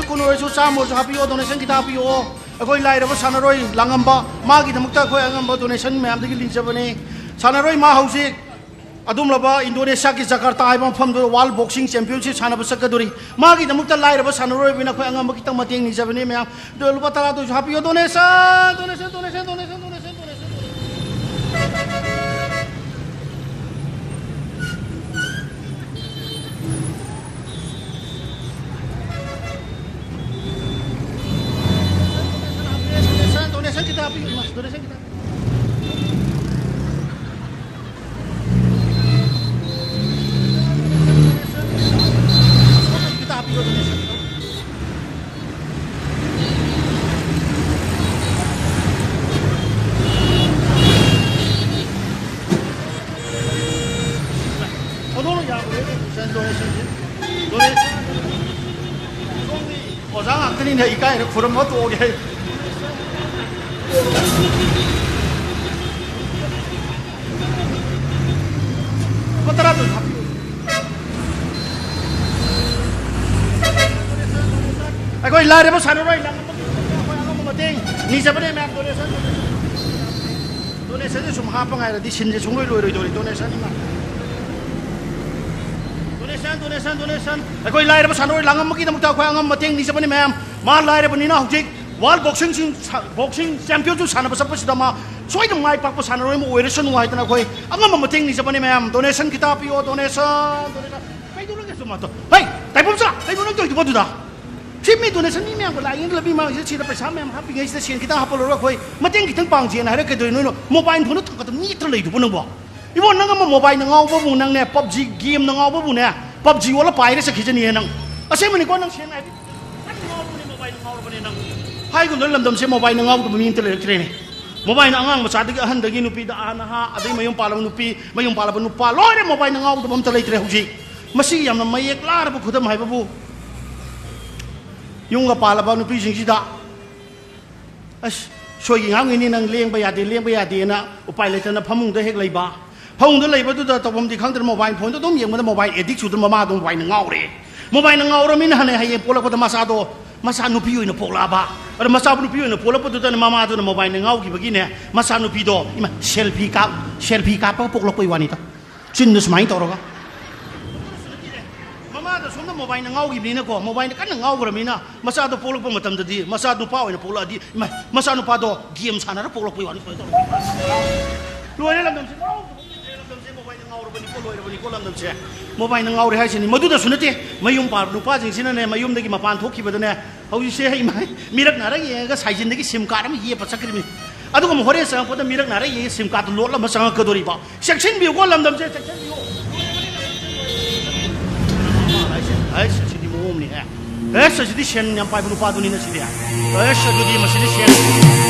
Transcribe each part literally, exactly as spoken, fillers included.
ꯀꯨꯟ ꯑꯣꯏꯔꯁꯨ, ꯆꯥꯝꯃ ꯑꯣꯏꯔꯁꯨ ꯍꯥꯞꯄꯤꯌꯣ, donation ꯈꯤꯇ ꯍꯥꯞꯄꯤꯌꯣ꯫ ꯑꯩꯈꯣꯏ ꯂꯥꯏꯔꯕ ꯁꯥꯟꯅꯔꯣꯏ ꯂꯥꯡꯉꯝꯕ, ꯃꯥꯒꯤꯗꯃꯛꯇ ꯑꯩꯈꯣꯏ ꯑꯉꯝꯕ donation ꯃꯌꯥꯝꯗꯒꯤ ꯂꯤꯡꯖꯕꯅꯤ꯫ ꯁꯥꯟꯅꯔꯣꯏ ꯃꯥ ꯍꯧꯖꯤꯛ ꯑꯗꯨꯝꯂꯕ ꯏꯟꯗꯣꯅꯦꯁꯤꯌꯥꯒꯤ ꯖꯀꯥꯔꯇꯥ ꯍꯥꯏꯕ ꯃꯐꯝꯗꯨꯗ World Boxing Championship ꯁꯥꯟꯅꯕ ꯆꯠꯀꯗꯣꯔꯤ꯫ ꯃꯥꯒꯤꯗꯃꯛꯇ ꯂꯥꯏꯔꯕ ꯁꯥꯟꯅꯔꯣꯏ ꯑꯣꯏꯕꯅ ꯑꯩꯈꯣꯏ ꯑꯉꯝꯕ ꯈꯤꯇꯪ ꯃꯇꯦꯡ ꯅꯤꯖꯕꯅꯤ ꯃꯌꯥꯝ꯫ ꯑꯗꯣ ꯂꯨꯄꯥ ꯇꯔꯥꯗꯨꯁꯨ ꯍꯥꯞꯄꯤꯌꯣ꯫ Donation, donation, donation, donation, donation, donation, donation, donation. Donation, donation kita, Pi. Mas, donation kita. Kita, Pi, donation. ꯑꯣꯟꯊꯣꯛꯅ ꯌꯥꯝꯈ꯭ꯔꯦꯅꯦ, ꯗꯣꯅꯦꯁꯟꯁꯦ꯫ ꯗꯣꯅꯦꯁꯟ꯫ ꯁꯣꯝꯒꯤ ꯑꯣꯖꯥ ꯉꯥꯛꯇꯅꯤꯅꯦ, ꯏꯀꯥꯏꯔꯦ, ꯈꯨꯔꯨꯝꯃ ꯇꯣꯛꯑꯒꯦ ꯑꯩ꯫ ꯂꯨꯄꯥ ꯇꯔꯥꯗꯨ ꯍꯥꯞꯄꯤꯌꯨ꯫ ꯑꯩꯈꯣꯏ ꯂꯥꯏꯔꯕ ꯁꯥꯟꯅꯔꯣꯏ ꯂꯥꯡꯉꯝꯕꯒꯤ ꯑꯩꯈꯣꯏ ꯑꯉꯝꯕ ꯃꯇꯦꯡ ꯅꯤꯖꯕꯅꯦ ꯃꯌꯥꯝ, ꯗꯣꯅꯦꯁꯟ꯫ ꯗꯣꯅꯦꯁꯟꯁꯦ ꯁꯨꯝ ꯍꯥꯞꯄ ꯉꯥꯏꯔꯗꯤ ꯁꯤꯟꯁꯦ ꯁꯨꯡꯂꯣꯏ ꯂꯣꯏꯔꯣꯏꯗꯧꯔꯤ꯫ ꯗꯣꯅꯦꯁꯟ ꯏꯃꯥ꯫ Donation, donation, donation. ꯑꯩꯈꯣꯏ ꯂꯥꯏꯔꯕ ꯁꯥꯟꯅꯔꯣꯏ ꯂꯥꯡꯉꯝꯕꯒꯤꯗꯃꯛꯇ ꯑꯩꯈꯣꯏ ꯑꯉꯝꯕ ꯃꯇꯦꯡ ꯅꯤꯖꯕꯅꯤ ꯃꯌꯥꯝ꯫ ꯃꯥ ꯂꯥꯏꯔꯕꯅꯤꯅ ꯍꯧꯖꯤꯛ World Boxing ꯁꯤꯡ ꯁꯥ-, Boxing Championship ꯁꯥꯟꯅꯕ ꯆꯠꯄꯁꯤꯗ ꯃꯥ ꯁꯣꯏꯗꯅ ꯃꯥꯏ ꯄꯥꯛꯄ ꯁꯥꯟꯅꯔꯣꯏ ꯑꯃ ꯑꯣꯏꯔꯁꯅꯨ ꯍꯥꯏꯗꯅ ꯑꯩꯈꯣꯏ ꯑꯉꯝꯕ ꯃꯇꯦꯡ ꯅꯤꯖꯕꯅꯤ ꯃꯌꯥꯝ꯫ ꯗꯣꯅꯦꯁꯟ ꯈꯤꯇ ꯍꯥꯞꯄꯤꯌꯣ, ꯗꯣꯅꯦꯁꯟ, ꯗꯣꯅꯦꯁꯟ꯫ ꯀꯩꯗꯧꯔꯒꯦ ꯁꯨꯝ ꯃꯥꯗꯣ? ꯍꯩ, ꯇꯥꯏꯕꯪꯆꯥ, ꯀꯩꯅꯣ ꯅꯪ ꯇꯧꯔꯤꯗꯨꯕꯣ ꯑꯗꯨꯗ? ꯁꯤ ꯃꯤ ꯗꯣꯅꯦꯁꯟ ꯃꯤ ꯃꯌꯥꯝꯒ ꯂꯥꯛꯏꯉꯩꯗ ꯂꯝꯕꯤ ꯃꯥꯡꯁꯤꯗ ꯁꯤꯗ ꯄꯩꯁꯥ ꯃꯌꯥꯝ ꯍꯥꯞꯄꯤꯉꯩꯁꯤꯗ ꯁꯦꯟ ꯈꯤꯇꯪ ꯍꯥꯞꯄ ꯂꯧꯔꯒ ꯑꯩꯈꯣꯏ ꯃꯇꯦꯡ ꯈꯤꯇꯪ ꯄꯥꯡꯁꯦꯅ ꯍꯥꯏꯔꯛꯀꯗꯣꯏ ꯅꯣꯏꯅ ꯃꯣꯕꯥꯏꯜ ꯐꯣꯟꯗ ꯊꯛꯀꯗ ꯃꯤ ꯑꯇ ꯂꯩꯗꯨꯕꯨ ꯅꯪꯕꯣ? ꯏꯕꯣ, ꯅꯪ ꯑꯃ ꯃꯣꯕꯥꯏꯜꯅ ꯉꯥꯎꯕꯕꯨ ꯅꯪꯅꯦ, ꯄꯞꯖꯤ ꯒꯦꯝꯅ ꯉꯥꯎꯕꯕꯨꯅꯦ, ꯄꯞꯖꯤ ꯑꯣꯜꯂ ꯄꯥꯏꯔ ꯆꯠꯈꯤꯖꯅꯤꯍꯦ ꯅꯪ꯫ ꯑꯁꯦꯡꯕꯅꯤꯀꯣ, ꯅꯪ ꯁꯦꯡꯅ ꯍꯥꯏꯕꯤ-, ꯅꯪ ꯉꯥꯎꯔꯕꯅꯦ, ꯃꯣꯕꯥꯏꯜꯅ ꯉꯥꯎꯔꯕꯅꯦ ꯅꯪ꯫ ꯍꯥꯏꯒꯨꯝꯗꯅ ꯂꯝꯗꯝꯁꯦ ꯃꯣꯕꯥꯏꯜꯅ ꯉꯥꯎꯗꯕ ꯃꯤ ꯑꯝꯇ ꯂꯩꯔꯛꯇ꯭ꯔꯦꯅꯦ꯫ ꯃꯣꯕꯥꯏꯜꯅ ꯑꯉꯥꯡ ꯃꯆꯥꯗꯒꯤ ꯑꯍꯟꯗꯒꯤ ꯅꯨꯄꯤꯗ ꯑꯥ ꯅꯍꯥ, ꯑꯗꯩ ꯃꯌꯨꯝ ꯄꯥꯜꯂꯕ ꯅꯨꯄꯤ, ꯃꯌꯨꯝ ꯄꯥꯜꯂꯕ ꯅꯨꯄꯥ, ꯂꯣꯏꯅ ꯃꯣꯕꯥꯏꯜꯅ ꯉꯥꯎꯗꯕ ꯑꯝꯇ ꯂꯩꯇ꯭ꯔꯦ ꯍꯧꯖꯤꯛ꯫ ꯃꯁꯤ ꯌꯥꯝꯅ ꯃꯌꯦꯛ ꯂꯥꯔꯕ ꯈꯨꯗꯝ ꯍꯥꯏꯕꯕꯨ, ꯌꯨꯝꯒ ꯄꯥꯜꯂꯕ ꯅꯨꯄꯤꯁꯤꯡꯁꯤꯗ, "ꯑꯁ, ꯁꯣꯏꯒꯤ ꯉꯥꯡꯉꯤꯅꯤ, ꯅꯪ ꯂꯦꯡꯕ ꯌꯥꯗꯦ, ꯂꯦꯡꯕ ꯌꯥꯗꯦꯅ" ꯎꯄꯥꯏ ꯂꯩꯇꯅ ꯐꯃꯨꯡꯗ ꯍꯦꯛ ꯂꯩꯕ꯫ ꯐꯃꯨꯡꯗ ꯂꯩꯕꯗꯨꯗ ꯇꯧꯐꯝꯗꯤ ꯈꯪꯗ꯭ꯔꯦ, ꯃꯣꯕꯥꯏꯜ ꯐꯣꯟꯗꯣ ꯑꯗꯨꯝ ꯌꯦꯡꯕꯗ ꯃꯣꯕꯥꯏꯜ ꯑꯦꯗꯤꯛ ꯆꯨꯗꯅ ꯃꯃꯥꯗꯣ ꯃꯣꯕꯥꯏꯜꯅ ꯉꯥꯎꯔꯦ꯫ ꯃꯣꯕꯥꯏꯜꯅ ꯉꯥꯎꯔꯃꯤꯅ ꯍꯅꯦ ꯍꯌꯦꯡ ꯄꯣꯛꯂꯛꯄꯗ ꯃꯆꯥꯗꯣ ꯃꯆꯥ ꯅꯨꯄꯤ ꯑꯣꯏꯅ ꯄꯣꯛꯂꯛꯑꯕ꯫ ꯑꯗ ꯃꯆꯥ ꯅꯨꯄꯤ ꯑꯣꯏꯅ ꯄꯣꯛꯂꯛꯄꯗꯨꯗꯅ ꯃꯃꯥꯗꯨꯅ ꯃꯣꯕꯥꯏꯜꯅ ꯉꯥꯎꯈꯤꯕꯒꯤꯅꯦ, ꯃꯆꯥ ꯅꯨꯄꯤꯗꯣ ꯏꯃꯥ ꯁꯦꯜꯐꯤ ꯀꯥꯞ ꯁꯦꯜꯐꯤ ꯀꯥꯞꯄꯒ ꯄꯣꯛꯂꯛꯄꯩ ꯋꯥꯅꯤꯗ꯫ ꯆꯤꯟꯗ ꯁꯨꯃꯥꯏꯅ ꯇꯧꯔꯒ꯫ ꯃꯃꯥꯗꯣ ꯁꯣꯝꯗ ꯃꯣꯕꯥꯏꯜꯅ ꯉꯥꯎꯈꯤꯕꯅꯤꯅꯀꯣ, ꯃꯣꯕꯥꯏꯜꯅ ꯀꯟꯅ ꯉꯥꯎꯈ꯭ꯔꯕꯅꯤꯅ ꯃꯆꯥꯗꯣ ꯄꯣꯛꯂꯛꯄ ꯃꯇꯝꯗꯗꯤ ꯃꯆꯥ ꯅꯨꯄꯥ ꯑꯣꯏꯅ ꯄꯣꯛꯂꯛꯑꯗꯤ ꯏꯃꯥ ꯃꯆꯥ ꯅꯨꯄꯥꯗꯣ ꯒꯦꯝ ꯁꯥꯟꯅꯔ ꯄꯣꯛꯂꯛꯄꯩ ꯋꯥꯅꯤ꯫ ꯁꯨꯃꯥꯏꯅ ꯇꯧꯔꯒ ꯂꯣꯏꯔꯦ ꯂꯝꯗꯝꯁꯦ꯫ ꯂꯝꯗꯝꯁꯦ ꯃꯣꯕꯥꯏꯜꯅ ꯉꯥꯎꯔꯕꯅꯤꯀꯣ, ꯂꯣꯏꯔꯕꯅꯤꯀꯣ ꯂꯝꯗꯝꯁꯦ꯫ ꯃꯣꯕꯥꯏꯜꯅ ꯉꯥꯎꯔꯦ ꯍꯥꯏꯁꯤꯅꯤ꯫ ꯃꯗꯨꯗꯁꯨ ꯅꯠꯇꯦ, ꯃꯌꯨꯝ ꯄꯥꯟꯕ ꯅꯨꯄꯥꯁꯤꯡꯁꯤꯅꯅꯦ, ꯃꯌꯨꯝꯗꯒꯤ ꯃꯄꯥꯟ ꯊꯣꯛꯈꯤꯕꯗꯅꯦ, ꯍꯧꯖꯤꯛꯁꯦ ꯏꯃꯥ, ꯃꯤꯔꯛ ꯅꯥꯔꯛ ꯌꯦꯡꯉꯒ ꯁꯥꯏꯖꯤꯟꯗꯒꯤ ꯁꯤꯝ ꯀꯥꯔꯗ ꯑꯃ ꯌꯦꯞꯄ ꯆꯠꯈ꯭ꯔꯤꯕꯅꯤ꯫ ꯑꯗꯨꯒ ꯑꯃꯨꯛ ꯍꯣꯔꯦꯟ ꯆꯪꯉꯛꯄꯗ ꯃꯤꯔꯛ ꯅꯥꯔꯛ ꯌꯦꯡꯉꯒ ꯁꯤꯝ ꯀꯥꯔꯗꯇꯨ ꯂꯣꯠꯂꯝꯃ ꯆꯪꯉꯛꯀꯗꯣꯔꯤꯕ꯫ ꯆꯦꯛꯁꯤꯟꯕꯤꯌꯨꯀꯣ ꯂꯝꯗꯝꯁꯦ, ꯆꯦꯛꯁꯤꯟꯕꯤꯌꯨ꯫ ꯑꯩꯁ, ꯑꯩꯁ, ꯁꯤꯗꯤ ꯃꯑꯣꯡ ꯑꯃꯅꯤꯍꯦ꯫ ꯑꯦꯁ, ꯑꯁꯤꯗꯤ ꯁꯦꯟ ꯌꯥꯝ ꯄꯥꯏꯕ ꯅꯨꯄꯥꯗꯨꯅꯤꯅ ꯁꯤꯗꯤ꯫ ꯑꯦꯁ, ꯑꯗꯨꯗꯤ ꯃꯁꯤꯗꯤ ꯁꯦꯟ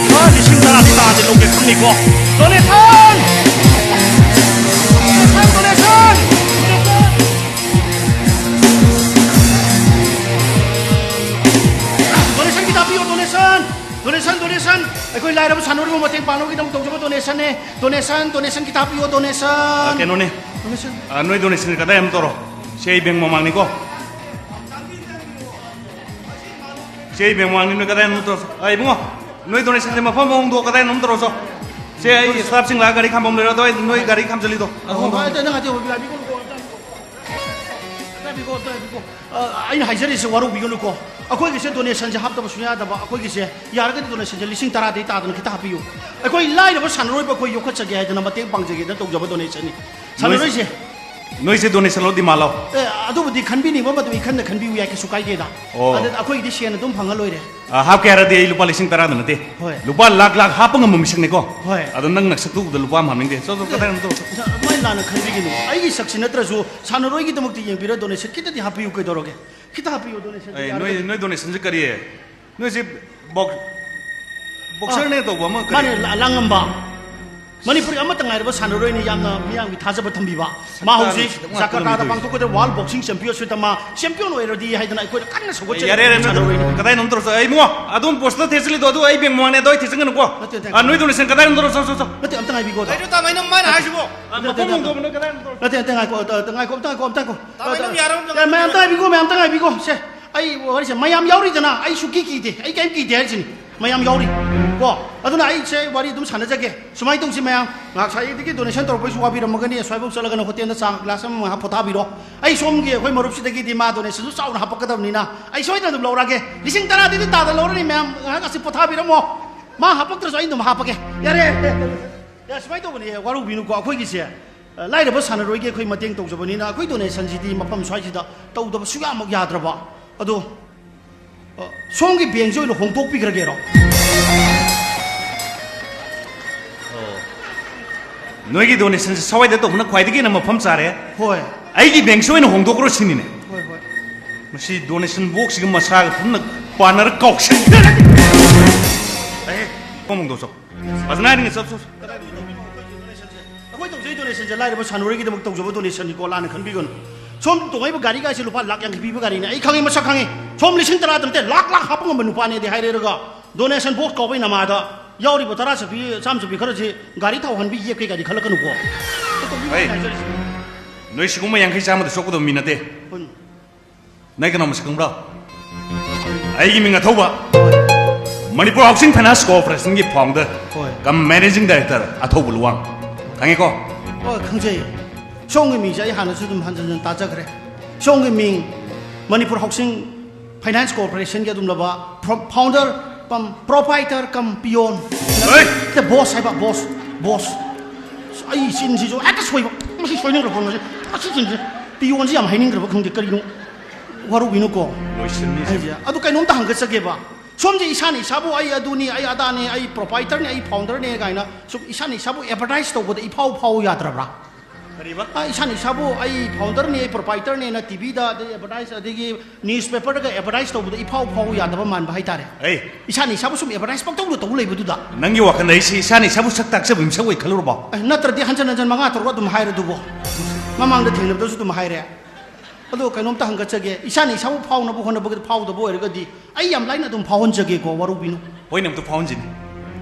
ꯂꯨꯄꯥ ꯂꯤꯁꯤꯡ ꯇꯔꯥꯗꯤ ꯇꯥꯗꯦ ꯂꯧꯒꯦ ꯈꯪꯅꯤꯀꯣ꯫ Donation! Donation, donation! Donation ꯈꯤꯇ ꯄꯤꯌꯣ, donation! Donation, donation! ꯑꯩꯈꯣꯏ ꯂꯥꯏꯔꯕ ꯁꯥꯟꯅꯔꯣꯏꯕꯨ ꯃꯇꯦꯡ ꯄꯥꯡꯅꯕꯒꯤꯗꯃꯛ ꯇꯧꯖꯕ donationꯅꯦ꯫ Donation, donation ꯈꯤꯇ ꯄꯤꯌꯣ, donation! ꯑ, ꯀꯩꯅꯣꯅꯦ꯫ Donation꯫ ꯑ, ꯅꯣꯏ donation ꯀꯗꯥꯏ ꯑꯃ ꯇꯧꯔꯣ꯫ ꯁꯤ ꯑꯩ ꯕꯦꯡ ꯃꯃꯥꯡꯅꯤꯀꯣ꯫ ꯁꯤ ꯑꯩ ꯕꯦꯡ ꯃꯃꯥꯡꯅꯤ, ꯅꯣꯏ ꯀꯗꯥꯏ ꯑꯃ ꯇꯧꯔꯣ꯫ ꯑ, ꯏꯕꯨꯡꯉꯣ, ꯅꯣꯏ donationꯁꯦ ꯃꯐꯝ ꯑꯃ ꯍꯣꯡꯗꯣꯛꯑꯣ, ꯀꯗꯥꯏꯅꯣ ꯑꯃ ꯇꯧꯔꯣ ꯆꯣ꯫ ꯁꯦ, ꯑꯩ staffꯁꯤꯡ ꯂꯥꯛꯑꯒ ꯒꯥꯔꯤ ꯈꯥꯝꯕꯝ ꯂꯩꯔꯣ, ꯑꯗꯣ ꯑꯩ ꯅꯣꯏ ꯒꯥꯔꯤ ꯈꯥꯝꯖꯜꯂꯤꯗꯣ꯫ ꯑꯍꯣ, ꯍꯣꯏ, ꯑꯗꯣ ꯅꯪ ꯑꯇꯩ ꯍꯣꯏ, ꯉꯥꯏꯕꯤꯈꯣ, ꯉꯥꯏꯕꯤꯈꯣ, ꯉꯥꯏꯕꯤꯈꯣ, ꯉꯥꯏꯕꯤꯈꯣ꯫ ꯑ, ꯑꯩꯅ ꯍꯥꯏꯖꯔꯤꯁꯦ ꯋꯥꯔꯧꯕꯤꯒꯅꯨꯀꯣ꯫ ꯑꯩꯈꯣꯏꯒꯤꯁꯦ donationꯁꯦ ꯍꯥꯞꯇꯕ ꯁꯨꯡꯌꯥ ꯌꯥꯗꯕ꯫ ꯑꯩꯈꯣꯏꯒꯤꯁꯦ ꯌꯥꯔꯒꯗꯤ donationꯁꯦ ꯂꯤꯁꯤꯡ ꯇꯔꯥꯗꯒꯤ ꯇꯥꯗꯅ ꯈꯤꯇ ꯍꯥꯞꯄꯤꯌꯨ꯫ ꯑꯩꯈꯣꯏ ꯂꯥꯏꯔꯕ ꯁꯥꯟꯅꯔꯣꯏꯕ ꯑꯩꯈꯣꯏ ꯌꯣꯛꯈꯠꯆꯒꯦ ꯍꯥꯏꯗꯅ ꯃꯇꯦꯡ ꯄꯥꯡꯖꯒꯦꯗꯅ ꯇꯧꯖꯕ donationꯅꯤ꯫ ꯁꯥꯟꯅꯔꯣꯏꯁꯦ꯫ ꯅꯣꯏꯁꯦ donationꯂꯣ, demandꯂꯣ? ꯑꯦ, ꯑꯗꯨꯕꯨꯗꯤ ꯈꯟꯕꯤꯅꯤꯡꯕ ꯃꯇꯝ ꯏꯈꯟꯗ ꯈꯟꯕꯤꯌꯨ ꯌꯥꯏ, ꯀꯩꯁꯨ ꯀꯥꯏꯗꯦꯗ꯫ ꯑꯣ꯫ ꯑꯗ ꯑꯩꯈꯣꯏꯒꯤꯗꯤ ꯁꯦꯟ ꯑꯗꯨꯝ ꯐꯪꯉ ꯂꯣꯏꯔꯦ꯫ ꯑ, ꯍꯥꯞꯀꯦ ꯍꯥꯏꯔꯗꯤ ꯑꯩ ꯂꯨꯄꯥ ꯂꯤꯁꯤꯡ ꯇꯔꯥꯗ ꯅꯠꯇꯦ꯫ ꯍꯣꯏ꯫ ꯂꯨꯄꯥ ꯂꯥꯛ ꯂꯥꯛ ꯍꯥꯞꯄ ꯉꯝꯕ ꯃꯤꯁꯛꯅꯤꯀꯣ꯫ ꯍꯣꯏ꯫ ꯑꯗꯣ ꯅꯪ ꯅꯁꯛꯇꯨ ꯎꯕꯗ ꯂꯨꯄꯥ ꯑꯃ ꯍꯥꯞꯅꯤꯡꯗꯦ꯫ ꯆꯣ, ꯆꯣ, ꯀꯗꯥꯏꯅꯣ ꯇꯧꯔꯣ, ꯆꯣ꯫ ꯑꯗꯨꯃꯥꯏꯅ ꯂꯥꯟꯅ ꯈꯟꯕꯤꯒꯅꯨ꯫ ꯑꯩꯒꯤ ꯁꯛꯁꯤ ꯅꯠꯇ꯭ꯔꯁꯨ ꯁꯥꯟꯅꯔꯣꯏꯒꯤꯗꯃꯛꯇ ꯌꯦꯡꯕꯤꯔ donation ꯈꯤꯇꯗꯤ ꯍꯥꯞꯄꯤꯌꯨ ꯀꯩꯗꯧꯔꯒꯦ? ꯈꯤꯇ ꯍꯥꯞꯄꯤꯌꯨ donation ꯑꯩ, ꯅꯣꯏ, ꯌꯥꯔꯒꯗꯤ꯫ ꯅꯣꯏ donationꯁꯦ ꯀꯔꯤ? ꯅꯣꯏꯁꯦ box-, boxerꯅꯦ ꯑ, ꯇꯧꯕ ꯑꯃ ꯀꯔꯤ? ꯃꯥꯅꯦ, ꯂꯥ-, ꯂꯥꯡꯉꯝꯕ꯫ ꯃꯅꯤꯄꯨꯔꯒꯤ ꯑꯃꯠꯇ ꯉꯥꯏꯔꯕ ꯁꯥꯟꯅꯔꯣꯏꯅꯤ ꯌꯥꯝꯅ ꯃꯤꯌꯥꯝꯒꯤ ꯊꯥꯖꯕ ꯊꯝꯕꯤꯕ꯫ ꯃꯥ ꯍꯧꯖꯤꯛ ꯁꯛꯇꯥꯅꯨꯁꯤꯗ ꯉꯥꯛꯇꯅ ꯖꯥꯀꯥꯔꯇꯥꯗ ꯃꯤꯗꯨ꯫ ꯄꯥꯡꯊꯣꯛꯀꯗꯕ ꯋꯥꯔꯜ ꯕꯣꯛꯁꯤꯡ ꯆꯦꯝꯄꯤꯌꯟꯁꯤꯞꯇ ꯃꯥ ꯆꯦꯝꯄꯤꯌꯟ ꯑꯣꯏꯔꯗꯤ ꯍꯥꯏꯗꯅ ꯑꯩꯈꯣꯏꯅ ꯀꯟꯅ ꯁꯧꯒꯠꯆꯔꯤ꯫ ꯌꯥꯔꯦ, ꯌꯥꯔꯦ, ꯁꯥꯟꯅꯔꯣꯏꯅꯤ꯫ ꯀꯗꯥꯏꯅꯣꯝ ꯇꯧꯔꯁꯦ꯫ ꯑꯩ ꯏꯕꯨꯡꯉꯣ, ꯑꯗꯨꯝ ꯄꯣꯁꯇ ꯊꯦꯠꯆꯜꯂꯤꯗꯣ ꯑꯗꯨ ꯑꯩ ꯕꯦꯡ ꯃꯃꯥꯡꯅꯦ, ꯑꯗꯨ ꯑꯩ ꯊꯦꯠꯆꯟꯒꯅꯨꯀꯣ꯫ ꯅꯠꯇꯦ, ꯅꯠꯇꯦ꯫ ꯑ, ꯅꯣꯏ ꯗꯣꯅꯦꯁꯟ ꯀꯗꯥꯏꯅꯣꯝ ꯇꯧꯔꯣ, ꯆꯣ, ꯆꯣ, ꯆꯣ꯫ ꯅꯠꯇꯦ, ꯑꯝꯇ ꯉꯥꯏꯕꯤꯀꯣ, ꯑꯗꯣ꯫ ꯀꯩꯅꯣ ꯇꯥꯃꯣ, ꯑꯩꯅ ꯃꯥꯅ ꯍꯥꯏꯁꯤꯕꯣ? ꯑ, ꯅꯠꯇꯦ, ꯃꯐꯝ ꯅꯠꯇꯦ, ꯍꯣꯡꯗꯣꯛꯑꯣ, ꯅꯣꯏ ꯀꯗꯥꯏꯅꯣꯝ ꯇꯧꯔꯣ꯫ ꯅꯠꯇꯦ, ꯅꯠꯇꯦ, ꯉꯥꯏꯈꯣ, ꯑ, ꯑ, ꯉꯥꯏꯈꯣ, ꯑꯝꯇ ꯉꯥꯏꯈꯣ, ꯑꯝꯇ ꯉꯥꯏꯈꯣ꯫ ꯇꯥꯃꯣ, ꯑꯩ ꯑꯗꯨꯝ ꯌꯥꯔꯕ ꯑꯝꯇ ꯑꯦ, ꯃꯌꯥꯝ ꯑꯝꯇ ꯉꯥꯏꯕꯤꯀꯣ, ꯃꯌꯥꯝ ꯑꯝꯇ ꯉꯥꯏꯕꯤꯀꯣ꯫ ꯁꯦ, ꯑꯩ ꯋꯥꯔꯤꯁꯦ, ꯃꯌꯥꯝ ꯌꯥꯎꯔꯤꯗꯅ, ꯑꯩ ꯁꯨꯛꯀꯤ ꯀꯤꯗꯦ, ꯑꯩ ꯀꯩꯝ ꯀꯤꯗꯦ ꯍꯥꯏꯁꯤꯅꯤ꯫ ꯃꯌꯥꯝ ꯌꯥꯎꯔꯤ ꯀꯣ꯫ ꯑꯗꯨꯅ ꯑꯩꯁꯦ ꯋꯥꯔꯤ ꯑꯗꯨꯝ ꯁꯥꯟꯅꯖꯒꯦ꯫ ꯁꯨꯃꯥꯏꯅ ꯇꯧꯁꯤ ꯃꯌꯥꯝ, ꯉꯥꯏꯍꯥꯛ ꯉꯁꯥꯏꯗꯒꯤ ꯗꯣꯅꯦꯁꯟ ꯇꯧꯔꯛꯄꯩꯁꯨ ꯋꯥꯕꯤꯔꯝꯃꯒꯅꯤ, ꯑꯁ꯭ꯋꯥꯏꯐꯥꯎ ꯆꯠꯂꯒꯅ ꯍꯣꯇꯦꯜꯗ ꯆꯥ ꯒ꯭ꯂꯥꯁ ꯑꯃ ꯉꯥꯏꯍꯥꯛ ꯄꯣꯊꯥꯕꯤꯔꯣ꯫ ꯑꯩ ꯁꯣꯝꯒꯤ ꯑꯩꯈꯣꯏ ꯃꯔꯨꯞꯁꯤꯗꯒꯤꯗꯤ ꯃꯥ ꯗꯣꯅꯦꯁꯟꯁꯨ ꯆꯥꯎꯅ ꯍꯥꯄꯛꯀꯗꯕꯅꯤꯅ ꯑꯩ ꯁꯣꯏꯗꯅ ꯑꯗꯨꯝ ꯂꯧꯔꯛꯑꯒꯦ꯫ ꯂꯤꯁꯤꯡ ꯇꯔꯥꯗꯩꯗꯤ ꯇꯥꯗ ꯂꯧꯔꯅꯤ ꯃꯌꯥꯝ, ꯉꯥꯏꯍꯥꯛ ꯑꯁꯤ ꯄꯣꯊꯥꯕꯤꯔꯝꯃꯣ꯫ ꯃꯥ ꯍꯥꯄꯛꯇ꯭ꯔꯁꯨ ꯑꯩ ꯑꯗꯨꯝ ꯍꯥꯄꯛꯀꯦ꯫ ꯌꯥꯔꯦ꯫ ꯌꯥꯔꯦ, ꯁꯨꯃꯥꯏꯅ ꯇꯧꯕꯅꯦ, ꯋꯥꯔꯧꯕꯤꯅꯨꯀꯣ꯫ ꯑꯩꯈꯣꯏꯒꯤꯁꯦ, ꯑ, ꯂꯥꯏꯔꯕ ꯁꯥꯟꯅꯔꯣꯏꯒꯤ ꯑꯩꯈꯣꯏ ꯃꯇꯦꯡ ꯇꯧꯖꯕꯅꯤꯅ ꯑꯩꯈꯣꯏ ꯗꯣꯅꯦꯁꯟꯁꯤꯗꯤ ꯃꯐꯝ ꯁ꯭ꯋꯥꯏꯁꯤꯗ ꯇꯧꯗꯕ ꯁꯨꯡꯌꯥꯃꯛ ꯌꯥꯗ꯭ꯔꯕ꯫ ꯑꯗꯣ, ꯑ, ꯁꯣꯝꯒꯤ ꯕꯦꯡꯁꯦ ꯑꯣꯏꯅ ꯍꯣꯡꯗꯣꯛꯄꯤꯈ꯭ꯔꯒꯦꯔꯣ? ꯑꯣ꯫ ꯅꯣꯏꯒꯤ ꯗꯣꯅꯦꯁꯟꯁꯦ ꯁ꯭ꯋꯥꯏꯗ ꯇꯧꯕꯅ ꯈ꯭ꯋꯥꯏꯗꯒꯤ ꯍꯦꯟꯅ ꯃꯐꯝ ꯆꯥꯔꯦ꯫ ꯍꯣꯏ꯫ ꯑꯩꯒꯤ ꯕꯦꯡꯁꯦ ꯑꯣꯏꯅ ꯍꯣꯡꯗꯣꯛꯈ꯭ꯔꯣ ꯁꯤꯅꯤꯅꯦ꯫ ꯍꯣꯏ, ꯍꯣꯏ꯫ ꯃꯁꯤ ꯗꯣꯅꯦꯁꯟ ꯕꯣꯛꯁꯁꯤꯒ ꯃꯁꯥꯒ ꯄꯨꯟꯅ ꯄꯥꯟꯅꯔ ꯀꯥꯎꯁꯟ-, ꯑꯦ, ꯈꯣꯡ ꯍꯣꯡꯗꯣꯛꯆꯧ꯫ ꯐꯖꯅ ꯍꯥꯏꯅꯤꯡꯉꯦ, ꯆꯠ, ꯆꯠ, ꯆꯠ꯫ ꯑꯩꯈꯣꯏ ꯇꯧꯖꯩ ꯗꯣꯅꯦꯁꯟꯁꯦ ꯂꯥꯏꯔꯕ ꯁꯥꯟꯅꯔꯣꯏꯒꯤꯗꯃꯛ ꯇꯧꯖꯕ ꯗꯣꯅꯦꯁꯟꯅꯤꯀꯣ, ꯂꯥꯟꯅ ꯈꯟꯕꯤꯒꯅꯨ꯫ ꯁꯣꯝ ꯇꯣꯡꯉꯛꯏꯕ ꯒꯥꯔꯤꯒꯥꯏꯁꯦ ꯂꯨꯄꯥ ꯂꯥꯛ ꯌꯥꯡꯈꯩ ꯄꯤꯕ ꯒꯥꯔꯤꯅꯦ, ꯑꯩ ꯈꯪꯉꯤ, ꯃꯁꯛ ꯈꯪꯉꯤ꯫ ꯁꯣꯝ ꯂꯤꯁꯤꯡ ꯇꯔꯥ ꯅꯠꯇꯦ, ꯂꯥꯛ ꯂꯥꯛ ꯍꯥꯞꯄ ꯉꯝꯕ ꯅꯨꯄꯥꯅꯦꯗꯤ ꯍꯥꯏꯔꯦꯔꯒ, ꯗꯣꯅꯦꯁꯟ ꯕꯣꯛꯁ ꯀꯥꯎꯕꯩ ꯅꯃꯥꯗ ꯌꯥꯎꯔꯤꯕ ꯇꯔꯥ ꯆꯠꯄꯤ, ꯆꯥꯝ ꯆꯠꯄꯤ ꯈꯔꯁꯤ ꯒꯥꯔꯤ ꯊꯥꯎ ꯍꯟꯕꯤ ꯌꯦꯞꯀꯦ ꯀꯥꯏꯗꯤ ꯈꯜꯂꯛꯀꯅꯨꯀꯣ꯫ ꯍꯩ, ꯅꯣꯏ ꯁꯤꯒꯨꯝꯕ ꯌꯥꯡꯈꯩ ꯆꯥꯝꯃꯗ ꯁꯣꯛꯀꯗꯕ ꯃꯤ ꯅꯠꯇꯦ꯫ ꯍꯣꯏ꯫ ꯅꯪ ꯀꯅꯥ ꯃꯁꯛ ꯈꯪꯕ꯭ꯔꯣ? ꯑꯩꯒꯤ ꯃꯤꯡ ꯑꯊꯧꯕ꯫ ꯃꯅꯤꯄꯨꯔ ꯍꯥꯎꯁꯤꯡ ꯐꯥꯏꯅꯥꯟꯁ ꯀꯣꯑꯣꯄꯔꯦꯁꯟꯒꯤ ꯐꯥꯎꯟꯗꯔ ꯍꯣꯏ꯫ ꯀꯝ ꯃꯦꯅꯦꯖꯤꯡ ꯗꯥꯏꯔꯦꯛꯇꯔ ꯑꯊꯧꯕ ꯂꯨꯋꯥꯡ꯫ ꯈꯪꯉꯦꯀꯣ? ꯍꯣꯏ, ꯈꯪꯖꯩ꯫ ꯁꯣꯝꯒꯤ ꯃꯤꯡꯁꯦ ꯑꯩ ꯍꯥꯟꯅꯁꯨ ꯑꯗꯨꯝ ꯍꯟꯖꯟ ꯍꯟꯖꯟ ꯇꯥꯖꯈ꯭ꯔꯦ꯫ ꯁꯣꯝꯒꯤ ꯃꯤꯡ ꯃꯅꯤꯄꯨꯔ ꯍꯥꯎꯁꯤꯡ ꯐꯥꯏꯅꯥꯟꯁ ꯀꯣꯑꯣꯄꯔꯦꯁꯟꯒꯤ ꯑꯗꯨꯝꯂꯕ ꯐꯥꯎꯟꯗꯔ ꯀꯝ ꯄ꯭ꯔꯣꯄꯥꯏꯇꯔ ꯀꯝ ꯄꯤꯌꯣꯟ꯫ ꯍꯣꯏ꯫ ꯅꯠꯇꯦ, ꯕꯣꯁ ꯍꯥꯏꯕ, ꯕꯣꯁ, ꯕꯣꯁ꯫ ꯑꯩ ꯆꯤꯟꯁꯤꯁꯨ ꯍꯦꯛꯇ ꯁꯣꯏꯕ꯫ ꯃꯁꯤ ꯁꯣꯏꯅꯤꯡꯈ꯭ꯔꯕ ꯈꯪꯗꯦ꯫ ꯃꯁꯤ ꯆꯤꯟꯁꯦ ꯄꯤꯌꯣꯟꯁꯤ ꯌꯥꯝ ꯍꯩꯅꯤꯡꯈ꯭ꯔꯕ ꯈꯪꯗꯦ ꯀꯔꯤꯅꯣ꯫ ꯋꯥꯔꯧꯕꯤꯅꯨꯀꯣ꯫ ꯂꯣꯏꯁꯤꯟꯅꯤꯁꯦ꯫ ꯑꯩꯁꯦ ꯑꯗꯨ ꯀꯩꯅꯣꯝꯇ ꯍꯪꯒꯠꯆꯒꯦꯕ꯫ ꯁꯣꯝꯁꯦ ꯏꯁꯥꯅ ꯏꯁꯥꯕꯨ "ꯑꯩ ꯑꯗꯨꯅꯤ, ꯑꯩ ꯑꯗꯥꯅꯤ, ꯑꯩ ꯄ꯭ꯔꯣꯄꯥꯏꯇꯔꯅꯤ, ꯑꯩ ꯐꯥꯎꯟꯗꯔꯅꯤ" ꯀꯥꯏꯅ ꯁꯨꯝ ꯏꯁꯥꯅ ꯏꯁꯥꯕꯨ ꯑꯦꯗꯚꯔꯇꯥꯏꯁ ꯇꯧꯕꯗ ꯏꯐꯥꯎ ꯐꯥꯎ ꯌꯥꯗ꯭ꯔꯕ꯭ꯔꯥ? ꯀꯔꯤꯕ? ꯑ, ꯏꯁꯥꯅ ꯏꯁꯥꯕꯨ ꯑꯩ ꯐꯥꯎꯟꯗꯔꯅꯤ, ꯑꯩ ꯄ꯭ꯔꯣꯄꯥꯏꯇꯔꯅꯦꯅ ꯇꯤꯚꯤꯗ, ꯑꯗꯩ ꯑꯦꯗꯚꯔꯇꯥꯏꯁ, ꯑꯗꯒꯤ ꯅ꯭ꯌꯨꯁꯄꯦꯄꯔꯗꯒ ꯑꯦꯗꯚꯔꯇꯥꯏꯁ ꯇꯧꯕꯗ ꯏꯐꯥꯎ ꯐꯥꯎ ꯌꯥꯗꯕ ꯃꯥꯟꯕ ꯍꯥꯏꯇꯥꯔꯦ꯫ ꯑꯩ ꯏꯁꯥꯅ ꯏꯁꯥꯕꯨ ꯁꯨꯝ ꯑꯦꯗꯚꯔꯇꯥꯏꯁ ꯄꯪꯇꯧꯗ ꯇꯧ ꯂꯩꯕꯗꯨꯗ꯫ ꯅꯪꯒꯤ ꯋꯥꯈꯜꯗ ꯑꯩꯁꯤ ꯏꯁꯥꯅ ꯏꯁꯥꯕꯨ ꯁꯛ ꯇꯥꯛꯆꯕ ꯃꯤꯁꯛ ꯑꯣꯏ ꯈꯜꯂꯨꯔꯕꯣ? ꯑꯦ, ꯅꯠꯇ꯭ꯔꯗꯤ ꯍꯟꯖꯟ ꯍꯟꯖꯟ ꯃꯉꯥ ꯇꯔꯨꯛ ꯑꯗꯨꯝ ꯍꯥꯏꯔꯗꯨꯕꯣ? ꯃꯃꯥꯡꯗ ꯊꯦꯡꯅꯕꯗꯁꯨ ꯑꯗꯨꯝ ꯍꯥꯏꯔꯦ꯫ ꯑꯗꯣ ꯀꯩꯅꯣꯝꯇ ꯍꯪꯒꯠꯆꯒꯦ, ꯏꯁꯥꯅ ꯏꯁꯥꯕꯨ ꯐꯥꯎꯅꯕ ꯍꯣꯠꯅꯕꯗ ꯐꯥꯎꯗꯕ ꯑꯣꯏꯔꯒꯗꯤ ꯑꯩ ꯌꯥꯝ ꯂꯥꯏꯅ ꯑꯗꯨꯝ ꯐꯥꯎꯍꯟꯖꯒꯦꯀꯣ, ꯋꯥꯔꯧꯕꯤꯅꯨ꯫ ꯍꯣꯏꯅꯦ, ꯑꯝꯇ ꯐꯥꯎꯍꯟꯁꯤꯅꯦ꯫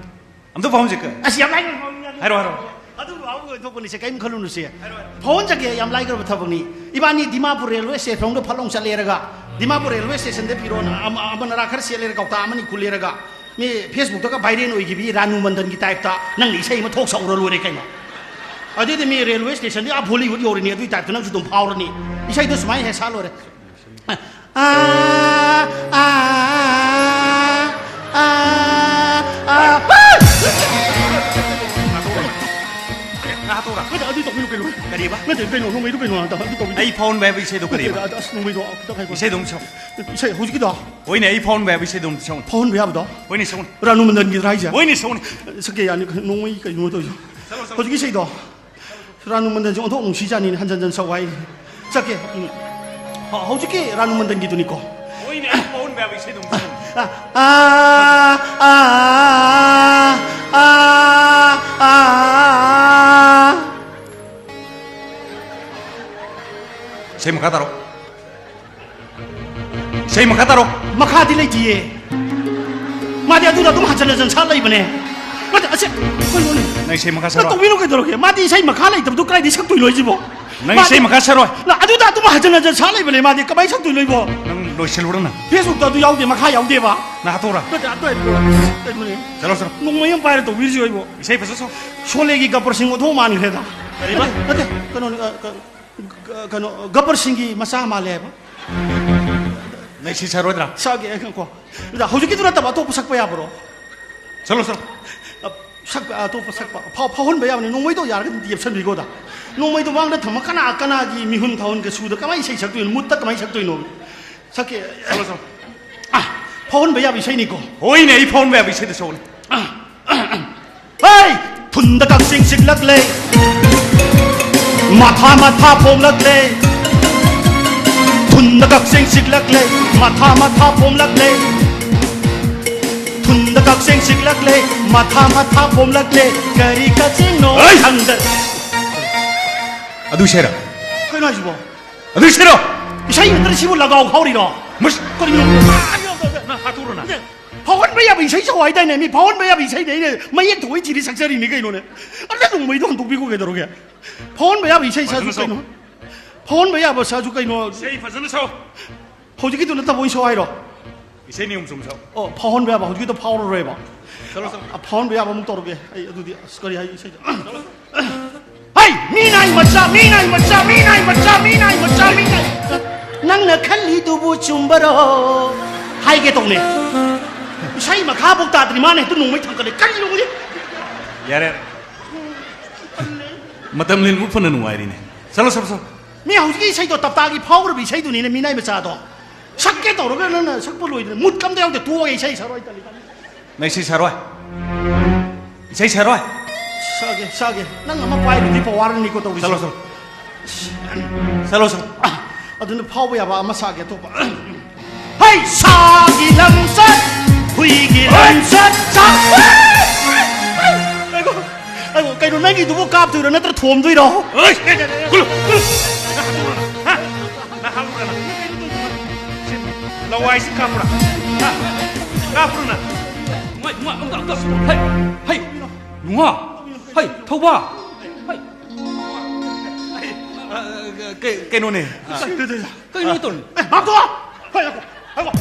ꯑꯝꯇ ꯐꯥꯎꯍꯟꯁꯤꯀꯣ꯫ ꯑꯁ, ꯌꯥꯝ ꯂꯥꯏꯅ ꯐꯥꯎꯍꯟ ꯌꯥꯅꯤ꯫ ꯍꯥꯏꯔꯣ, ꯍꯥꯏꯔꯣ꯫ ꯑꯗꯨ ꯐꯥꯎꯕ ꯑꯣꯏꯊꯣꯛꯄꯅꯤꯁꯦ, ꯀꯔꯤꯝ ꯈꯜꯂꯨꯅꯨꯁꯦ꯫ ꯍꯥꯏꯔꯣ, ꯍꯥꯏꯔꯣ꯫ ꯐꯥꯎꯍꯟꯖꯒꯦ, ꯌꯥꯝ ꯂꯥꯏꯈ꯭ꯔꯕ ꯊꯕꯛꯅꯤ꯫ ꯏꯕꯥꯅꯤ ꯗꯤꯃꯥꯄꯨꯔ ꯔꯦꯜꯋꯦ ꯁ꯭ꯇꯦꯁꯟꯗ ꯐꯠ ꯂꯥꯎ ꯆꯠꯂꯦꯔꯒ, ꯗꯤꯃꯥꯄꯨꯔ ꯔꯦꯜꯋꯦ ꯁ꯭ꯇꯦꯁꯟꯗ ꯐꯤꯔꯣꯟ ꯑꯃ, ꯑꯃ ꯅꯔꯥ ꯈꯔ ꯁꯦꯠꯂꯦꯔꯒ, ꯀꯧꯇꯥ ꯑꯃꯅꯤ ꯈꯨꯜꯂꯦꯔꯒ, ꯃꯤ ꯐꯦꯁꯕꯨꯛꯇꯒ ꯚꯥꯏꯔꯦꯜ ꯑꯣꯏꯈꯤꯕꯤ ꯔꯥꯅꯨ ꯃꯟꯗꯟꯒꯤ ꯇꯥꯏꯞꯇ ꯅꯪꯅ ꯏꯁꯩ ꯑꯃ ꯊꯣꯛ ꯁꯛꯎꯔ ꯂꯣꯏꯔꯦ ꯀꯩꯅꯣ꯫ ꯑꯗꯨꯏꯗꯤ ꯃꯤ ꯔꯦꯜꯋꯦ ꯁ꯭ꯇꯦꯁꯟꯗꯤ ꯑꯥ ꯕꯣꯂꯤꯋꯨꯗ ꯌꯧꯔꯤꯅꯤ, ꯑꯗꯨꯏ ꯇꯥꯏꯞꯇ ꯅꯪꯁꯨ ꯑꯗꯨꯝ ꯐꯥꯎꯔꯅꯤ꯫ ꯏꯁꯩꯗꯣ ꯁꯨꯃꯥꯏꯅ ꯍꯦꯛ ꯁꯥ ꯂꯣꯏꯔꯦ꯫ ꯑꯥ, ꯑꯥ, ꯑꯥ, ꯑꯥ꯫ ꯉꯥ ꯇꯧꯔꯥ? ꯅꯠꯇꯦ, ꯑꯗꯨ ꯇꯧꯕꯤꯅꯨ ꯀꯩꯅꯣ꯫ ꯀꯔꯤꯕ? ꯅꯠꯇꯦ, ꯀꯩꯅꯣ, ꯅꯣꯡꯃꯩꯗꯨ ꯀꯩꯅꯣ, ꯑꯗꯨ ꯇꯧꯕꯤꯅꯨ꯫ ꯑꯩ ꯐꯥꯎꯟꯕ ꯍꯥꯏꯕ ꯏꯁꯩꯗꯣ ꯀꯔꯤꯕ? ꯅꯠꯇꯦ, ꯑꯁ, ꯅꯣꯡꯃꯩꯗꯣ ꯈꯤꯇꯪ ꯍꯥꯏꯈꯣ꯫ ꯏꯁꯩꯗꯣ ꯑꯃꯨꯛ ꯁꯛꯎ꯫ ꯏꯁꯩ ꯍꯧꯖꯤꯛꯀꯤꯗꯣ? ꯍꯣꯏꯅꯦ, ꯑꯩ ꯐꯥꯎꯟꯕ ꯍꯥꯏꯕ ꯏꯁꯩꯗꯣ ꯑꯃꯨꯛ ꯁꯛꯎ꯫ ꯐꯥꯎꯟꯕ ꯌꯥꯕꯗꯣ? ꯍꯣꯏꯅꯦ, ꯁꯛꯎꯅꯦ꯫ ꯔꯥꯅꯨ ꯃꯟꯗꯟꯒꯤꯗ꯭ꯔꯥ ꯍꯥꯏꯁꯦ? ꯍꯣꯏꯅꯦ, ꯁꯛꯎꯅꯦ꯫ ꯁꯛꯀꯦ ꯌꯥꯅꯤ, ꯅꯣꯡꯃꯩ ꯀꯩꯅꯣ ꯇꯧꯔꯤꯁꯦ꯫ ꯁꯛꯎ, ꯁꯛꯎ꯫ ꯍꯧꯖꯤꯛꯀꯤ ꯏꯁꯩꯗꯣ? ꯔꯥꯅꯨ ꯃꯟꯗꯟꯁꯦ ꯑꯣꯟꯊꯣꯛ ꯅꯨꯡꯁꯤ ꯖꯥꯠꯅꯤꯅꯦ, ꯍꯟꯖꯟ ꯍꯟꯖꯟ ꯁꯛꯎ ꯍꯥꯏꯅꯦ꯫ ꯁꯛꯀꯦ꯫ ꯎꯝ꯫ ꯍ-, ꯍꯧꯖꯤꯛꯀꯤ ꯔꯥꯅꯨ ꯃꯟꯗꯟꯒꯤꯗꯨꯅꯤꯀꯣ꯫ ꯍꯣꯏꯅꯦ, ꯑꯩ ꯐꯥꯎꯟꯕ ꯍꯥꯏꯕ ꯏꯁꯩꯗꯣ ꯑꯃꯨꯛ ꯁꯛꯎꯅꯦ꯫ ꯑꯥ, ꯑꯥ, ꯑꯥ, ꯑꯥ, ꯑꯥ꯫ ꯏꯁꯩ ꯃꯈꯥ ꯇꯥꯔꯣ꯫ ꯏꯁꯩ ꯃꯈꯥ ꯇꯥꯔꯣ꯫ ꯃꯈꯥꯗꯤ ꯂꯩꯇꯤꯌꯦ꯫ ꯃꯥꯗꯤ ꯑꯗꯨꯗ ꯑꯗꯨꯝ ꯍꯟꯖꯟ ꯍꯟꯖꯟ ꯁꯥ ꯂꯩꯕꯅꯦ꯫ ꯅꯠꯇꯦ, ꯑꯁꯦ, ꯀꯩꯅꯣꯅꯦ? ꯅꯪ ꯏꯁꯩ ꯃꯈꯥ ꯅꯪ ꯁꯛꯂꯣ꯫ ꯇꯧꯕꯤꯅꯣ ꯀꯩꯗꯧꯔꯒꯦ? ꯃꯥꯗꯤ ꯏꯁꯩ ꯃꯈꯥ ꯂꯩꯇꯕꯗꯨ ꯀꯗꯥꯏꯗꯒꯤ ꯁꯛꯇꯣꯏꯅꯣ ꯍꯥꯏꯁꯤꯕꯣ? ꯅꯪ ꯃꯥꯗꯤ ꯏꯁꯩ ꯃꯈꯥ ꯁꯛꯂꯣꯏ꯫ ꯅ-, ꯑꯗꯨꯗ ꯑꯗꯨꯝ ꯍꯟꯖꯟ ꯍꯟꯖꯟ ꯁꯥ ꯂꯩꯕꯅꯦ꯫ ꯃꯥꯗꯤ ꯀꯃꯥꯏꯅ ꯁꯛꯇꯣꯏꯅꯣ ꯑꯩꯕꯣ? ꯅꯪ ꯂꯣꯏꯁꯤꯜꯂꯨꯔꯣ ꯅꯪ꯫ ꯐꯦꯁꯕꯨꯛꯇ ꯑꯗꯨ ꯌꯥꯎꯗꯦ, ꯃꯈꯥ ꯌꯥꯎꯗꯦꯕ꯫ ꯅꯪ ꯍꯥꯠꯇꯣꯛꯎꯔꯥ? ꯅꯠꯇꯦ, ꯑꯗꯨ ꯍꯥꯏꯕꯗꯣ ꯀꯩꯅꯣꯅꯦ? ꯆꯠꯂꯣ, ꯆꯠꯂꯣ꯫ ꯅꯣꯡꯃꯩ ꯑꯃ ꯄꯥꯏꯔ ꯇꯧꯕꯤꯔꯤꯁꯤ ꯑꯩꯕꯣ꯫ ꯏꯁꯩ ꯐꯖ ꯁꯛꯎ꯫ ꯁꯣꯂꯦꯒꯤ ꯒꯕꯔ ꯁꯤꯡ ꯑꯣꯟꯊꯣꯛ ꯃꯥꯟꯈ꯭ꯔꯦꯗ꯫ ꯀꯔꯤꯕ? ꯅꯠꯇꯦ, ꯅꯠꯇꯦ, ꯀꯩꯅꯣꯅꯦ, ꯑ, ꯀ-, ꯀ-, ꯀꯩꯅꯣ, ꯒꯕꯔ ꯁꯤꯡꯒꯤ ꯃꯆꯥ ꯃꯥꯜꯂꯦ ꯍꯥꯏꯕ꯫ ꯅꯪ ꯁꯤ ꯁꯥꯔꯣꯏꯗ꯭ꯔꯥ? ꯁꯛꯑꯒꯦ, ꯉꯥꯏꯈꯣꯀꯣ꯫ ꯑꯗ ꯍꯧꯖꯤꯛꯀꯤꯗꯨ ꯅꯠꯇꯕ ꯑꯇꯣꯞꯄ ꯁꯛꯄ ꯌꯥꯕ꯭ꯔꯣ? ꯁꯛꯂꯣ, ꯁꯛꯂꯣ꯫ ꯑ, ꯁꯛꯄ, ꯑꯇꯣꯞꯄ ꯁꯛꯄ꯫ ꯐꯥꯎ-, ꯐꯥꯎꯍꯟꯕ ꯌꯥꯕꯅꯤ꯫ ꯅꯣꯡꯃꯩꯗꯣ ꯌꯥꯔꯒꯗꯤ ꯑꯝꯇ ꯌꯦꯞꯁꯟꯕꯤꯈꯣꯗ꯫ ꯅꯣꯡꯃꯩꯗꯣ ꯃꯥꯡꯗ ꯊꯝꯃ ꯀꯅꯥ, ꯀꯅꯥꯒꯤ ꯃꯤꯍꯨꯟ ꯊꯥꯍꯨꯟꯒ ꯁꯨꯗ ꯀꯃꯥꯏꯅ ꯏꯁꯩ ꯁꯛꯇꯣꯏꯅꯣ? ꯃꯨꯠꯇ ꯀꯃꯥꯏꯅ ꯁꯛꯇꯣꯏꯅꯣ? ꯁꯛꯀꯦ꯫ ꯁꯛꯂꯣ, ꯁꯛꯂꯣ꯫ ꯑ, ꯐꯥꯎꯍꯟꯕ ꯌꯥꯕ ꯏꯁꯩꯅꯤꯀꯣ꯫ ꯍꯣꯏꯅꯦ, ꯑꯩ ꯐꯥꯎꯍꯟꯕ ꯌꯥꯕ ꯏꯁꯩꯗ ꯁꯛꯎꯅꯦ꯫ ꯑ, ꯑ, ꯑ꯫ ꯍꯩ! ꯊꯨꯟꯗ ꯀꯛꯆꯦꯡ ꯆꯤꯛꯂꯛꯂꯦ꯫ ꯃꯊꯥ ꯃꯊꯥ ꯄꯣꯝꯂꯛꯂꯦ, ꯊꯨꯟꯗ ꯀꯛꯆꯦꯡ ꯆꯤꯛꯂꯛꯂꯦ, ꯃꯊꯥ ꯃꯊꯥ ꯄꯣꯝꯂꯛꯂꯦ, ꯊꯨꯟꯗ ꯀꯛꯆꯦꯡ ꯆꯤꯛꯂꯛꯂꯦ, ꯃꯊꯥ ꯃꯊꯥ ꯄꯣꯝꯂꯛꯂꯦ, ꯀꯔꯤ ꯀꯛꯆꯦꯡꯅꯣ ꯑꯩ! ꯈꯪꯗ-꯫ ꯑꯗꯨ ꯏꯁꯩꯔꯣ? ꯀꯩꯅꯣ ꯍꯥꯏꯁꯤꯕꯣ? ꯑꯗꯨ ꯏꯁꯩꯔꯣ? ꯏꯁꯩ ꯅꯠꯇ꯭ꯔ ꯁꯤꯕꯨ ꯂꯒꯥꯎ ꯈꯥꯎꯔꯤꯔꯣ? ꯃꯁ-, ꯀꯔꯤꯅꯣ? ꯅꯪ ꯍꯥꯠꯇꯣꯛꯎꯔꯣ ꯅꯪ꯫ ꯐꯥꯎꯍꯟꯕ ꯌꯥꯕ ꯏꯁꯩ ꯁꯛꯑꯣ ꯍꯥꯏꯗꯥꯏꯅꯦ? ꯃꯤ ꯐꯥꯎꯍꯟꯕ ꯌꯥꯕ ꯏꯁꯩꯅꯦ ꯑꯩꯅ ꯃꯌꯦꯛ ꯊꯣꯛꯏ ꯊꯤꯔꯤ ꯁꯛꯆꯔꯤꯅꯤ ꯀꯩꯅꯣꯅꯦ꯫ ꯑꯝꯇ ꯅꯣꯡꯃꯩꯗꯣ ꯍꯟꯗꯣꯛꯄꯤꯈꯣ ꯀꯩꯗꯧꯔꯒꯦ? ꯐꯥꯎꯍꯟꯕ ꯌꯥꯕ ꯏꯁꯩ ꯁꯛꯑꯁꯨ ꯐꯖꯅ ꯁꯛꯎ꯫ ꯀꯩꯅꯣ? ꯐꯥꯎꯍꯟꯕ ꯌꯥꯕ ꯁꯛꯑꯁꯨ ꯀꯩꯅꯣ? ꯏꯁꯩ ꯐꯖꯅ ꯁꯛꯎ꯫ ꯍꯧꯖꯤꯛꯀꯤꯗꯨ ꯅꯠꯇꯕ ꯑꯣꯏꯅ ꯁꯛꯑꯣ ꯍꯥꯏꯔꯣ? ꯏꯁꯩ ꯅꯤꯌꯣꯝ ꯆꯨꯝ ꯁꯛꯎ꯫ ꯑꯣ, ꯐꯥꯎꯍꯟꯕ ꯌꯥꯕ ꯍꯧꯖꯤꯛꯀꯤꯗꯣ ꯐꯥꯎꯔꯔꯣꯏꯕ꯫ ꯆꯠꯂꯣ, ꯆꯠꯂꯣ꯫ ꯑ, ꯐꯥꯎꯍꯟꯕ ꯌꯥꯕ ꯑꯃꯨꯛ ꯇꯧꯔꯒꯦ꯫ ꯑꯩ ꯑꯗꯨꯗꯤ ꯑꯁ ꯀꯔꯤ ꯍꯥꯏ ꯏꯁꯩꯗ? ꯍꯩ! ꯃꯤꯅꯥꯏ ꯃꯆꯥ, ꯃꯤꯅꯥꯏ ꯃꯆꯥ, ꯃꯤꯅꯥꯏ ꯃꯆꯥ, ꯃꯤꯅꯥꯏ ꯃꯆꯥ, ꯃꯤꯅꯥꯏ ꯃꯆꯥ꯫ ꯅꯪꯅ ꯈꯜꯂꯤꯗꯨꯕꯨ ꯆꯨꯝꯕꯔꯣ? ꯍꯥꯏꯒꯦ ꯇꯧꯅꯦ꯫ ꯏꯁꯩ ꯃꯈꯥꯐꯥꯎ ꯇꯥꯗ꯭ꯔꯤ ꯃꯥꯅ ꯍꯦꯛꯇ ꯅꯣꯡꯃꯩ ꯊꯥꯡꯒꯠꯂꯦ꯫ ꯀꯔꯤꯅꯣ ꯈꯪꯗꯦ꯫ ꯌꯥꯔꯦ꯫ ꯃꯇꯝ ꯂꯦꯟꯕ ꯐꯅ ꯅꯨꯡꯉꯥꯏꯔꯤꯅꯦ꯫ ꯆꯠꯂꯣ, ꯆꯠꯂꯣ, ꯆꯠꯂꯣ꯫ ꯃꯤ ꯍꯧꯖꯤꯛꯀꯤ ꯏꯁꯩꯗꯣ ꯇꯞꯇꯥꯒꯤ ꯐꯥꯎꯈ꯭ꯔꯕ ꯏꯁꯩꯗꯨꯅꯤꯅꯦ, ꯃꯤꯅꯥꯏ ꯃꯆꯥꯗꯣ꯫ ꯁꯛꯀꯦ ꯇꯧꯔꯒ ꯅꯪꯅ ꯁꯛꯄ ꯂꯣꯏꯗ꯭ꯔꯦ꯫ ꯃꯨꯠ ꯀꯝꯗ ꯌꯥꯎꯗꯦ꯫ ꯇꯣꯛꯑꯒꯦ, ꯏꯁꯩ ꯁꯛꯑꯔꯣꯏ, ꯇꯜꯂꯤ, ꯇꯜꯂꯤ꯫ ꯅꯪ ꯏꯁꯩ ꯁꯛꯑꯔꯣꯏ? ꯏꯁꯩ ꯁꯛꯑꯔꯣꯏ? ꯁꯛꯑꯒꯦ, ꯁꯛꯑꯒꯦ꯫ ꯅꯪ ꯑꯃ ꯄꯥꯏꯔꯨꯗꯤ ꯄꯋꯥꯔꯅꯤꯀꯣ ꯇꯧꯔꯤꯁꯦ꯫ ꯆꯠꯂꯣ, ꯆꯠꯂꯣ꯫ ꯆꯠꯂꯣ, ꯆꯠꯂꯣ꯫ ꯑꯗꯨꯅ ꯐꯥꯎꯕ ꯌꯥꯕ ꯑꯃ ꯁꯥꯒꯦ ꯑꯇꯣꯞꯄ꯫ ꯍꯩ! ꯁꯥꯒꯤ ꯂꯝꯆꯠ, ꯍꯨꯏꯒꯤ ꯂꯝꯆꯠ, ꯆꯥꯛ-꯫ ꯑꯩꯒꯣ, ꯑꯩꯒꯣ, ꯀꯩꯅꯣ ꯅꯪꯒꯤꯗꯨꯕꯨ ꯀꯥꯞꯇꯣꯏꯔꯣ ꯅꯠꯇ꯭ꯔ ꯊꯣꯝꯗꯣꯏꯔꯣ? ꯍꯩ! ꯀꯨꯜꯂꯨ, ꯀꯨꯜꯂꯨ꯫ ꯅꯍꯥꯛ ꯍꯥꯠꯂꯨꯔꯅ? ꯍꯥ? ꯅꯍꯥꯛ ꯍꯥꯠꯂꯨꯔꯅ? ꯂꯋꯥꯏꯁꯤ ꯀꯥꯞꯄ꯭ꯔꯥ? ꯍꯥ? ꯀꯥꯞꯄ꯭ꯔꯣ ꯅꯪ? ꯅꯨꯡꯉꯥꯏ, ꯅꯨꯡꯉꯥꯏ, ꯑꯝꯇ, ꯑꯝꯇ꯫ ꯍꯩ! ꯍꯩ! ꯅꯨꯡꯉꯥ! ꯍꯩ! ꯊꯧꯕꯥ! ꯍꯩ! ꯑ, ꯀꯩ-, ꯀꯩꯅꯣꯅꯦ꯫ ꯀꯩꯅꯣ ꯇꯧꯔꯤ? ꯑꯦ, ꯃꯥꯝꯇꯣꯟ! ꯍꯣꯏ, ꯉꯥꯏꯈꯣ, ꯉꯥꯏꯈꯣ꯫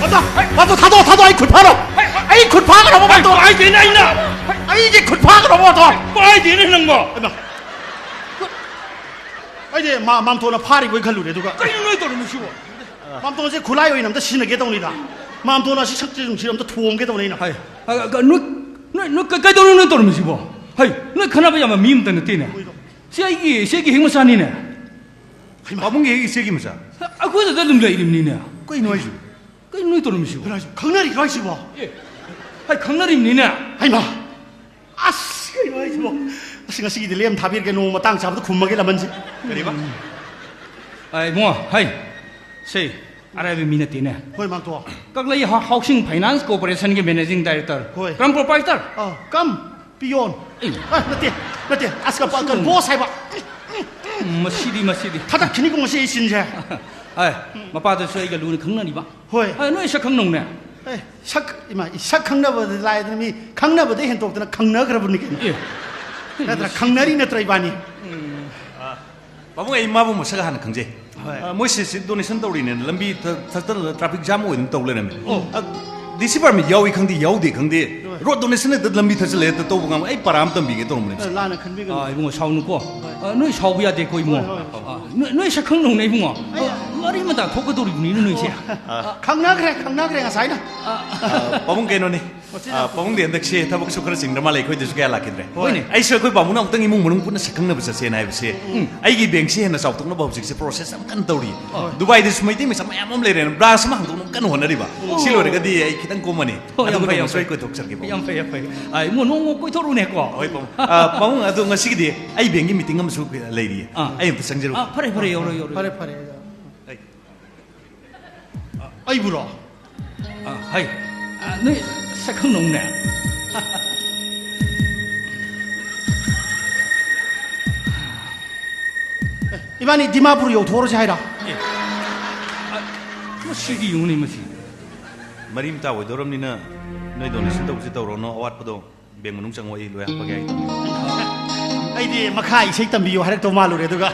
ꯃꯥꯝꯇꯣꯟ! ꯃꯥꯝꯇꯣꯟ, ꯊꯥꯗꯣꯛꯑꯣ, ꯊꯥꯗꯣꯛꯑꯣ, ꯑꯩ ꯈꯨꯠ ꯐꯥꯔꯣ! ꯑꯩ ꯈꯨꯠ ꯐꯥꯒꯗꯧꯕ, ꯃꯥꯝꯇꯣꯟ! ꯄꯥꯏꯗꯦꯅꯦ ꯑꯩꯅ! ꯑꯩꯒꯤ ꯈꯨꯠ ꯐꯥꯒꯗꯧꯕ, ꯃꯥꯝꯇꯣꯟ! ꯄꯥꯏꯗꯦꯅꯦ ꯅꯪꯕꯣ! ꯍꯩꯃꯥ! ꯑꯩꯗꯤ ꯃꯥ-, ꯃꯥꯝꯇꯣꯟꯅ ꯐꯥꯔꯤꯕꯣꯏ ꯈꯜꯂꯨꯔꯦ, ꯑꯗꯨꯒ ꯀꯩꯅꯣ ꯅꯣꯏ ꯇꯧꯔꯝꯃꯤꯁꯤꯕꯣ? ꯃꯥꯝꯇꯣꯟꯁꯦ ꯈꯨꯠꯂꯥꯏ ꯑꯣꯏꯅ ꯑꯝꯇ ꯁꯤꯖꯤꯟꯅꯒꯦ ꯇꯧꯅꯤꯗ꯫ ꯃꯥꯝꯇꯣꯟ ꯑꯁꯤ ꯁꯛꯇꯤ ꯅꯨꯡꯁꯤꯔ ꯑꯝꯇ ꯊꯣꯝꯒꯦ ꯇꯧꯅꯤ ꯑꯩꯅ꯫ ꯍꯥꯏ, ꯑ, ꯑ, ꯅꯣꯏ, ꯅꯣꯏ, ꯅꯣꯏ ꯀ-, ꯀꯩꯗꯧꯔꯤꯅꯣ ꯅꯣꯏ ꯇꯧꯔꯝꯃꯤꯁꯤꯕꯣ? ꯍꯩ, ꯅꯣꯏ ꯈꯠꯅꯕ ꯌꯥꯕ ꯃꯤ ꯑꯝꯇ ꯅꯠꯇꯦꯅꯦ꯫ ꯁꯤ ꯑꯩꯒꯤ ꯏꯆꯦꯒꯤ ꯍꯦꯛ ꯃꯆꯥꯅꯤꯅꯦ꯫ ꯍꯩꯃꯥ꯫ ꯄꯥꯕꯨꯡꯒꯤ ꯍꯦꯛ ꯏꯆꯦꯒꯤ ꯃꯆꯥ? ꯑꯩꯈꯣꯏꯗ ꯑꯗꯨꯝ ꯂꯩꯔꯤꯕꯅꯤꯅꯦ꯫ ꯀꯩꯅꯣ ꯍꯥꯏꯁꯤꯕꯣ? ꯀꯩꯅꯣ ꯅꯣꯏ ꯇꯧꯔꯝꯃꯤꯁꯤꯕꯣ? ꯀꯩꯅꯣ ꯍꯥꯏꯁꯤꯕꯣ? ꯈꯪꯅꯔꯤꯔꯣ ꯍꯥꯏꯁꯤꯕꯣ? ꯑꯦ, ꯍꯩ, ꯈꯪꯅꯔꯤꯕꯅꯤꯅꯦ꯫ ꯍꯩꯃꯥ! ꯑꯁ, ꯀꯩꯅꯣ ꯍꯥꯏꯁꯤꯕꯣ? ꯉꯁꯤꯒꯤꯗꯤ ꯂꯦꯝ ꯊꯥꯕꯤꯔꯒꯦ, ꯅꯣꯡꯃ ꯃꯇꯥꯡ ꯆꯥꯕꯗ ꯈꯨꯝꯃꯒꯦ ꯂꯃꯟꯁꯤ꯫ ꯀꯔꯤꯕ? ꯑꯦ, ꯏꯕꯨꯡꯉꯣ, ꯍꯩ, ꯁꯦ, ꯑꯔꯥꯏꯕ ꯃꯤ ꯅꯠꯇꯦꯅꯦ꯫ ꯍꯣꯏ, ꯃꯥꯡꯊꯣꯛꯑꯣ꯫ ꯀꯛꯂꯩ ꯍꯥ-, ꯍꯥꯎꯁꯤꯡ ꯐꯥꯏꯅꯥꯟꯁ ꯀꯣꯔꯄꯣꯔꯦꯁꯟꯒꯤ ꯃꯦꯅꯦꯖꯤꯡ ꯗꯥꯏꯔꯦꯛꯇꯔ꯫ ꯍꯣꯏ꯫ ꯀꯝ ꯄ꯭ꯔꯣꯄꯥꯏꯇꯔ꯫ ꯑꯥ, ꯀꯝ ꯄꯤꯌꯣꯟ꯫ ꯑꯦ꯫ ꯑ, ꯅꯠꯇꯦ, ꯅꯠꯇꯦ, ꯑꯁ, ꯀ-, ꯀ-, ꯕꯣꯁ ꯍꯥꯏꯕ꯫ ꯎꯝ, ꯃꯁꯤꯗꯤ, ꯃꯁꯤꯗꯤ꯫ ꯊꯥꯗꯠꯈꯤꯅꯤꯀꯣ ꯉꯁꯤ ꯑꯩ ꯁꯤꯟꯁꯦ꯫ ꯑꯦ, ꯃꯄꯥꯗꯨꯁꯨ ꯑꯩꯒ ꯂꯨꯅ ꯈꯪꯅꯔꯤꯕ꯫ ꯍꯣꯏ꯫ ꯑꯦ, ꯅꯣꯏ ꯁꯛ ꯈꯪꯅꯧꯅꯦ꯫ ꯑꯦ, ꯁꯛ, ꯏꯃꯥ, ꯁꯛ ꯈꯪꯅꯕꯗꯤ ꯂꯥꯏꯗꯅ ꯃꯤ ꯈꯪꯅꯕꯗꯩ ꯍꯦꯟꯗꯣꯛꯇꯅ ꯈꯪꯅꯈ꯭ꯔꯕꯅꯤ ꯀꯩꯅꯣ꯫ ꯑꯦ꯫ ꯅꯠꯇ꯭ꯔ, ꯈꯪꯅꯔꯤ ꯅꯠꯇ꯭ꯔ ꯏꯕꯥꯅꯤ? ꯎꯝ꯫ ꯄꯥꯕꯨꯡ, ꯑꯩ ꯃꯥꯕꯨ ꯃꯁꯛ ꯍꯥꯟꯅ ꯈꯪꯖꯩ꯫ ꯍꯣꯏ꯫ ꯑ, ꯃꯣꯏ ꯁꯤ, ꯁꯤ ꯗꯣꯅꯦꯁꯟ ꯇꯧꯔꯤꯅꯦꯅ ꯂꯝꯕꯤ ꯊ-, ꯊꯠꯇꯅ ꯇ꯭ꯔꯥꯐꯤꯛ ꯖꯥꯝ ꯑꯣꯏꯗꯅ ꯇꯧ ꯂꯩꯔꯝꯃꯦ꯫ ꯑꯣ꯫ ꯑ, ꯗꯤ ꯁꯤ ꯄꯥꯔꯃꯤꯠ ꯌꯥꯎꯏ ꯈꯪꯗꯦ, ꯌꯥꯎꯗꯦ ꯈꯪꯗꯦ, ꯍꯣꯏ꯫ ꯔꯣꯗ ꯗꯣꯅꯦꯁꯟ ꯍꯦꯛꯇ ꯂꯝꯕꯤ ꯊꯠꯆꯜꯂꯦ, ꯍꯦꯛꯇ ꯇꯧꯕ ꯉꯝ-, ꯑꯩ ꯄꯔꯥ ꯑꯃ ꯇꯝꯕꯤꯒꯦ ꯇꯧꯔꯝꯕꯅꯦ꯫ ꯑ, ꯂꯥꯟꯅ ꯈꯟꯕꯤꯒꯅꯨ꯫ ꯑ, ꯏꯕꯨꯡꯉꯣ, ꯁꯥꯎꯅꯨꯀꯣ꯫ ꯍꯣꯏ꯫ ꯑ, ꯅꯣꯏ ꯁꯥꯎꯕ ꯌꯥꯗꯦꯀꯣ, ꯏꯕꯨꯡꯉꯣ꯫ ꯍꯣꯏ, ꯍꯣꯏ, ꯍꯣꯏ꯫ ꯑ, ꯅꯣꯏ, ꯅꯣꯏ ꯁꯛ ꯈꯪꯅꯧꯅꯦ, ꯏꯕꯨꯡꯉꯣ꯫ ꯑꯩ ꯑ, ꯃꯔꯤ ꯃꯇꯥ ꯊꯣꯛꯀꯗꯧꯔꯤꯕꯅꯤꯅꯦ ꯅꯣꯏꯁꯦ꯫ ꯑꯣ꯫ ꯑ, ꯈꯪꯅꯈ꯭ꯔꯦ, ꯈꯪꯅꯈ꯭ꯔꯦ ꯉꯁꯥꯏꯅ꯫ ꯑ, ꯑ, ꯄꯥꯕꯨꯡ ꯀꯩꯅꯣꯅꯦ꯫ ꯃꯆꯤꯟ ꯑ, ꯌꯥꯝ ꯄꯥꯕꯨꯡꯗꯤ ꯍꯟꯗꯛꯁꯦ ꯊꯕꯛꯁꯨ ꯈꯔ ꯆꯤꯟꯗ꯭ꯔ ꯃꯥꯜꯂꯦ, ꯑꯩꯈꯣꯏꯗꯁꯨ ꯀꯌꯥ ꯂꯥꯛꯈꯤꯗ꯭ꯔꯦ꯫ ꯍꯣꯏꯅꯦ꯫ ꯑꯩꯁꯨ ꯑꯩꯈꯣꯏ ꯄꯥꯕꯨꯡꯅ ꯑꯃꯨꯛꯇꯪ ꯏꯃꯨꯡ ꯃꯅꯨꯡ ꯄꯨꯟꯅ ꯁꯛꯈꯪꯅꯕ ꯆꯠꯁꯦꯅ ꯍꯥꯏꯕꯁꯦ, ꯎꯝ꯫ ꯑꯩꯒꯤ ꯕꯦꯡꯁꯤ ꯍꯦꯟꯅ ꯆꯥꯎꯊꯣꯛꯅꯕ ꯍꯧꯖꯤꯛꯁꯦ ꯄ꯭ꯔꯣꯁꯦꯁ ꯌꯥꯝ ꯀꯟꯅ ꯇꯧꯔꯤ꯫ ꯍꯣꯏ꯫ ꯗꯨꯕꯥꯏꯗꯁꯨ ꯃꯩꯇꯩ ꯃꯆꯥ ꯃꯌꯥꯝ ꯑꯃ ꯂꯩꯔꯦꯅ, ꯕ꯭ꯔꯥꯟꯁ ꯑꯃ ꯍꯥꯡꯗꯣꯛꯅꯕ ꯀꯟꯅ ꯍꯣꯠꯅꯔꯤꯕ꯫ ꯑꯣ꯫ ꯁꯤ ꯂꯣꯏꯔꯒꯗꯤ ꯑꯩ ꯈꯤꯇꯪ ꯀꯣꯝꯃꯅꯤ꯫ ꯍꯣꯏ, ꯌꯥꯝ ꯑꯗꯨꯒ ꯐꯩ, ꯌꯥꯝ ꯅꯣꯡꯃꯁꯨ ꯑꯩ ꯐꯩ꯫ ꯀꯣꯏꯊꯣꯛꯆꯔꯒꯦ, ꯄꯥꯕꯨꯡ꯫ ꯌꯥꯝ ꯐꯩ, ꯌꯥꯝ ꯐꯩ꯫ ꯑ, ꯏꯃꯨꯡ ꯅꯣꯡꯃ ꯀꯣꯏꯊꯣꯔꯛꯎꯅꯦꯀꯣ꯫ ꯍꯣꯏ, ꯄꯥꯕꯨꯡ꯫ ꯑ, ꯄꯥꯕꯨꯡ, ꯑꯗꯣ ꯉꯁꯤꯒꯤꯗꯤ ꯑꯩ ꯕꯦꯡꯒꯤ ꯃꯤꯇꯤꯡ ꯑꯃꯁꯨ ꯂꯩꯔꯤꯌꯦ꯫ ꯑꯥ꯫ ꯑꯩ ꯑꯝꯇ ꯆꯪꯖꯔꯨꯒꯦ꯫ ꯑꯥ, ꯐꯔꯦ, ꯐꯔꯦ, ꯌꯧꯔꯣ, ꯌꯧꯔꯣ꯫ ꯐꯔꯦ, ꯐꯔꯦ꯫ ꯑꯩ ꯑꯩꯕꯨꯔꯣ? ꯑ, ꯍꯩ, ꯑ, ꯅꯣꯏ ꯁꯛꯈꯪꯅꯧꯅꯦ꯫ ꯏꯕꯥꯅꯤ ꯗꯤꯃꯥꯄꯨꯔ ꯌꯧꯊꯣꯛꯎꯔꯁꯦ ꯍꯥꯏꯔꯣ? ꯑꯦ, ꯑ, ꯃꯁꯤꯗꯤ ꯌꯦꯡꯉꯨꯅꯦ, ꯃꯁꯤ꯫ ꯃꯔꯤ ꯃꯇꯥ ꯑꯣꯏꯗꯧꯔꯕꯅꯤꯅ ꯅꯣꯏ ꯗꯣꯅꯦꯁꯟ ꯇꯧꯕꯁꯦ ꯇꯧꯔꯣꯅꯣ, ꯑꯋꯥꯠꯄꯗꯣ ꯕꯦꯡ ꯃꯅꯨꯡ ꯆꯪꯉꯣ, ꯑꯩ ꯂꯣꯏ ꯍꯥꯞꯄꯒꯦ ꯍꯥꯏꯒꯦ ꯇꯧꯕꯅꯦ꯫ ꯑꯩꯗꯤ ꯃꯈꯥ ꯏꯁꯩ ꯇꯝꯕꯤꯌꯨ ꯍꯥꯏꯔꯛꯇꯧ ꯃꯥꯜꯂꯨꯔꯦ, ꯑꯗꯨꯒ꯫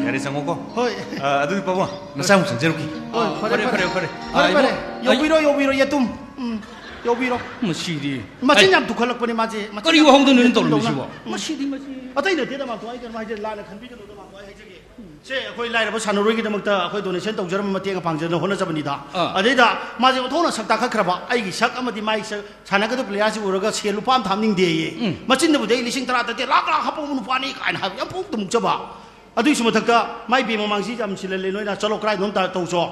ꯌꯥꯔꯦ, ꯆꯪꯉꯣꯀꯣ꯫ ꯍꯣꯏ꯫ ꯑ, ꯑꯗꯨꯗꯤ ꯄꯥꯕꯨꯡ, ꯅꯁꯥ ꯑꯃꯨꯛ ꯆꯪꯖꯔꯨꯈꯤ꯫ ꯍꯣꯏ, ꯑ, ꯐꯔꯦ, ꯐꯔꯦ, ꯐꯔꯦ꯫ ꯐꯔꯦ, ꯐꯔꯦ꯫ ꯐꯔꯦ, ꯑ, ꯐꯔꯦ꯫ ꯏꯕꯨꯡ-, ꯌꯧꯕꯤꯔꯣ, ꯌꯧꯕꯤꯔꯣ, ꯌꯦꯇꯨꯝ꯫ ꯎꯝ, ꯌꯧꯕꯤꯔꯣ꯫ ꯃꯁꯤꯗꯤ꯫ ꯃꯆꯤꯟ ꯑꯩ ꯌꯥꯝ ꯇꯨꯈꯠꯂꯛꯄꯅꯦ ꯃꯥꯁꯦ, ꯃꯆꯤꯟ ꯀꯔꯤ ꯌꯥꯝ ꯋꯥꯍꯧꯗꯣꯏꯅꯣ ꯇꯨꯈꯠꯂꯛꯄꯅꯦ ꯇꯧꯔꯝꯃꯤꯁꯤꯕꯣ? ꯇꯧꯅ꯫ ꯎꯝ꯫ ꯃꯁꯤꯗꯤ, ꯃꯁꯤ꯫ ꯑꯇꯩ ꯅꯠꯇꯦꯗ, ꯃꯥꯝꯇꯣꯟ, ꯑꯩ ꯀꯩꯅꯣꯝ ꯍꯥꯏꯖꯒꯦ, ꯂꯥꯟꯅ ꯈꯟꯕꯤꯒꯅꯨꯗ, ꯃꯥꯝꯇꯣꯟ, ꯑꯩ ꯍꯥꯏꯖꯒꯦ꯫ ꯁꯦ, ꯑꯩꯈꯣꯏ ꯂꯥꯏꯔꯕ ꯁꯥꯟꯅꯔꯣꯏꯒꯤꯗꯃꯛꯇ ꯑꯩꯈꯣꯏ ꯗꯣꯅꯦꯁꯟ ꯇꯧꯖꯔꯝꯕ ꯃꯇꯦꯡ ꯄꯥꯡꯖꯅ ꯍꯣꯠꯅꯖꯕꯅꯤꯗ꯫ ꯑꯥ꯫ ꯑꯗꯩꯗ ꯃꯥꯁꯦ ꯑꯣꯟꯊꯣꯛꯅ ꯁꯛ ꯇꯥꯈꯠꯈ꯭ꯔꯕ, ꯑꯩꯒꯤ ꯁꯛ ꯑꯃꯗꯤ ꯃꯥꯒꯤ ꯁꯛ, ꯁꯥꯟꯅꯒꯗꯕ ꯄ꯭ꯂꯦꯌꯥꯔꯁꯤ ꯎꯔꯒ ꯁꯦꯜ ꯂꯨꯄꯥ ꯑꯃ ꯊꯥꯞꯅꯤꯡꯗꯦꯌꯦ꯫ ꯎꯝ꯫ ꯃꯆꯤꯟꯗꯕꯨꯗꯤ ꯑꯩ ꯂꯤꯁꯤꯡ ꯇꯔꯥ ꯇꯔꯦꯠ ꯂꯥꯛ ꯂꯥꯛ ꯍꯥꯞꯄꯧꯕ ꯅꯨꯄꯥꯅꯤ ꯀꯥꯏꯅ ꯍꯥꯏꯕ ꯌꯥꯝ ꯄꯣꯛꯇ ꯃꯨꯛꯆꯕ꯫ ꯑꯗꯨꯒꯤꯁꯨ ꯃꯊꯛꯇ ꯃꯥꯏ ꯕꯦꯡ ꯃꯃꯥꯡꯁꯤ ꯌꯥꯝ ꯁꯤꯜꯍꯜꯂꯦ ꯅꯣꯏꯅ, ꯆꯠꯂꯣ ꯀꯔꯥꯏꯗꯅꯣꯝ ꯇꯧꯆꯣ꯫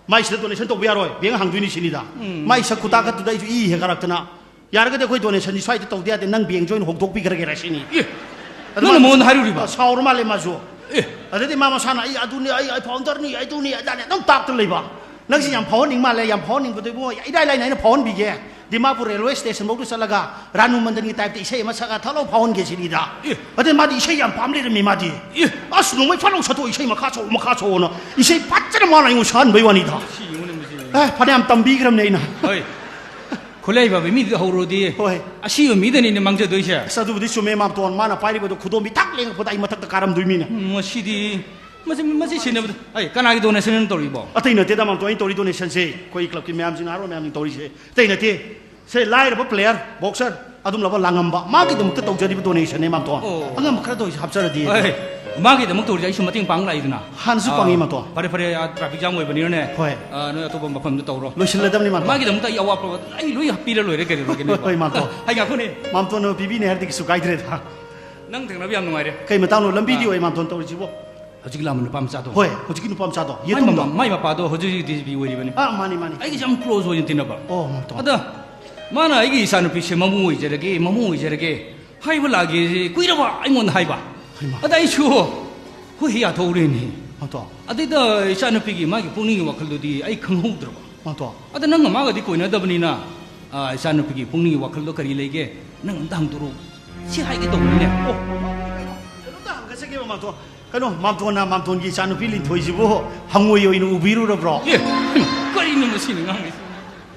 ꯃꯥꯏ ꯁꯤꯗ ꯗꯣꯅꯦꯁꯟ ꯇꯧꯕ ꯌꯥꯔꯣꯏ, ꯕꯦꯡ ꯍꯥꯡꯗꯣꯏꯅꯤ ꯁꯤꯅꯤꯗ꯫ ꯎꯝ꯫ ꯃꯥꯏ ꯁꯛ ꯈꯨꯇꯥꯈꯠꯇꯨꯗ ꯑꯩꯁꯨ ꯏ ꯍꯦꯛ ꯀꯥꯔꯛꯇꯅ꯫ ꯌꯥꯔꯒꯗꯤ ꯑꯩꯈꯣꯏ ꯗꯣꯅꯦꯁꯟꯁꯤ ꯁ꯭ꯋꯥꯏꯗ ꯇꯧꯗ ꯌꯥꯗꯦ, ꯅꯪ ꯕꯦꯡꯁꯦ ꯑꯣꯏꯅ ꯍꯧꯗꯣꯛꯄꯤꯈ꯭ꯔꯒꯦꯔꯥ ꯁꯤꯅꯤ꯫ ꯑꯦ, ꯑꯗ ꯅꯪꯅ ꯃꯥ ꯃꯉꯣꯟꯗ ꯍꯥꯏꯔꯨꯔꯤꯕ? ꯁꯥꯎꯔ ꯃꯥꯜꯂꯦ ꯃꯥꯁꯨ꯫ ꯑꯦ꯫ ꯑꯗꯩꯗꯤ ꯃꯥ ꯃꯁꯥꯅ "ꯑꯩ ꯑꯗꯨꯅꯤ, ꯑꯩ, ꯑꯩ ꯐꯥꯎꯟꯗꯔꯅꯤ, ꯑꯩꯗꯨꯅꯤ ꯑꯗꯥꯅꯤ" ꯑꯗꯨꯝ ꯇꯥꯛꯇ ꯂꯩꯕ꯫ ꯅꯪꯁꯤ ꯌꯥꯝ ꯐꯥꯎꯍꯟꯅꯤꯡ ꯃꯥꯜꯂꯦ, ꯌꯥꯝ ꯐꯥꯎꯍꯟꯅꯤꯡꯕꯗꯨ ꯏꯕꯨꯡꯉꯣ, ꯏꯔꯥꯏ ꯂꯥꯏꯅ ꯑꯩꯅ ꯐꯥꯎꯍꯟꯕꯤꯒꯦ꯫ ꯗꯤꯃꯥꯄꯨꯔ ꯔꯦꯜꯋꯦ ꯁ꯭ꯇꯦꯁꯟ ꯐꯥꯎꯗ ꯆꯠꯂꯒ ꯔꯥꯅꯨ ꯃꯟꯗꯟꯒꯤ ꯇꯥꯏꯞꯇ ꯏꯁꯩ ꯑꯃ ꯁꯛꯑ ꯊꯠꯂꯥꯎ ꯐꯥꯎꯍꯟꯒꯦ ꯁꯤꯅꯤꯗ꯫ ꯑꯦ꯫ ꯑꯗꯩ ꯃꯥꯗꯤ ꯏꯁꯩ ꯌꯥꯝ ꯄꯥꯝ ꯂꯩꯔꯝꯃꯤ ꯃꯥꯗꯤ꯫ ꯑꯦ꯫ ꯑꯁ, ꯅꯣꯡꯃꯩ ꯐꯠ ꯂꯥꯎ ꯁꯠꯇꯣꯛ, "ꯏꯁꯩ ꯃꯈꯥ ꯁꯛꯑꯣ, ꯃꯈꯥ ꯁꯛꯑꯣꯅ" ꯏꯁꯩ ꯐꯖꯅ ꯃꯥꯅ ꯑꯩꯉꯣꯟꯗ ꯁꯛꯍꯟꯕꯩ ꯋꯥꯅꯤꯗ꯫ ꯁꯤ ꯌꯦꯡꯉꯨꯅꯦ ꯃꯁꯤ꯫ ꯑꯦ, ꯐꯅꯌꯥꯝ ꯇꯝꯕꯤꯈ꯭ꯔꯕꯅꯦ ꯑꯩꯅ꯫ ꯍꯣꯏ꯫ ꯈꯨꯠꯂꯩ ꯐꯕ ꯃꯤꯗꯨꯗ ꯍꯧꯔꯨꯔꯗꯤ ꯍꯣꯏ꯫ ꯑꯁꯤꯕ ꯃꯤꯗꯅꯤꯅꯦ ꯃꯥꯡꯖꯗꯣꯏꯁꯦ꯫ ꯑꯁ, ꯑꯗꯨꯕꯨꯗꯤ ꯆꯨꯝꯃꯦ, ꯃꯥꯝꯇꯣꯟ꯫ ꯃꯥꯅ ꯄꯥꯏꯔꯤꯕꯗꯣ ꯈꯨꯗꯣꯝꯕꯤ ꯊꯛ ꯂꯦꯡꯉꯛꯄꯗ ꯑꯩ ꯃꯊꯛꯇ ꯀꯥꯔꯝꯗꯣꯏ ꯃꯤꯅꯦ꯫ ꯎꯝ, ꯃꯁꯤꯗꯤ, ꯃꯁꯤ, ꯃꯁꯤ ꯁꯤꯟꯅꯕꯗ, ꯑꯩ ꯀꯅꯥꯒꯤ ꯗꯣꯅꯦꯁꯟ ꯇꯧꯔꯤꯕꯣ? ꯑꯇꯩ ꯅꯠꯇꯦꯗ, ꯃꯥꯝꯇꯣꯟ, ꯑꯩꯅ ꯇꯧꯔꯤ ꯗꯣꯅꯦꯁꯟꯁꯦ ꯑꯩꯈꯣꯏ ꯀ꯭ꯂꯕꯀꯤ ꯃꯌꯥꯝꯁꯤꯡ, ꯅꯍꯥꯔꯣꯜ ꯃꯌꯥꯝꯁꯤꯡ ꯇꯧꯔꯤꯁꯦ ꯑꯇꯩ ꯅꯠꯇꯦ꯫ ꯁꯦ, ꯂꯥꯏꯔꯕ ꯄ꯭ꯂꯦꯌꯔ, ꯕꯣꯛꯁꯔ, ꯑꯗꯨꯝꯂꯕ ꯂꯥꯡꯉꯝꯕ, ꯃꯥꯒꯤꯗꯃꯛꯇ ꯇꯧꯖꯔꯤꯕ ꯗꯣꯅꯦꯁꯟꯅꯦ, ꯃꯥꯝꯇꯣꯟ꯫ ꯑꯣ꯫ ꯑꯉꯝꯕ ꯈꯔꯗ ꯑꯣꯏꯁꯨ ꯍꯥꯞꯆꯔꯗꯤ꯫ ꯍꯣꯏ, ꯃꯥꯒꯤꯗꯃꯛ ꯇꯧꯔꯤꯁꯦ ꯑꯩꯁꯨ ꯃꯇꯦꯡ ꯄꯥꯡ ꯂꯥꯛꯏꯗꯅ꯫ ꯍꯥꯟꯅꯁꯨ ꯑꯥ, ꯄꯥꯡꯉꯤ, ꯃꯥꯝꯇꯣꯟ꯫ ꯐꯔꯦ, ꯐꯔꯦ, ꯑꯥ, ꯇ꯭ꯔꯥꯐꯤꯛ ꯖꯥꯝ ꯑꯣꯏꯕꯅꯤꯅꯅꯦ꯫ ꯍꯣꯏ꯫ ꯑꯥ, ꯅꯣꯏ ꯑꯇꯣꯞꯄ ꯃꯐꯝꯗ ꯇꯧꯔꯣ꯫ ꯂꯣꯏꯁꯤꯜꯂꯗꯕꯅꯤ, ꯃꯥꯝꯇꯣꯟ꯫ ꯃꯥꯒꯤꯗꯃꯛꯇ ꯑꯩ ꯑꯋꯥꯠꯄ ꯑꯩ ꯂꯣꯏ ꯄꯤꯔ ꯂꯣꯏꯔꯦ ꯀꯩꯗꯧꯔꯒꯦ ꯅꯣꯏꯕꯣ? ꯍꯣꯏ, ꯃꯥꯝꯇꯣꯟ꯫ ꯑꯩ ꯉꯥꯏꯈꯣꯅꯦ꯫ ꯃꯥꯝꯇꯣꯟꯅ ꯄꯤꯕꯤꯅꯦ ꯍꯥꯏꯔꯗꯤ ꯀꯩꯁꯨ ꯀꯥꯏꯗ꯭ꯔꯦꯗ꯫ ꯅꯪ ꯊꯦꯡꯅꯕ ꯌꯥꯝ ꯅꯨꯡꯉꯥꯏꯔꯦ꯫ ꯀꯩ ꯃꯇꯥꯡꯅꯣ? ꯂꯝꯕꯤꯗꯤ ꯑꯥ꯫ ꯑꯣꯏ, ꯃꯥꯝꯇꯣꯟ, ꯇꯧꯔꯤꯁꯤꯕꯣ? ꯍꯧꯖꯤꯛ ꯂꯥꯛꯑꯝꯕ ꯅꯨꯄꯥ ꯃꯆꯥꯗꯣ? ꯍꯣꯏ, ꯍꯧꯖꯤꯛꯀꯤ ꯅꯨꯄꯥ ꯃꯆꯥꯗꯣ, ꯃꯥꯏ ꯌꯦꯇꯨꯝꯗꯣ꯫ ꯃꯃꯥ-, ꯃꯥꯏ ꯃꯄꯥꯗꯣ ꯍꯧꯖꯤꯛ ꯍꯧꯖꯤꯛ ꯗꯤ ꯁꯤ ꯄꯤ ꯑꯣꯏꯔꯤꯕꯅꯤ꯫ ꯑꯥ, ꯃꯥꯅꯤ, ꯃꯥꯅꯤ꯫ ꯑꯩꯒꯤꯁꯦ ꯌꯥꯝ ꯀ꯭ꯂꯣꯖ ꯑꯣꯏꯅ ꯇꯤꯟꯅꯕ꯫ ꯑꯣ, ꯃꯥꯝꯇꯣꯟ꯫ ꯑꯗ ꯃꯥꯅ ꯑꯩꯒꯤ ꯏꯆꯥꯅꯨꯄꯤꯁꯦ ꯃꯃꯧ ꯑꯣꯏꯖꯔꯒꯦ, ꯃꯃꯧ ꯑꯣꯏꯖꯔꯒꯦ ꯍꯥꯏꯕ ꯂꯥꯛꯑꯒꯦ ꯀꯨꯏꯔꯕ ꯑꯩꯉꯣꯟꯗ ꯍꯥꯏꯕ꯫ ꯍꯩꯃꯥ꯫ ꯑꯗ ꯑꯩꯁꯨ ꯍꯣꯏ ꯌꯥꯊꯣꯛꯎꯔꯦꯅꯦ꯫ ꯃꯥꯝꯇꯣꯟ꯫ ꯑꯗꯩꯗ ꯏꯆꯥꯅꯨꯄꯤꯒꯤ ꯃꯥꯒꯤ ꯄꯨꯛꯅꯤꯡꯒꯤ ꯋꯥꯈꯜꯗꯨꯗꯤ ꯑꯩ ꯈꯪꯍꯧꯗ꯭ꯔꯕ꯫ ꯃꯥꯝꯇꯣꯟ꯫ ꯑꯗ ꯅꯪꯒ ꯃꯥꯒꯗꯤ ꯀꯣꯏꯅꯗꯕꯅꯤꯅ, ꯑꯥ, ꯏꯆꯥꯅꯨꯄꯤꯒꯤ ꯄꯨꯛꯅꯤꯡꯒꯤ ꯋꯥꯈꯜꯗꯣ ꯀꯔꯤ ꯂꯩꯒꯦ? ꯅꯪ ꯑꯝꯇ ꯍꯥꯡꯗꯣꯔꯛꯑꯣ꯫ ꯁꯤ ꯍꯥꯏꯒꯦ ꯇꯧꯕꯅꯤꯅꯦ꯫ ꯑꯣ, ꯀꯩꯅꯣꯝꯇ ꯍꯪꯖꯒꯦꯕ, ꯃꯥꯝꯇꯣꯟ꯫ ꯀꯩꯅꯣ, ꯃꯥꯝꯇꯣꯟꯅ ꯃꯥꯝꯇꯣꯟꯒꯤ ꯏꯆꯥꯅꯨꯄꯤ ꯂꯤꯟꯊꯣꯏꯁꯤꯕꯨ ꯍꯪꯉꯣꯏ ꯑꯣꯏꯅ ꯎꯕꯤꯔꯨꯔꯕ꯭ꯔꯣ? ꯑꯦ, ꯀꯔꯤꯅꯣ ꯃꯁꯤꯅ ꯉꯥꯡꯉꯤꯁꯤ?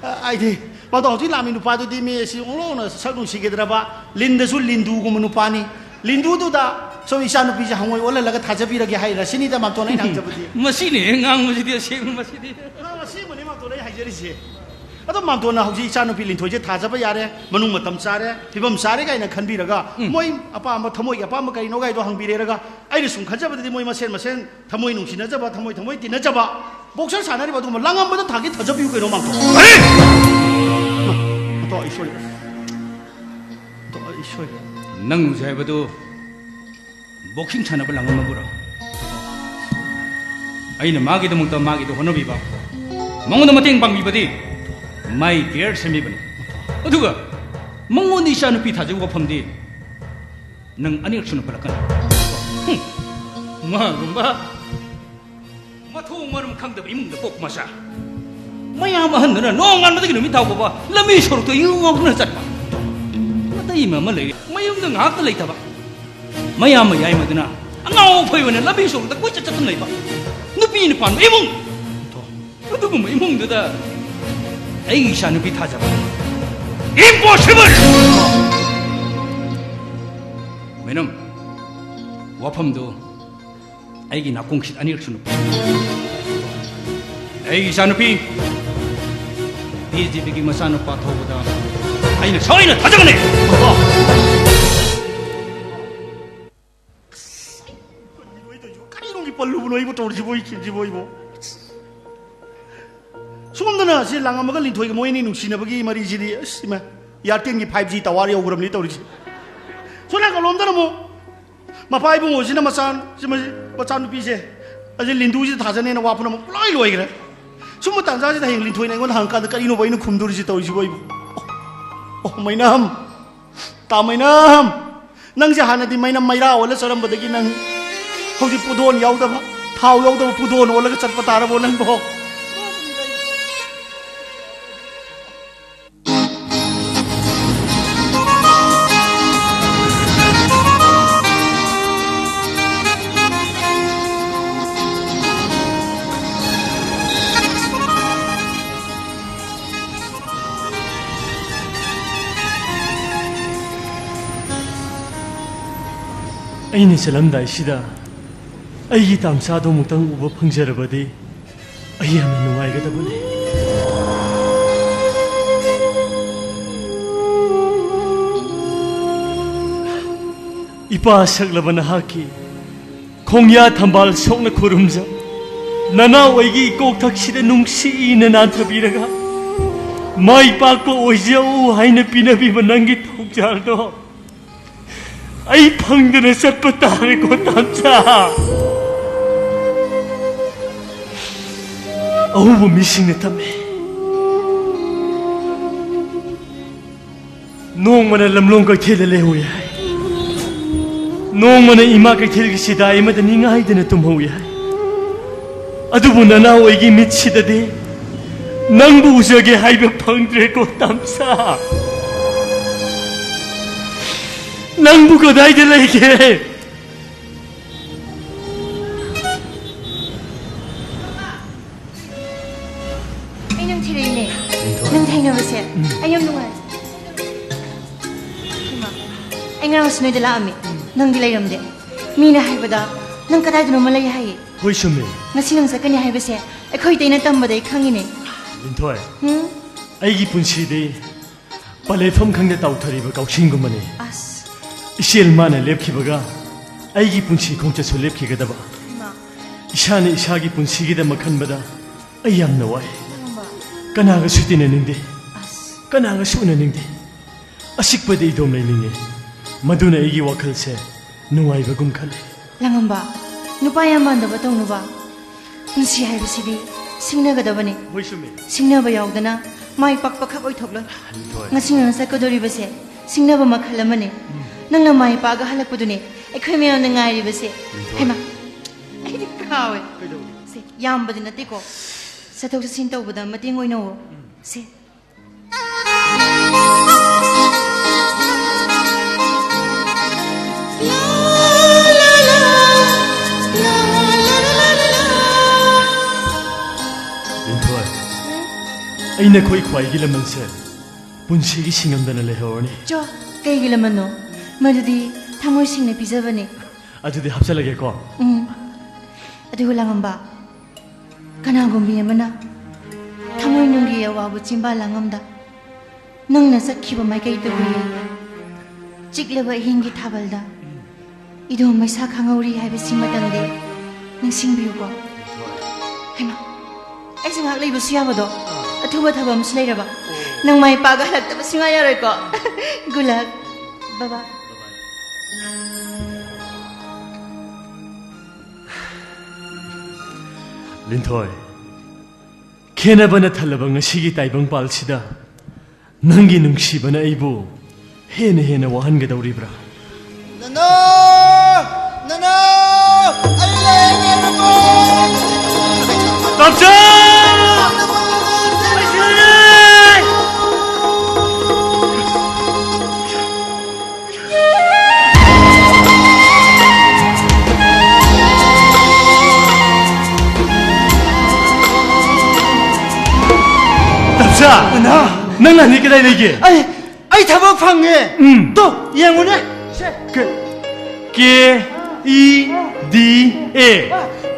ꯑ, ꯍꯥꯏꯗꯤ, ꯃꯥꯝꯇꯣꯟ, ꯍꯧꯖꯤꯛ ꯂꯥꯛꯂꯝꯃꯤ ꯅꯨꯄꯥꯗꯨꯗꯤ ꯃꯤ ꯑꯁꯤ ꯑꯣꯟꯊꯣꯛꯅ ꯁꯛ ꯅꯨꯡꯁꯤꯒꯗ꯭ꯔꯕ, ꯂꯤꯟꯗꯁꯨ ꯂꯤꯟꯗꯨꯒꯨꯝꯕ ꯅꯨꯄꯥꯅꯤ꯫ ꯂꯤꯟꯗꯨꯗꯨꯗ ꯁꯨꯝ ꯏꯆꯥꯅꯨꯄꯤꯁꯦ ꯍꯪꯉꯣꯏ ꯑꯣꯜꯍꯜꯂꯒ ꯊꯥꯖꯕꯤꯔꯒꯦ ꯍꯥꯏꯔ ꯁꯤꯅꯤꯗ, ꯃꯥꯝꯇꯣꯟ, ꯑꯩꯅ ꯍꯪꯖꯕꯗꯤ꯫ ꯃꯁꯤꯅꯦ ꯉꯥꯡꯕꯁꯤꯗꯤ, ꯑꯁꯦꯡꯕ ꯃꯁꯤꯗꯤ꯫ ꯑ, ꯑꯁꯦꯡꯕꯅꯦ, ꯃꯥꯝꯇꯣꯟ, ꯑꯩ ꯍꯥꯏꯖꯔꯤꯁꯦ꯫ ꯑꯗꯣ ꯃꯥꯝꯇꯣꯟꯅ ꯍꯧꯖꯤꯛ ꯏꯆꯥꯅꯨꯄꯤ ꯂꯤꯟꯊꯣꯏꯁꯦ ꯊꯥꯖꯕ ꯌꯥꯔꯦ, ꯃꯅꯨꯡ ꯃꯇꯝ ꯆꯥꯔꯦ, ꯐꯤꯕꯝ ꯆꯥꯔꯦ ꯀꯥꯏꯅ ꯈꯟꯕꯤꯔꯒ, ꯎꯝ꯫ ꯃꯣꯏ ꯑꯄꯥꯝꯕ, ꯊꯃꯣꯏꯒꯤ ꯑꯄꯥꯝꯕ ꯀꯔꯤꯅꯣ ꯀꯥꯏꯗꯣ ꯍꯪꯕꯤꯔꯦꯔꯒ, ꯑꯩꯅ ꯁꯨꯝ ꯈꯟꯖꯕꯗꯗꯤ ꯃꯣꯏ ꯃꯁꯦꯟ ꯃꯁꯦꯟ ꯊꯃꯣꯏ ꯅꯨꯡꯁꯤꯅꯖꯕ, ꯊꯃꯣꯏ ꯊꯃꯣꯏ ꯇꯤꯟꯅꯖꯕ, ꯕꯣꯛꯁꯔ ꯁꯥꯟꯅꯔꯤꯕ ꯑꯗꯨꯒꯨꯝꯕ ꯂꯥꯡꯉꯝꯕꯗ ꯊꯥꯒꯤ ꯊꯥꯖꯕꯤꯌꯨ ꯀꯩꯅꯣ, ꯃꯥꯝꯇꯣꯟ꯫ ꯀꯔꯤ? ꯃꯥꯝꯇꯣꯟ, ꯑꯩ ꯁꯣꯏꯔꯦ꯫ ꯃꯥꯝꯇꯣꯟ, ꯑꯩ ꯁꯣꯏꯔꯦ꯫ ꯅꯪ ꯍꯧꯖꯤꯛ ꯍꯥꯏꯕꯗꯨ ꯕꯣꯛꯁꯤꯡ ꯁꯥꯟꯅꯕ ꯂꯥꯡꯉꯝꯃꯕꯨꯔꯣ? ꯑꯩꯅ ꯃꯥꯒꯤꯗꯃꯛꯇ ꯃꯥꯒꯤꯗ ꯍꯣꯠꯅꯕꯤꯕ, ꯃꯉꯣꯟꯗ ꯃꯇꯦꯡ ꯄꯥꯡꯕꯤꯕꯗꯤ my dear ꯁꯦꯝꯕꯤꯕꯅꯤ꯫ ꯑꯗꯨꯒ ꯃꯉꯣꯟꯗ ꯏꯆꯥ ꯅꯨꯄꯤ ꯊꯥꯖꯕ ꯋꯥꯐꯝꯗꯤ ꯅꯪ ꯑꯅꯤꯔꯛ ꯁꯨꯅ ꯄꯜꯂꯛꯀꯅꯨ꯫ ꯍꯨꯝ, ꯃꯥꯒꯨꯝꯕ ꯃꯊꯣꯡ ꯃꯔꯝ ꯈꯪꯗꯕ ꯏꯃꯨꯡꯗ ꯄꯣꯛꯄ ꯃꯆꯥ꯫ ꯃꯌꯥꯝ ꯑꯍꯟꯗꯨꯅ ꯅꯣꯡꯉꯥꯟꯕꯗꯒꯤ ꯅꯨꯃꯤꯠ ꯇꯥ ꯐꯥꯎꯕ ꯂꯝꯕꯤ ꯁꯣꯔꯣꯛꯇ ꯌꯨ ꯉꯥꯎꯗꯨꯅ ꯆꯠꯄ꯫ ꯃꯇꯩ ꯑꯃ ꯑꯃ ꯂꯩꯔꯦ, ꯃꯌꯨꯝꯗ ꯉꯥꯏꯍꯥꯛꯇ ꯂꯩꯇꯕ꯫ ꯃꯌꯥꯝ ꯃꯌꯥꯏꯃꯗꯨꯅ ꯑꯉꯥꯎ ꯑꯐꯩ ꯑꯣꯏꯅ ꯂꯝꯕꯤ ꯁꯣꯔꯣꯛꯇ ꯀꯣꯏꯆꯠ ꯆꯠꯇꯨꯅ ꯂꯩꯕ꯫ ꯅꯨꯄꯤꯅ ꯄꯥꯟꯕ ꯏꯃꯨꯡ꯫ ꯑꯗꯨꯒꯨꯝꯕ ꯏꯃꯨꯡꯗꯨꯗ ꯑꯩꯒꯤ ꯏꯆꯥ ꯅꯨꯄꯤ ꯊꯥꯖꯕ impossible! ꯃꯦꯅꯝ, ꯋꯥꯐꯝꯗꯨ ꯑꯩꯒꯤ ꯅꯥꯀꯣꯡꯁꯤꯗ ꯑꯅꯤꯔꯛ ꯁꯨꯅ ꯄꯜꯂꯨ꯫ ꯑꯩꯒꯤ ꯏꯆꯥ ꯅꯨꯄꯤ ꯕꯤ ꯖꯦ ꯄꯤꯒꯤ ꯃꯆꯥꯅꯨꯄꯥ ꯊꯧꯕꯗ ꯑꯩꯅ ꯁꯣꯏꯅ ꯊꯥꯖꯒꯅꯤ꯫ ꯀꯔꯤꯅꯣꯒꯤ ꯄꯜꯂꯨꯕꯅꯣ ꯑꯩꯕꯨ ꯇꯧꯔꯤꯁꯤꯕꯣ, ꯑꯩ ꯈꯤꯟꯁꯤꯕꯣ ꯑꯩꯕꯨ? ꯁꯣꯝꯗꯅ ꯁꯤ ꯂꯥꯡꯉꯝꯃꯒ ꯂꯤꯟꯊꯣꯏꯒ ꯃꯣꯏ ꯑꯅꯤ ꯅꯨꯡꯁꯤꯅꯕꯒꯤ ꯃꯔꯤꯁꯤꯗꯤ, ꯑꯁ, ꯏꯃꯥ, ꯏꯌꯥꯔꯇꯦꯜꯒꯤ ꯐꯥꯏꯚ ꯖꯤ ꯇꯋꯥꯔ ꯌꯧꯈ꯭ꯔꯕꯅꯤ ꯇꯧꯔꯤꯁꯦ꯫ ꯁꯣꯝ ꯅꯥꯀꯜꯂꯣꯝꯗꯅ ꯑꯃꯨꯛ ꯃꯄꯥ ꯏꯕꯨꯡꯉꯣꯁꯤꯅ ꯃꯆꯥ-, ꯁꯤ ꯃꯆꯥ-, ꯃꯆꯥꯅꯨꯄꯤꯁꯦ ꯑꯁꯤ ꯂꯤꯟꯗꯨꯁꯤꯗ ꯊꯥꯖꯅꯦꯅ ꯋꯥ ꯄꯨꯝꯅꯃꯛ ꯂꯣꯏ ꯂꯣꯏꯈ꯭ꯔꯦ꯫ ꯁꯨꯝꯕ ꯇꯥꯟꯖꯥꯁꯤꯗ ꯍꯌꯦꯡ ꯂꯤꯟꯊꯣꯏꯅ ꯑꯩꯉꯣꯟꯗ ꯍꯪꯉꯀꯥꯟꯗ ꯀꯔꯤꯅꯣꯕ ꯑꯩꯅ ꯈꯨꯝꯗꯣꯔꯤꯁꯤ ꯇꯧꯔꯤꯁꯤꯕꯣ ꯑꯩꯕꯨ? ꯑꯣ, ꯑꯣ, ꯃꯩꯅꯥꯝ, ꯇꯥ ꯃꯩꯅꯥꯝ, ꯅꯪꯁꯦ ꯍꯥꯟꯅꯗꯤ ꯃꯩꯅꯝ ꯃꯩꯔꯥ ꯑꯣꯜꯂ ꯆꯠꯂꯝꯕꯗꯒꯤ ꯅꯪ ꯍꯧꯖꯤꯛ ꯄꯨꯗꯣꯟ ꯌꯥꯎꯗꯕ, ꯊꯥꯎ ꯌꯥꯎꯗꯕ ꯄꯨꯗꯣꯟ ꯑꯣꯜꯂꯒ ꯆꯠꯄ ꯇꯥꯔꯕꯣ ꯅꯪꯕꯣ? ꯑꯩꯅ ꯆꯠꯂꯝꯗꯥꯏꯁꯤꯗ ꯑꯩꯒꯤ ꯇꯥꯝꯆꯥꯗꯣ ꯑꯃꯨꯛꯇꯪ ꯎꯕ ꯐꯪꯖꯔꯕꯗꯤ ꯑꯩ ꯌꯥꯝꯅ ꯅꯨꯡꯉꯥꯏꯒꯗꯕꯅꯤ꯫ ꯏꯄꯥ ꯁꯛꯂꯕ ꯅꯍꯥꯛꯀꯤ ꯈꯣꯡꯌꯥ ꯊꯝꯕꯥꯜ ꯁꯣꯛꯅ ꯈꯨꯔꯨꯝꯖ, ꯅꯅꯥꯎ ꯑꯩꯒꯤ ꯏꯀꯣꯛꯊꯛꯁꯤꯗ ꯅꯨꯡꯁꯤꯅ ꯅꯥꯟꯊꯕꯤꯔꯒ ꯃꯥꯏ ꯄꯥꯛꯄ ꯑꯣꯏꯖꯧ ꯍꯥꯏꯅ ꯄꯤꯅꯕꯤꯕ ꯅꯪꯒꯤ ꯊꯧꯖꯥꯜꯗꯣ ꯑꯩ ꯐꯪꯗꯅ ꯆꯠꯄ ꯇꯥꯔꯦꯀꯣ, ꯇꯥꯝꯆꯥ꯫ ꯑꯍꯧꯕ ꯃꯤꯁꯤꯡꯅ ꯇꯝꯃꯤ꯫ ꯅꯣꯡꯃꯅ ꯂꯝꯂꯣꯡ ꯀꯩꯊꯦꯜꯗ ꯂꯩꯍꯧꯏ ꯍꯥꯏ, ꯅꯣꯡꯃꯅ ꯏꯃꯥ ꯀꯩꯊꯦꯜꯒꯤ ꯁꯤꯗꯥꯏ ꯑꯃꯗ ꯅꯤꯡꯉꯥꯏꯗꯅ ꯇꯨꯝꯍꯧꯏ ꯍꯥꯏ꯫ ꯑꯗꯨꯕꯨ ꯅꯅꯥꯎ ꯑꯩꯒꯤ ꯃꯤꯠꯁꯤꯗꯗꯤ ꯅꯪꯕꯨ ꯎꯖꯒꯦ ꯍꯥꯏꯕ ꯐꯪꯗ꯭ꯔꯦꯀꯣ ꯇꯝꯆꯥ꯫ ꯅꯪꯕꯨ ꯀꯗꯥꯏꯗ ꯂꯩꯒꯦ? ꯑꯩ ꯅꯪ ꯊꯤꯔꯛꯏꯅꯦ꯫ ꯅꯪ ꯊꯦꯡꯅꯕꯁꯦ ꯑꯩ ꯌꯥꯝ ꯅꯨꯡꯉꯥꯏ꯫ ꯏꯃꯥ, ꯑꯩ ꯉꯔꯥꯡꯁꯨ ꯅꯣꯏꯗ ꯂꯥꯛꯑꯝꯃꯤ꯫ ꯅꯪꯗꯤ ꯂꯩꯔꯝꯗꯦ꯫ ꯃꯤꯅ ꯍꯥꯏꯕꯗ ꯅꯪ ꯀꯗꯥꯏꯗꯅꯣꯃ ꯂꯩ ꯍꯥꯏꯌꯦ꯫ ꯍꯣꯏ, ꯆꯨꯝꯃꯤ꯫ ꯉꯁꯤ ꯅꯪ ꯆꯠꯀꯅꯤ ꯍꯥꯏꯕꯁꯦ ꯑꯩꯈꯣꯏ ꯏꯇꯩꯅ ꯇꯝꯕꯗ ꯑꯩ ꯈꯪꯉꯤꯅꯦ꯫ ꯂꯤꯟꯊꯣꯏ, ꯎꯝ? ꯑꯩꯒꯤ ꯄꯨꯟꯁꯤꯗꯤ ꯄꯂꯦꯐꯝ ꯈꯪꯗ ꯇꯥꯎꯊꯔꯤꯕ ꯀꯥꯎꯁꯤꯡꯒꯨꯝꯕꯅꯤ꯫ ꯑꯁ꯫ ꯏꯆꯦꯜ ꯃꯥꯅ ꯂꯦꯞꯈꯤꯕꯒ ꯑꯩꯒꯤ ꯄꯨꯟꯁꯤ ꯈꯣꯡꯆꯠꯁꯨ ꯂꯦꯞꯈꯤꯒꯗꯕ꯫ ꯏꯃꯥ꯫ ꯏꯁꯥꯅ ꯏꯁꯥꯒꯤ ꯄꯨꯟꯁꯤꯒꯤꯗꯃꯛ ꯈꯟꯕꯗ ꯑꯩ ꯌꯥꯝꯅ ꯋꯥꯏ꯫ ꯂꯥꯡꯉꯝꯕ꯫ ꯀꯅꯥꯒꯁꯨ ꯇꯤꯟꯅꯅꯤꯡꯗꯦ꯫ ꯑꯁ꯫ ꯀꯅꯥꯒꯁꯨ ꯎꯅꯅꯤꯡꯗꯦ꯫ ꯑꯆꯤꯛꯄꯗ ꯏꯗꯣꯝ ꯂꯩꯅꯤꯡꯉꯦ꯫ ꯃꯗꯨꯅ ꯑꯩꯒꯤ ꯋꯥꯈꯜꯁꯦ ꯅꯨꯡꯉꯥꯏꯕꯒꯨꯝ ꯈꯜꯂꯦ꯫ ꯂꯥꯡꯉꯝꯕ, ꯅꯨꯄꯥ ꯌꯥꯝ ꯃꯥꯟꯗꯕ ꯇꯧꯅꯨꯕ꯫ ꯄꯨꯟꯁꯤ ꯍꯥꯏꯕꯁꯤꯗꯤ ꯁꯤꯡꯅꯒꯗꯕꯅꯤ꯫ ꯍꯣꯏ, ꯆꯨꯝꯃꯤ꯫ ꯁꯤꯡꯅꯕ ꯌꯥꯎꯗꯅ ꯃꯥꯏ ꯄꯥꯛꯄ ꯈꯛ ꯑꯣꯏꯊꯣꯛꯂꯣꯏ꯫ ꯂꯤꯟꯊꯣꯏ꯫ ꯉꯁꯤ ꯅꯪꯅ ꯆꯠꯀꯗꯧꯔꯤꯕꯁꯦ ꯁꯤꯡꯅꯕ ꯃꯈꯜ ꯑꯃꯅꯤ꯫ ꯅꯪꯅ ꯃꯥꯏ ꯄꯥꯛꯑꯒ ꯍꯜꯂꯛꯄꯗꯨꯅꯦ ꯑꯩꯈꯣꯏ ꯃꯌꯥꯝꯅ ꯉꯥꯏꯔꯤꯕꯁꯦ꯫ ꯂꯤꯟꯊꯣꯏ꯫ ꯍꯩꯃꯥ, ꯑꯩꯗꯤ ꯀꯥꯎꯋꯦ꯫ ꯀꯩꯗꯧꯔꯦ? ꯁꯦ, ꯌꯥꯝꯕꯗꯤ ꯅꯠꯇꯦꯀꯣ꯫ ꯆꯠꯊꯣꯛ ꯆꯠꯁꯤꯟ ꯇꯧꯕꯗ ꯃꯇꯦꯡ ꯑꯣꯏꯅꯧꯋꯣ꯫ ꯁꯦ꯫ ꯂꯤꯟꯊꯣꯏ, ꯑꯩ ꯅꯈꯣꯏ ꯈ꯭ꯋꯥꯏꯒꯤ ꯂꯃꯟꯁꯦ ꯄꯨꯟꯁꯤꯒꯤ ꯁꯤꯡꯉꯝꯗꯅ ꯂꯩꯍꯧꯔꯅꯤ꯫ ꯆꯣ, ꯀꯩꯒꯤ ꯂꯃꯟꯅꯣ? ꯃꯗꯨꯗꯤ ꯊꯃꯣꯏ ꯁꯦꯡꯅ ꯄꯤꯖꯕꯅꯦ꯫ ꯑꯗꯨꯗꯤ ꯍꯥꯞꯆꯜꯂꯒꯦꯀꯣ꯫ ꯎꯝ꯫ ꯑꯗꯨꯒ ꯂꯥꯡꯉꯝꯕ, ꯀꯅꯥꯒꯨꯝꯕꯤ ꯑꯃꯅ ꯊꯃꯣꯏꯅꯨꯡꯒꯤ ꯑꯋꯥꯕ ꯆꯤꯟꯕꯥꯜ ꯂꯥꯡꯉꯝꯗ ꯅꯪꯅ ꯆꯠꯈꯤꯕ ꯃꯥꯏꯀꯩꯗꯨꯕꯨ ꯌꯦꯡ ꯆꯤꯛꯂꯕ ꯑꯍꯤꯡꯒꯤ ꯊꯥꯕꯜꯗ ꯏꯗꯣꯝ ꯃꯩꯁꯥ ꯈꯥꯡꯍꯧꯔꯤ ꯍꯥꯏꯕꯁꯤꯃꯇꯪꯗꯤ ꯅꯤꯡꯁꯤꯡꯕꯤꯌꯨꯀꯣ꯫ ꯍꯩꯃꯥ, ꯑꯩꯁꯦ ꯉꯥꯏꯍꯥꯛ ꯂꯩꯕꯁꯨ ꯌꯥꯕꯗꯣ? ꯑꯊꯨꯕ ꯊꯕꯛ ꯑꯃꯁꯨ ꯂꯩꯔꯕ? ꯅꯪ ꯃꯥꯏ ꯄꯥꯛꯑꯒ ꯍꯜꯂꯛꯇꯕ ꯁꯨꯡꯌꯥ ꯌꯥꯔꯣꯏꯀꯣ꯫ Good luck꯫ Bye bye꯫ ꯂꯤꯟꯊꯣꯏ, ꯈꯦꯟꯅꯕꯅ ꯊꯜꯂꯕ ꯉꯁꯤꯒꯤ ꯇꯥꯏꯕꯪꯄꯥꯜꯁꯤꯗ ꯅꯪꯒꯤ ꯅꯨꯡꯁꯤꯕꯅ ꯑꯩꯕꯨ ꯍꯦꯟꯅ ꯍꯦꯟꯅ ꯋꯥꯍꯟꯒꯗꯧꯔꯤꯕ꯭ꯔꯥ? ꯅꯅꯥꯎ! ꯅꯅꯥꯎ! ꯑꯩ ꯂꯩꯔꯦ, ꯅꯅꯥꯎ! ꯇꯝꯆꯥ! ꯇꯝꯆꯥ! ꯅꯅꯥꯎ! ꯅꯪ ꯅꯥꯅꯤ ꯀꯗꯥꯏ ꯂꯩꯒꯦ? ꯑꯩ ꯑꯩ ꯊꯕꯛ ꯐꯪꯉꯦ꯫ ꯎꯝ꯫ ꯇꯣ, ꯌꯦꯡꯉꯨꯅꯦ꯫ ꯁꯦ꯫ ꯀ-, ꯀꯦ ꯏ ꯗꯤ ꯑꯦ꯫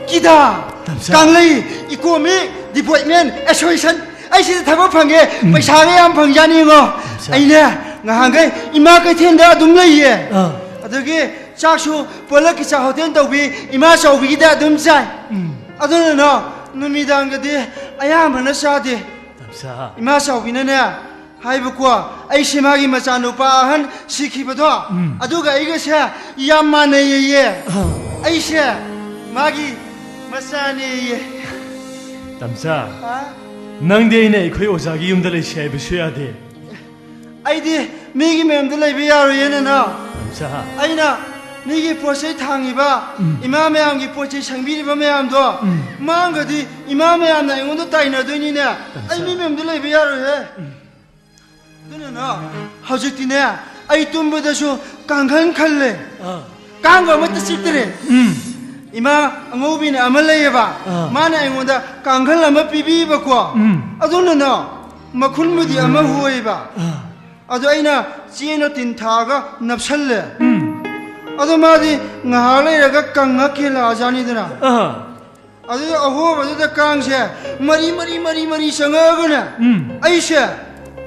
ꯀꯤꯗꯥ꯫ ꯇꯝꯆꯥ꯫ ꯀꯪꯂꯩ ꯏꯀꯣꯃꯤ ꯗꯤꯄꯣꯏꯟꯃꯦꯟ ꯑꯦꯁꯣꯁꯤꯌꯦꯁꯟ꯫ ꯑꯩ ꯁꯤꯗ ꯊꯕꯛ ꯐꯪꯉꯦ꯫ ꯎꯝ꯫ ꯄꯩꯁꯥꯒ ꯌꯥꯝ ꯐꯪꯖꯥꯅꯤꯉꯣ꯫ ꯇꯝꯆꯥ꯫ ꯑꯩꯅꯦ, ꯉꯍꯥꯟꯈꯩ ꯏꯃꯥ ꯀꯩꯊꯦꯜꯗ ꯑꯗꯨꯝ ꯂꯩꯌꯦ꯫ ꯑꯥ꯫ ꯑꯗꯒꯤ ꯆꯥꯛꯁꯨ ꯄꯣꯂꯛꯀꯤ ꯆꯥꯛ ꯍꯣꯇꯦꯜ ꯇꯧꯕꯤ ꯏꯃꯥ ꯆꯥꯎꯕꯤꯒꯤꯗ ꯑꯗꯨꯝ ꯆꯥꯏ꯫ ꯎꯝ꯫ ꯑꯗꯨꯅꯅꯣ, ꯅꯨꯃꯤꯗꯥꯡꯒꯗꯤ ꯑꯌꯥꯝꯕꯅ ꯆꯥꯗꯦ꯫ ꯇꯝꯆꯥ꯫ ꯏꯃꯥ ꯆꯥꯎꯕꯤꯅꯅꯦ, ꯍꯥꯏꯕꯀꯣ, ꯑꯩꯁꯦ ꯃꯥꯒꯤ ꯃꯆꯥꯅꯨꯄꯥ ꯑꯍꯟ ꯁꯤꯈꯤꯕꯗꯣ, ꯎꯝ꯫ ꯑꯗꯨꯒ ꯑꯩꯒꯁꯦ ꯌꯥꯝ ꯃꯥꯟꯅꯩꯌꯦ꯫ ꯑꯥ꯫ ꯑꯩꯁꯦ ꯃꯥꯒꯤ ꯃꯆꯥꯅꯦꯌꯦ꯫ ꯇꯝꯆꯥ, ꯍꯥ? ꯅꯪꯗꯤ ꯑꯩꯅ ꯑꯩꯈꯣꯏ ꯑꯣꯖꯥꯒꯤ ꯌꯨꯝꯗ ꯂꯩꯁꯤ ꯍꯥꯏꯕꯁꯨ ꯌꯥꯗꯦ꯫ ꯑꯩꯗꯤ ꯃꯤꯒꯤ ꯃꯌꯨꯝꯗ ꯂꯩꯕ ꯌꯥꯔꯣꯏꯌꯦ, ꯅꯅꯥꯎ꯫ ꯇꯝꯆꯥ꯫ ꯑꯩꯅ ꯃꯤꯒꯤ ꯄꯣꯠ ꯆꯩ ꯊꯥꯡꯉꯤꯕ, ꯎꯝ꯫ ꯏꯃꯥ ꯃꯌꯥꯝꯒꯤ ꯄꯣꯠ ꯆꯩ ꯁꯪꯕꯤꯔꯤꯕ ꯃꯌꯥꯝꯗꯣ, ꯎꯝ꯫ ꯃꯥꯡꯒꯗꯤ ꯏꯃꯥ ꯃꯌꯥꯝꯅ ꯑꯩꯉꯣꯟꯗ ꯇꯥꯏꯅꯗꯣꯏꯅꯤꯅꯦ꯫ ꯇꯝꯆꯥ꯫ ꯑꯩ ꯃꯤ ꯃꯌꯨꯝꯗ ꯂꯩꯕ ꯌꯥꯔꯣꯏꯍꯦ꯫ ꯎꯝ꯫ ꯑꯗꯨꯅꯅꯣ, ꯍꯧꯖꯤꯛꯇꯤꯅꯦ, ꯑꯩ ꯇꯨꯝꯕꯗꯁꯨ ꯀꯥꯡꯈꯟ ꯈꯜꯂꯦ꯫ ꯑꯥ꯫ ꯀꯥꯡꯒ ꯑꯃꯠꯇ ꯆꯤꯛꯇ꯭ꯔꯦ꯫ ꯎꯝ꯫ ꯏꯃꯥ ꯑꯉꯧꯕꯤꯅ ꯑꯃ ꯂꯩꯌꯦꯕ, ꯑꯥ꯫ ꯃꯥꯅ ꯑꯩꯉꯣꯟꯗ ꯀꯥꯡꯈꯜ ꯑꯃ ꯄꯤꯕꯤꯕꯀꯣ꯫ ꯎꯝ꯫ ꯑꯗꯨꯅꯅꯣ, ꯃꯈꯨꯟꯕꯨꯗꯤ ꯑꯃ ꯍꯣꯏꯕ꯫ ꯑꯥ꯫ ꯑꯗꯣ ꯑꯩꯅ ꯆꯦꯅ ꯇꯤꯟ ꯊꯥꯛꯑꯒ ꯅꯞꯁꯜꯂꯦ꯫ ꯎꯝ꯫ ꯑꯗꯣ ꯃꯥꯗꯤ ꯉꯥꯏꯍꯥꯛ ꯂꯩꯔꯒ ꯀꯪꯉ ꯀꯦꯜꯂꯛꯑꯖꯥꯠꯅꯤꯗꯅ꯫ ꯑꯥ꯫ ꯑꯗꯨꯗ ꯑꯍꯣꯕꯗꯨꯗ ꯀꯥꯡꯁꯦ ꯃꯔꯤ, ꯃꯔꯤ, ꯃꯔꯤ, ꯃꯔꯤ ꯆꯪꯉꯛꯑꯒꯅꯦ, ꯎꯝ꯫ ꯑꯩꯁꯦ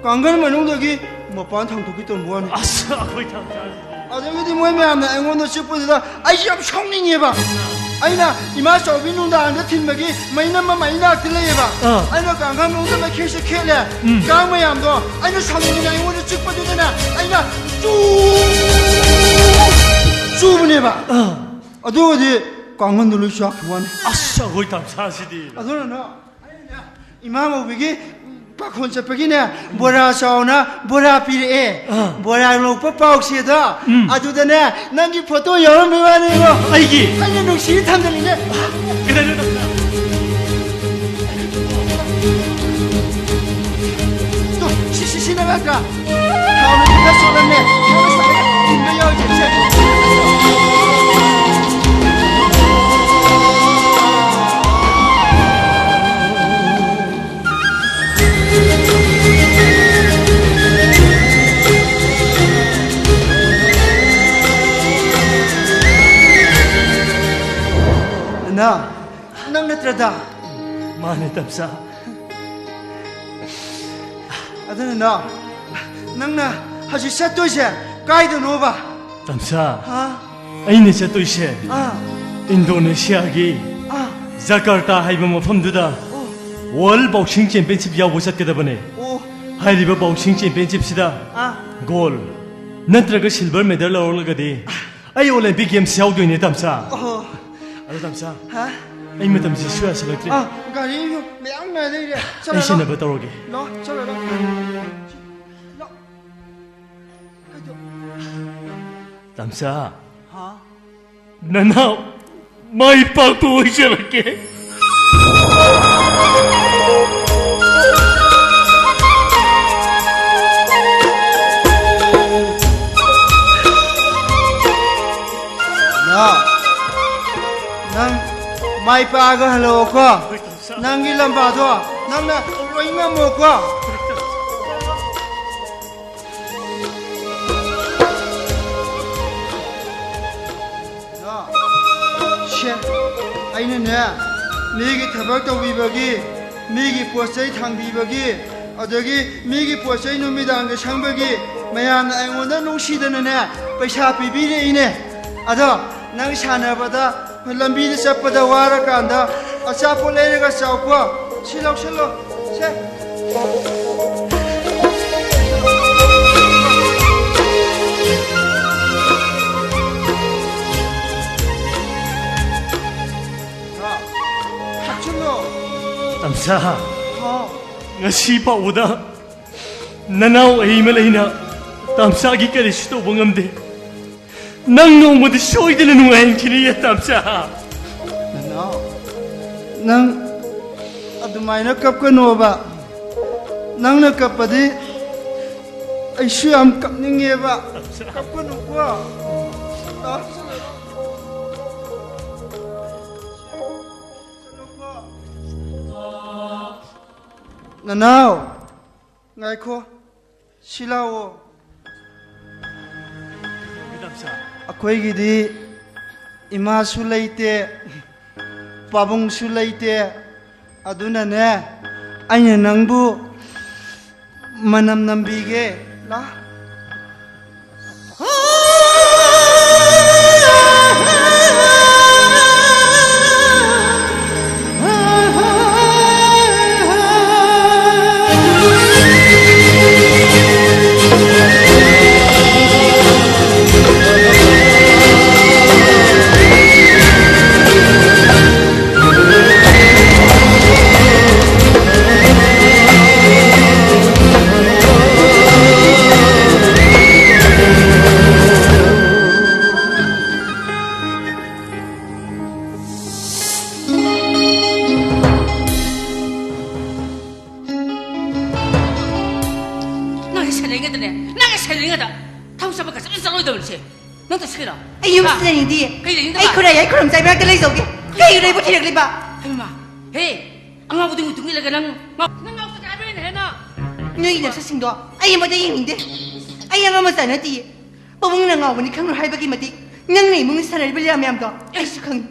ꯀꯥꯡꯈꯟ ꯃꯅꯨꯡꯗꯒꯤ ꯃꯄꯥꯟ ꯊꯥꯡꯗꯣꯛꯀꯦ ꯇꯧꯕ ꯋꯥꯅꯤ꯫ ꯑꯁ, ꯑꯩꯈꯣꯏ ꯊꯥꯡ ꯆꯥꯔꯤꯁꯤꯗꯤ꯫ ꯑꯗꯒꯤꯗꯤ ꯃꯣꯏ ꯃꯌꯥꯝꯅ ꯑꯩꯉꯣꯟꯗ ꯆꯤꯛꯄꯗꯨꯗ ꯑꯩꯁꯦ ꯌꯥꯝ ꯁꯥꯎꯅꯤꯡꯉꯦꯕ꯫ ꯑꯩꯅ ꯏꯃꯥ ꯆꯥꯎꯕꯤ ꯅꯨꯡꯗꯥꯡꯗ ꯊꯤꯟꯕꯒꯤ ꯃꯩꯅꯝ ꯑꯃ ꯑꯩ ꯅꯥꯛꯇ ꯂꯩꯌꯦꯕ꯫ ꯑꯥ꯫ ꯑꯩꯅ ꯀꯥꯡꯈꯟ ꯃꯅꯨꯡꯗ ꯃꯩꯈꯦꯠꯁꯦ ꯈꯦꯠꯂꯦ꯫ ꯎꯝ꯫ ꯀꯥꯡ ꯃꯌꯥꯝꯗꯣ ꯑꯩꯅ ꯁꯥꯎꯅꯤꯡꯗꯅ ꯑꯩꯉꯣꯟꯗ ꯆꯤꯛꯄꯗꯨꯗꯅꯦ ꯑꯩꯅ ꯆꯨ-, ꯆꯨꯕꯅꯦꯕ꯫ ꯑꯥ꯫ ꯑꯗꯨꯒꯗꯤ ꯀꯥꯡꯈꯟꯗꯣ ꯂꯣꯏ ꯆꯥꯛꯈꯤ ꯋꯥꯅꯤ꯫ ꯑꯁ, ꯑꯩꯈꯣꯏ ꯇꯝꯁꯥꯁꯤꯗꯤ꯫ ꯑꯗꯨꯅꯅꯦ, ꯑꯩꯅ ꯏꯃꯥ ꯉꯧꯕꯤꯒꯤ ꯄꯥꯈꯣꯟ ꯆꯠꯄꯒꯤꯅꯦ, ꯕꯣꯔꯥ ꯆꯥꯎꯅ ꯕꯣꯔꯥ ꯄꯤꯔꯛꯑꯦ꯫ ꯑꯥ꯫ ꯕꯣꯔꯥ ꯂꯧꯕ ꯄꯥꯎꯁꯦꯗꯣ, ꯎꯝ꯫ ꯑꯗꯨꯗꯅꯦ, ꯅꯪꯒꯤ ꯐꯣꯇꯣ ꯌꯥꯎꯔꯝꯕꯩ ꯋꯥꯅꯤꯀꯣ꯫ ꯑꯩꯒꯤ? ꯑꯩꯅ ꯅꯨꯡꯁꯤꯅ ꯊꯝꯖꯜꯂꯤꯅꯦ꯫ ꯀꯩꯗꯧꯔꯤꯅꯣ? ꯇꯨ, ꯁꯤ, ꯁꯤ, ꯁꯤ ꯅꯪ ꯅꯠꯇ꯭ꯔꯥ? ꯊꯥꯎꯅ ꯈꯔ ꯆꯣꯠꯂꯝꯃꯦ꯫ ꯅꯪꯅ ꯁꯥꯏꯅ ꯏꯟꯕ ꯌꯥꯎꯔꯤꯁꯦ, ꯁꯦ꯫ ꯅꯅꯥꯎ, ꯅꯪ ꯅꯠꯇ꯭ꯔꯗ? ꯃꯥꯅꯦ, ꯇꯝꯆꯥ꯫ ꯑꯗꯨꯅ ꯅꯅꯥꯎ, ꯅꯪꯅ ꯍꯧꯖꯤꯛ ꯆꯠꯇꯣꯏꯁꯦ ꯀꯥꯏꯗꯅꯣꯕ? ꯇꯝꯆꯥ, ꯍꯥ? ꯑꯩꯅ ꯆꯠꯇꯣꯏꯁꯦ ꯑꯥ꯫ ꯏꯟꯗꯣꯅꯦꯁꯤꯌꯥꯒꯤ ꯑꯥ꯫ ꯖꯀꯥꯔꯇꯥ ꯍꯥꯏꯕ ꯃꯐꯝꯗꯨꯗ ꯑꯣ꯫ ꯋꯥꯔꯜ ꯕꯣꯛꯁꯤꯡ ꯆꯦꯝꯄꯤꯌꯟꯁꯤꯞ ꯌꯥꯎꯕ ꯆꯠꯀꯗꯕꯅꯦ꯫ ꯑꯣ꯫ ꯍꯥꯏꯔꯤꯕ ꯕꯣꯛꯁꯤꯡ ꯆꯦꯝꯄꯤꯌꯟꯁꯤꯞꯁꯤꯗ ꯑꯥ꯫ ꯒꯣꯜ ꯅꯠꯇ꯭ꯔꯒ ꯁꯤꯜꯚꯔ ꯃꯦꯗꯜ ꯂꯧꯔꯛꯂꯒꯗꯤ ꯑꯩ ꯑꯣꯂꯦꯝꯄꯤꯛ ꯒꯦꯝꯁ ꯌꯥꯎꯗꯣꯏꯅꯦ, ꯇꯝꯆꯥ꯫ ꯑꯣꯍꯣ꯫ ꯑꯗꯣ ꯇꯝꯆꯥ, ꯍꯥ? ꯑꯩ ꯃꯇꯝꯁꯤ ꯁꯨ ꯌꯥꯁꯤꯜꯂꯛꯇ꯭ꯔꯦ꯫ ꯑꯥ, ꯒꯥꯔꯤ ꯃꯌꯥꯝ ꯉꯥꯏ ꯂꯩꯔꯦ꯫ ꯆꯠꯂꯣ, ꯑꯩ ꯁꯤꯟꯅꯕ ꯇꯧꯔꯒꯦ꯫ ꯂꯥꯛꯑꯣ, ꯆꯠꯂꯣ, ꯂꯥꯛꯑꯣ꯫ ꯂꯥꯛꯑꯣ꯫ ꯀꯩꯗꯧ-, ꯇꯝꯆꯥ꯫ ꯍꯥ? ꯅꯅꯥꯎ ꯃꯥꯏ ꯄꯥꯛꯄ ꯑꯣꯏꯖꯔꯛꯀꯦ꯫ ꯅꯥꯎ, ꯅꯪ ꯃꯥꯏ ꯄꯥꯛꯑꯒ ꯍꯜꯂꯛꯑꯣꯀꯣ꯫ ꯅꯪꯒꯤ ꯂꯝꯕꯥꯗꯣ ꯅꯪꯅ ꯂꯣꯏ ꯉꯝꯃꯣꯀꯣ꯫ ꯁꯦ, ꯑꯩꯅꯅꯦ, ꯃꯤꯒꯤ ꯊꯕꯛ ꯇꯧꯕꯤꯕꯒꯤ, ꯃꯤꯒꯤ ꯄꯣꯠ ꯆꯩ ꯊꯥꯡꯕꯤꯕꯒꯤ, ꯑꯗꯒꯤ ꯃꯤꯒꯤ ꯄꯣꯠ ꯆꯩ ꯅꯨꯃꯤꯗꯥꯡꯗ ꯁꯪꯕꯒꯤ, ꯃꯌꯥꯝꯅ ꯑꯩꯉꯣꯟꯗ ꯅꯨꯡꯁꯤꯗꯅꯅꯦ, ꯄꯩꯁꯥ ꯄꯤꯕꯤꯔꯛꯏꯅꯦ꯫ ꯑꯗꯣ ꯅꯪ ꯁꯥꯟꯅꯕꯗ, ꯂꯝꯕꯤꯗ ꯆꯠꯄꯗ ꯋꯥꯔꯀꯥꯟꯗ ꯑꯆꯥꯄꯣꯠ ꯂꯩꯔꯒ ꯆꯥꯎꯀꯣ꯫ ꯁꯤ ꯂꯧꯁꯜꯂꯣ꯫ ꯁꯦ꯫ ꯍꯥ? ꯊꯛꯆꯤꯜꯂꯣ꯫ ꯇꯝꯆꯥ꯫ ꯍꯥꯎ꯫ ꯉꯁꯤ ꯐꯥꯎꯕꯗ ꯅꯅꯥꯎ ꯑꯩ ꯑꯃ ꯂꯩꯅ ꯇꯥꯝꯆꯥꯒꯤ ꯀꯔꯤꯁꯨ ꯇꯧꯕ ꯉꯝꯗꯦ꯫ ꯅꯪ ꯅꯣꯡꯃꯗꯤ ꯁꯣꯏꯗꯅ ꯅꯨꯡꯉꯥꯏꯍꯟꯈꯤꯅꯤꯌꯦ, ꯇꯥꯝꯆꯥ꯫ ꯅꯅꯥꯎ, ꯅꯪ ꯑꯗꯨꯃꯥꯏꯅ ꯀꯞꯀꯅꯣꯕ꯫ ꯅꯪꯅ ꯀꯞꯄꯗꯤ ꯑꯩꯁꯨ ꯌꯥꯝ ꯀꯞꯅꯤꯡꯉꯦꯕ꯫ ꯀꯞꯀꯅꯨꯀꯣ꯫ ꯇꯥꯝꯆꯥ꯫ ꯅꯅꯥꯎ, ꯉꯥꯏꯈꯣ꯫ ꯁꯤ ꯂꯥꯛꯑꯣ꯫ ꯑꯩꯈꯣꯏꯒꯤꯗꯤ ꯏꯃꯥꯁꯨ ꯂꯩꯇꯦ, ꯄꯥꯕꯨꯡꯁꯨ ꯂꯩꯇꯦ꯫ ꯑꯗꯨꯅꯅꯦ, ꯑꯩꯅ ꯅꯪꯕꯨ ꯃꯅꯝ ꯅꯝꯕꯤꯒꯦ꯫ ꯂꯥ꯫ ꯅꯪꯒꯤ ꯁꯦꯟꯅꯔꯤꯉꯩꯗꯅꯦ, ꯅꯪꯒꯤ ꯁꯦꯟꯅꯔꯤꯉꯩꯗ ꯊꯕꯛ ꯆꯠꯄ ꯀꯩꯁꯨ ꯆꯠꯂꯣꯏꯗꯕꯅꯤꯁꯦ꯫ ꯅꯪ ꯇꯧꯁꯤꯔꯣ? ꯑꯩ ꯌꯨꯝ ꯍꯥ? ꯂꯩꯅꯤꯡꯗꯦ꯫ ꯀꯩ ꯂꯩꯅꯤꯡꯗꯕ? ꯑꯩ ꯈꯨꯔꯥꯏ ꯌꯥꯏ ꯈꯨꯔꯨꯝ ꯆꯥꯏ ꯃꯔꯛꯇ ꯂꯩꯖꯧꯒꯦ꯫ ꯀꯩꯒꯤꯅꯣ ꯑꯩꯕꯨ ꯊꯤꯔꯛꯂꯤꯕ? ꯍꯩꯃꯥ, ꯍꯦ, ꯑꯉꯥꯎꯕꯗꯨꯒꯤ ꯃꯇꯨꯡ ꯏꯜꯂꯒ ꯅꯪ ꯉꯥꯎ-, ꯅꯪ ꯉꯥꯎ ꯆꯠꯀꯦ ꯍꯥꯏꯕ꯭ꯔꯥ ꯑꯩꯅ ꯍꯦꯟꯅ? ꯅꯣꯏꯒꯤ ꯅꯁꯛꯁꯤꯡꯗꯣ ꯑꯩ ꯑꯃꯗ ꯌꯦꯡꯅꯤꯡꯗꯦ꯫ ꯑꯩ ꯑꯉꯥꯡ ꯃꯆꯥ ꯅꯠꯇꯤꯌꯦ꯫ ꯄꯥꯕꯨꯡꯅ ꯉꯥꯎꯕꯅꯤ ꯈꯪꯉꯨ ꯍꯥꯏꯕꯒꯤ ꯃꯇꯤꯛ ꯅꯪꯅ ꯏꯃꯨꯡꯒꯤ ꯁꯥꯟꯅꯔꯤꯕ ꯂꯤꯂꯥ ꯃꯌꯥꯝꯗꯣ ꯑꯩꯁꯨ ꯈꯪꯉꯤ꯫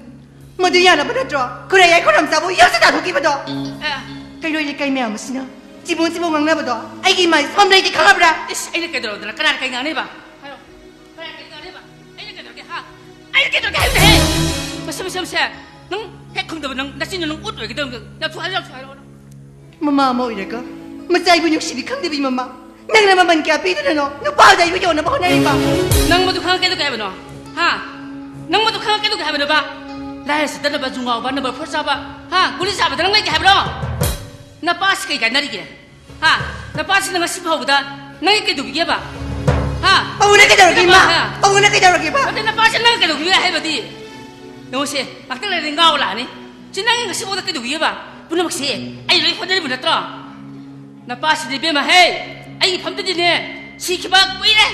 ꯃꯗꯨ ꯌꯥꯅꯕ ꯅꯠꯇ꯭ꯔꯣ ꯈꯨꯔꯥꯏ ꯌꯥꯏ ꯈꯨꯔꯨꯝ ꯆꯥꯕꯨ ꯌꯨꯝꯁꯤ ꯇꯥꯟꯊꯣꯛꯈꯤꯕꯗꯣ? ꯑꯦ, ꯀꯩꯔꯣꯏ ꯂꯩꯀꯥꯏ ꯃꯌꯥꯝ ꯑꯁꯤꯅ ꯆꯤꯕꯣꯟ ꯆꯤꯕꯣꯟ ꯉꯥꯡꯅꯕꯗꯣ ꯑꯩꯒꯤ ꯏꯃꯥ ꯏꯁꯥ ꯂꯩꯇꯦ ꯈꯪꯉꯕ꯭ꯔꯥ? ꯏꯁ, ꯑꯩꯅ ꯀꯩꯗꯧꯔꯗꯅ? ꯀꯅꯥꯅ ꯀꯩ ꯉꯥꯡꯅꯩꯕ? ꯍꯥꯏꯔꯣ꯫ ꯀꯅꯥꯅ ꯀꯩ ꯉꯥꯡꯅꯩꯕ? ꯑꯩꯅ ꯀꯩꯗꯧꯔꯒꯦ, ꯍꯥ? ꯑꯩꯅ ꯀꯩꯗꯧꯔꯒꯦ ꯍꯥꯏꯕꯅꯦ? ꯃꯁꯤ, ꯃꯁꯤ, ꯃꯁꯤ꯫ ꯅꯪ ꯍꯦꯛ ꯈꯪꯗꯕ ꯅꯪ ꯅꯆꯤꯟꯗꯣ ꯅꯪ ꯎꯠ ꯑꯣꯏꯒꯗꯕꯅꯤ꯫ ꯌꯥꯝ ꯊꯨ ꯍꯥꯏꯔꯣ, ꯌꯥꯝ ꯊꯨ ꯍꯥꯏꯔꯣ꯫ ꯃꯃꯥ ꯑꯃ ꯑꯣꯏꯔꯒ ꯃꯆꯥ ꯑꯩꯕꯨ ꯅꯨꯡꯁꯤꯕꯤ ꯈꯪꯗꯕꯤ ꯃꯃꯥ꯫ ꯅꯪꯅ ꯃꯃꯜ ꯀꯌꯥ ꯄꯤꯗꯨꯅꯅꯣ ꯅꯨꯄꯥꯗ ꯑꯩꯕꯨ ꯌꯣꯟꯅꯕ ꯍꯣꯠꯅꯔꯤꯕ? ꯅꯪ ꯃꯗꯨ ꯈꯪꯉꯛꯀꯦ ꯀꯩ ꯍꯥꯏꯕꯅꯣ? ꯍꯥ? ꯅꯪ ꯃꯗꯨ ꯈꯪꯉꯛꯀꯦ ꯀꯩ ꯍꯥꯏꯕꯅꯣꯕ? ꯂꯥꯏꯔ ꯆꯠꯇꯅꯕ, ꯖꯨ ꯉꯥꯎꯕ, ꯅꯝꯕꯔ ꯐꯣꯔ ꯆꯥꯕ, ꯍꯥ? ꯒꯨꯂꯤ ꯆꯥꯕꯗ ꯅꯪ ꯂꯩꯒꯦ ꯍꯥꯏꯕ꯭ꯔꯣ? ꯅꯄꯥꯁꯤ ꯀꯩ ꯀꯥꯟꯅꯔꯤꯒꯦ? ꯍꯥ? ꯅꯄꯥꯁꯤꯅ ꯉꯁꯤ ꯐꯥꯎꯕꯗ ꯅꯪꯒꯤ ꯀꯩꯗꯧꯕꯤꯒꯦꯕ? ꯍꯥ? ꯄꯥꯕꯨꯡꯅ ꯀꯩꯗꯧꯔꯒꯦ, ꯏꯃꯥ? ꯍꯥ? ꯄꯥꯕꯨꯡꯅ ꯀꯩꯗꯧꯔꯒꯦꯕ? ꯅꯠꯇꯦ, ꯅꯄꯥꯁꯤ ꯅꯪ ꯀꯩꯗꯧꯕꯤꯒꯦ ꯍꯥꯏꯕꯗꯤ? ꯌꯦꯡꯉꯨꯁꯦ, ꯉꯥꯛꯇꯪ ꯂꯩꯔꯗꯤ ꯉꯥꯎ ꯂꯥꯛꯑꯅꯤ꯫ ꯁꯤ ꯅꯪꯒꯤ ꯉꯁꯤ ꯐꯥꯎꯗ ꯀꯩꯗꯧꯕꯤꯒꯦꯕ? ꯄꯨꯝꯅꯃꯛꯁꯦ ꯑꯩ ꯂꯣꯏ ꯍꯣꯠꯅꯔꯤꯕ ꯅꯠꯇ꯭ꯔꯣ? ꯅꯄꯥꯁꯤꯗꯤ ꯏꯕꯦꯝꯃ, ꯍꯦ, ꯑꯩꯒꯤ ꯐꯝꯗꯗꯤꯅꯦ, ꯁꯤꯈꯤꯕ ꯀꯨꯏꯔꯦ꯫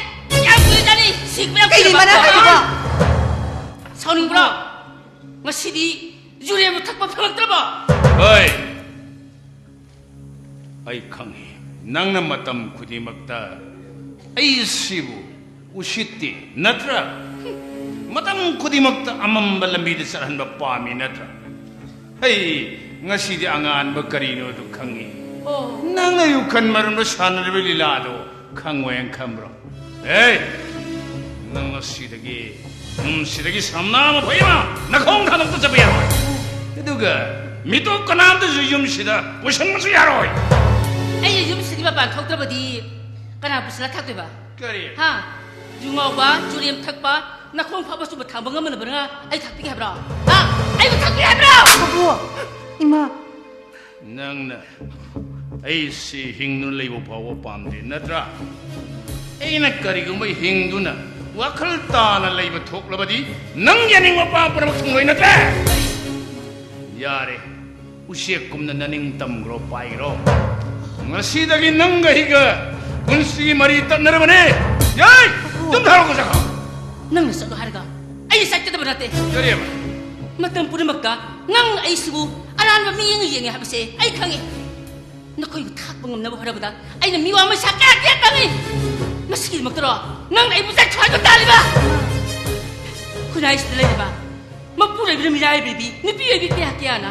ꯌꯥꯝ ꯀꯨꯏꯔꯖꯥꯠꯅꯤ, ꯁꯤꯈꯤꯕ ꯌꯥꯝ ꯀꯩꯅꯣ ꯀꯨꯏꯔꯕ꯫ ꯏꯃꯥꯅ ꯍꯥꯏꯔꯤꯕꯣ? ꯁꯥꯎꯅꯤꯡꯕ꯭ꯔꯣ? ꯉꯁꯤꯗꯤ ꯌꯨꯔꯦꯟꯕꯨ ꯊꯛꯄ ꯐꯪꯂꯛꯇ꯭ꯔꯕꯣ? ꯍꯣꯏ, ꯑꯩ ꯈꯪꯉꯤ꯫ ꯅꯪꯅ ꯃꯇꯝ ꯈꯨꯗꯤꯡꯃꯛꯇ ꯑꯩꯁꯤꯕꯨ ꯎꯁꯤꯠꯇꯦ, ꯅꯠꯇ꯭ꯔꯥ? ꯃꯇꯝ ꯈꯨꯗꯤꯡꯃꯛꯇ ꯑꯃꯝꯕ ꯂꯝꯕꯤꯗ ꯆꯠꯍꯟꯕ ꯄꯥꯝꯃꯤ, ꯅꯠꯇ꯭ꯔꯥ? ꯑꯩ ꯉꯁꯤꯗꯤ ꯑꯉꯥꯟꯕ ꯀꯔꯤꯅꯣꯗꯨ ꯈꯪꯉꯤ꯫ ꯑꯣ꯫ ꯅꯪꯅ ꯌꯨꯈꯟ ꯃꯔꯨꯝꯗ ꯁꯥꯟꯅꯔꯤꯕ ꯂꯤꯂꯥꯗꯣ ꯈꯪꯉꯣꯏꯅ ꯈꯟꯕ꯭ꯔꯣ? ꯑꯦ, ꯅꯪ ꯉꯁꯤꯗꯒꯤ ꯌꯨꯝꯁꯤꯗꯒꯤ ꯁꯝꯅꯥ ꯑꯃ ꯐꯩ ꯑꯃ ꯅꯈꯣꯡ ꯊꯥꯗꯣꯛꯇ ꯆꯠꯄ ꯌꯥꯔꯣꯏ꯫ ꯑꯗꯨꯒ ꯃꯤꯇꯣꯞ ꯀꯅꯥꯝꯇꯁꯨ ꯌꯨꯝꯁꯤꯗ ꯄꯨꯁꯟꯕꯁꯨ ꯌꯥꯔꯣꯏ꯫ ꯑꯩꯅ ꯌꯨꯝꯁꯤꯒꯤ ꯃꯄꯥꯟ ꯊꯣꯛꯇ꯭ꯔꯕꯗꯤ ꯀꯅꯥ ꯄꯨꯁꯤꯜꯂ ꯊꯥꯛꯇꯣꯏꯕ? ꯀꯔꯤ? ꯍꯥ? ꯌꯨ ꯉꯥꯎꯕ, ꯆꯨꯔꯦꯝ ꯊꯛꯄ, ꯅꯈꯣꯡ ꯐꯥꯕ ꯆꯨꯝꯕ ꯊꯥꯡꯕ ꯉꯝꯅꯕꯅ ꯑꯩ ꯊꯥꯛꯄꯤꯒꯦ ꯍꯥꯏꯕ꯭ꯔꯣ? ꯍꯥ? ꯑꯩꯕꯨ ꯊꯥꯛꯄꯤꯒꯦ ꯍꯥꯏꯕ꯭ꯔꯣ? ꯄꯥꯕꯨꯡ, ꯏꯃꯥ꯫ ꯅꯪꯅ ꯑꯩꯁꯤ ꯍꯤꯡꯗꯨꯅ ꯂꯩꯕ ꯐꯥꯎꯕ ꯄꯥꯝꯗꯦ, ꯅꯠꯇ꯭ꯔꯥ? ꯑꯩꯅ ꯀꯔꯤꯒꯨꯝꯕ ꯍꯤꯡꯗꯨꯅ ꯋꯥꯈꯜ ꯇꯥꯅ ꯂꯩꯕ ꯊꯣꯛꯂꯕꯗꯤ, ꯅꯪ ꯌꯥꯅꯤꯡꯕ ꯑꯄꯥꯝꯕ ꯄꯨꯝꯅꯃꯛ ꯊꯨꯡꯂꯣꯏ, ꯅꯠꯇ꯭ꯔꯥ? ꯌꯥꯔꯦ, ꯎꯆꯦꯛꯀꯨꯝꯅ ꯅꯅꯤꯡ ꯇꯝꯈ꯭ꯔꯣ, ꯄꯥꯏꯈ꯭ꯔꯣ꯫ ꯉꯁꯤꯗꯒꯤ ꯅꯪꯒ ꯑꯩꯒ ꯄꯨꯟꯁꯤꯒꯤ ꯃꯔꯤ ꯇꯠꯅꯔꯕꯅꯦ꯫ ꯌꯥꯏ! ꯇꯨꯝꯊꯔꯣ, ꯀꯆꯥ꯫ ꯅꯪꯅ ꯆꯠꯂꯣ ꯍꯥꯏꯔꯒ ꯑꯩ ꯆꯠꯀꯗꯕ ꯅꯠꯇꯦ꯫ ꯀꯔꯤꯕ? ꯃꯇꯝ ꯄꯨꯝꯅꯃꯛꯇ ꯅꯪ ꯑꯩꯁꯤꯕꯨ ꯑꯔꯥꯟꯕ ꯃꯤꯠꯌꯦꯡꯅ ꯌꯦꯡꯉꯦ ꯍꯥꯏꯕꯁꯦ ꯑꯩ ꯈꯪꯉꯤ꯫ ꯅꯈꯣꯏꯕꯨ ꯊꯥꯛꯄ ꯉꯝꯅꯕ ꯍꯣꯠꯅꯕꯗ ꯑꯩꯅ ꯃꯤꯋꯥ ꯃꯩꯁꯥ ꯀꯌꯥ ꯀꯌꯥ ꯇꯝꯃꯤ꯫ ꯃꯁꯤꯒꯤꯗꯃꯛꯇꯔꯣ ꯅꯪꯅ ꯑꯩꯕꯨ ꯆꯠꯈ꯭ꯔꯣ ꯍꯥꯏꯕ ꯇꯥꯔꯤꯕ? ꯈꯨꯟꯅꯥꯏꯁꯤꯗ ꯂꯩꯔꯤꯕ ꯃꯄꯨꯔꯣꯏꯕꯅ ꯃꯤꯔꯥꯏꯕꯤꯔꯕꯤ ꯅꯨꯄꯤ ꯑꯣꯏꯕꯤ ꯀꯌꯥ ꯀꯌꯥꯅ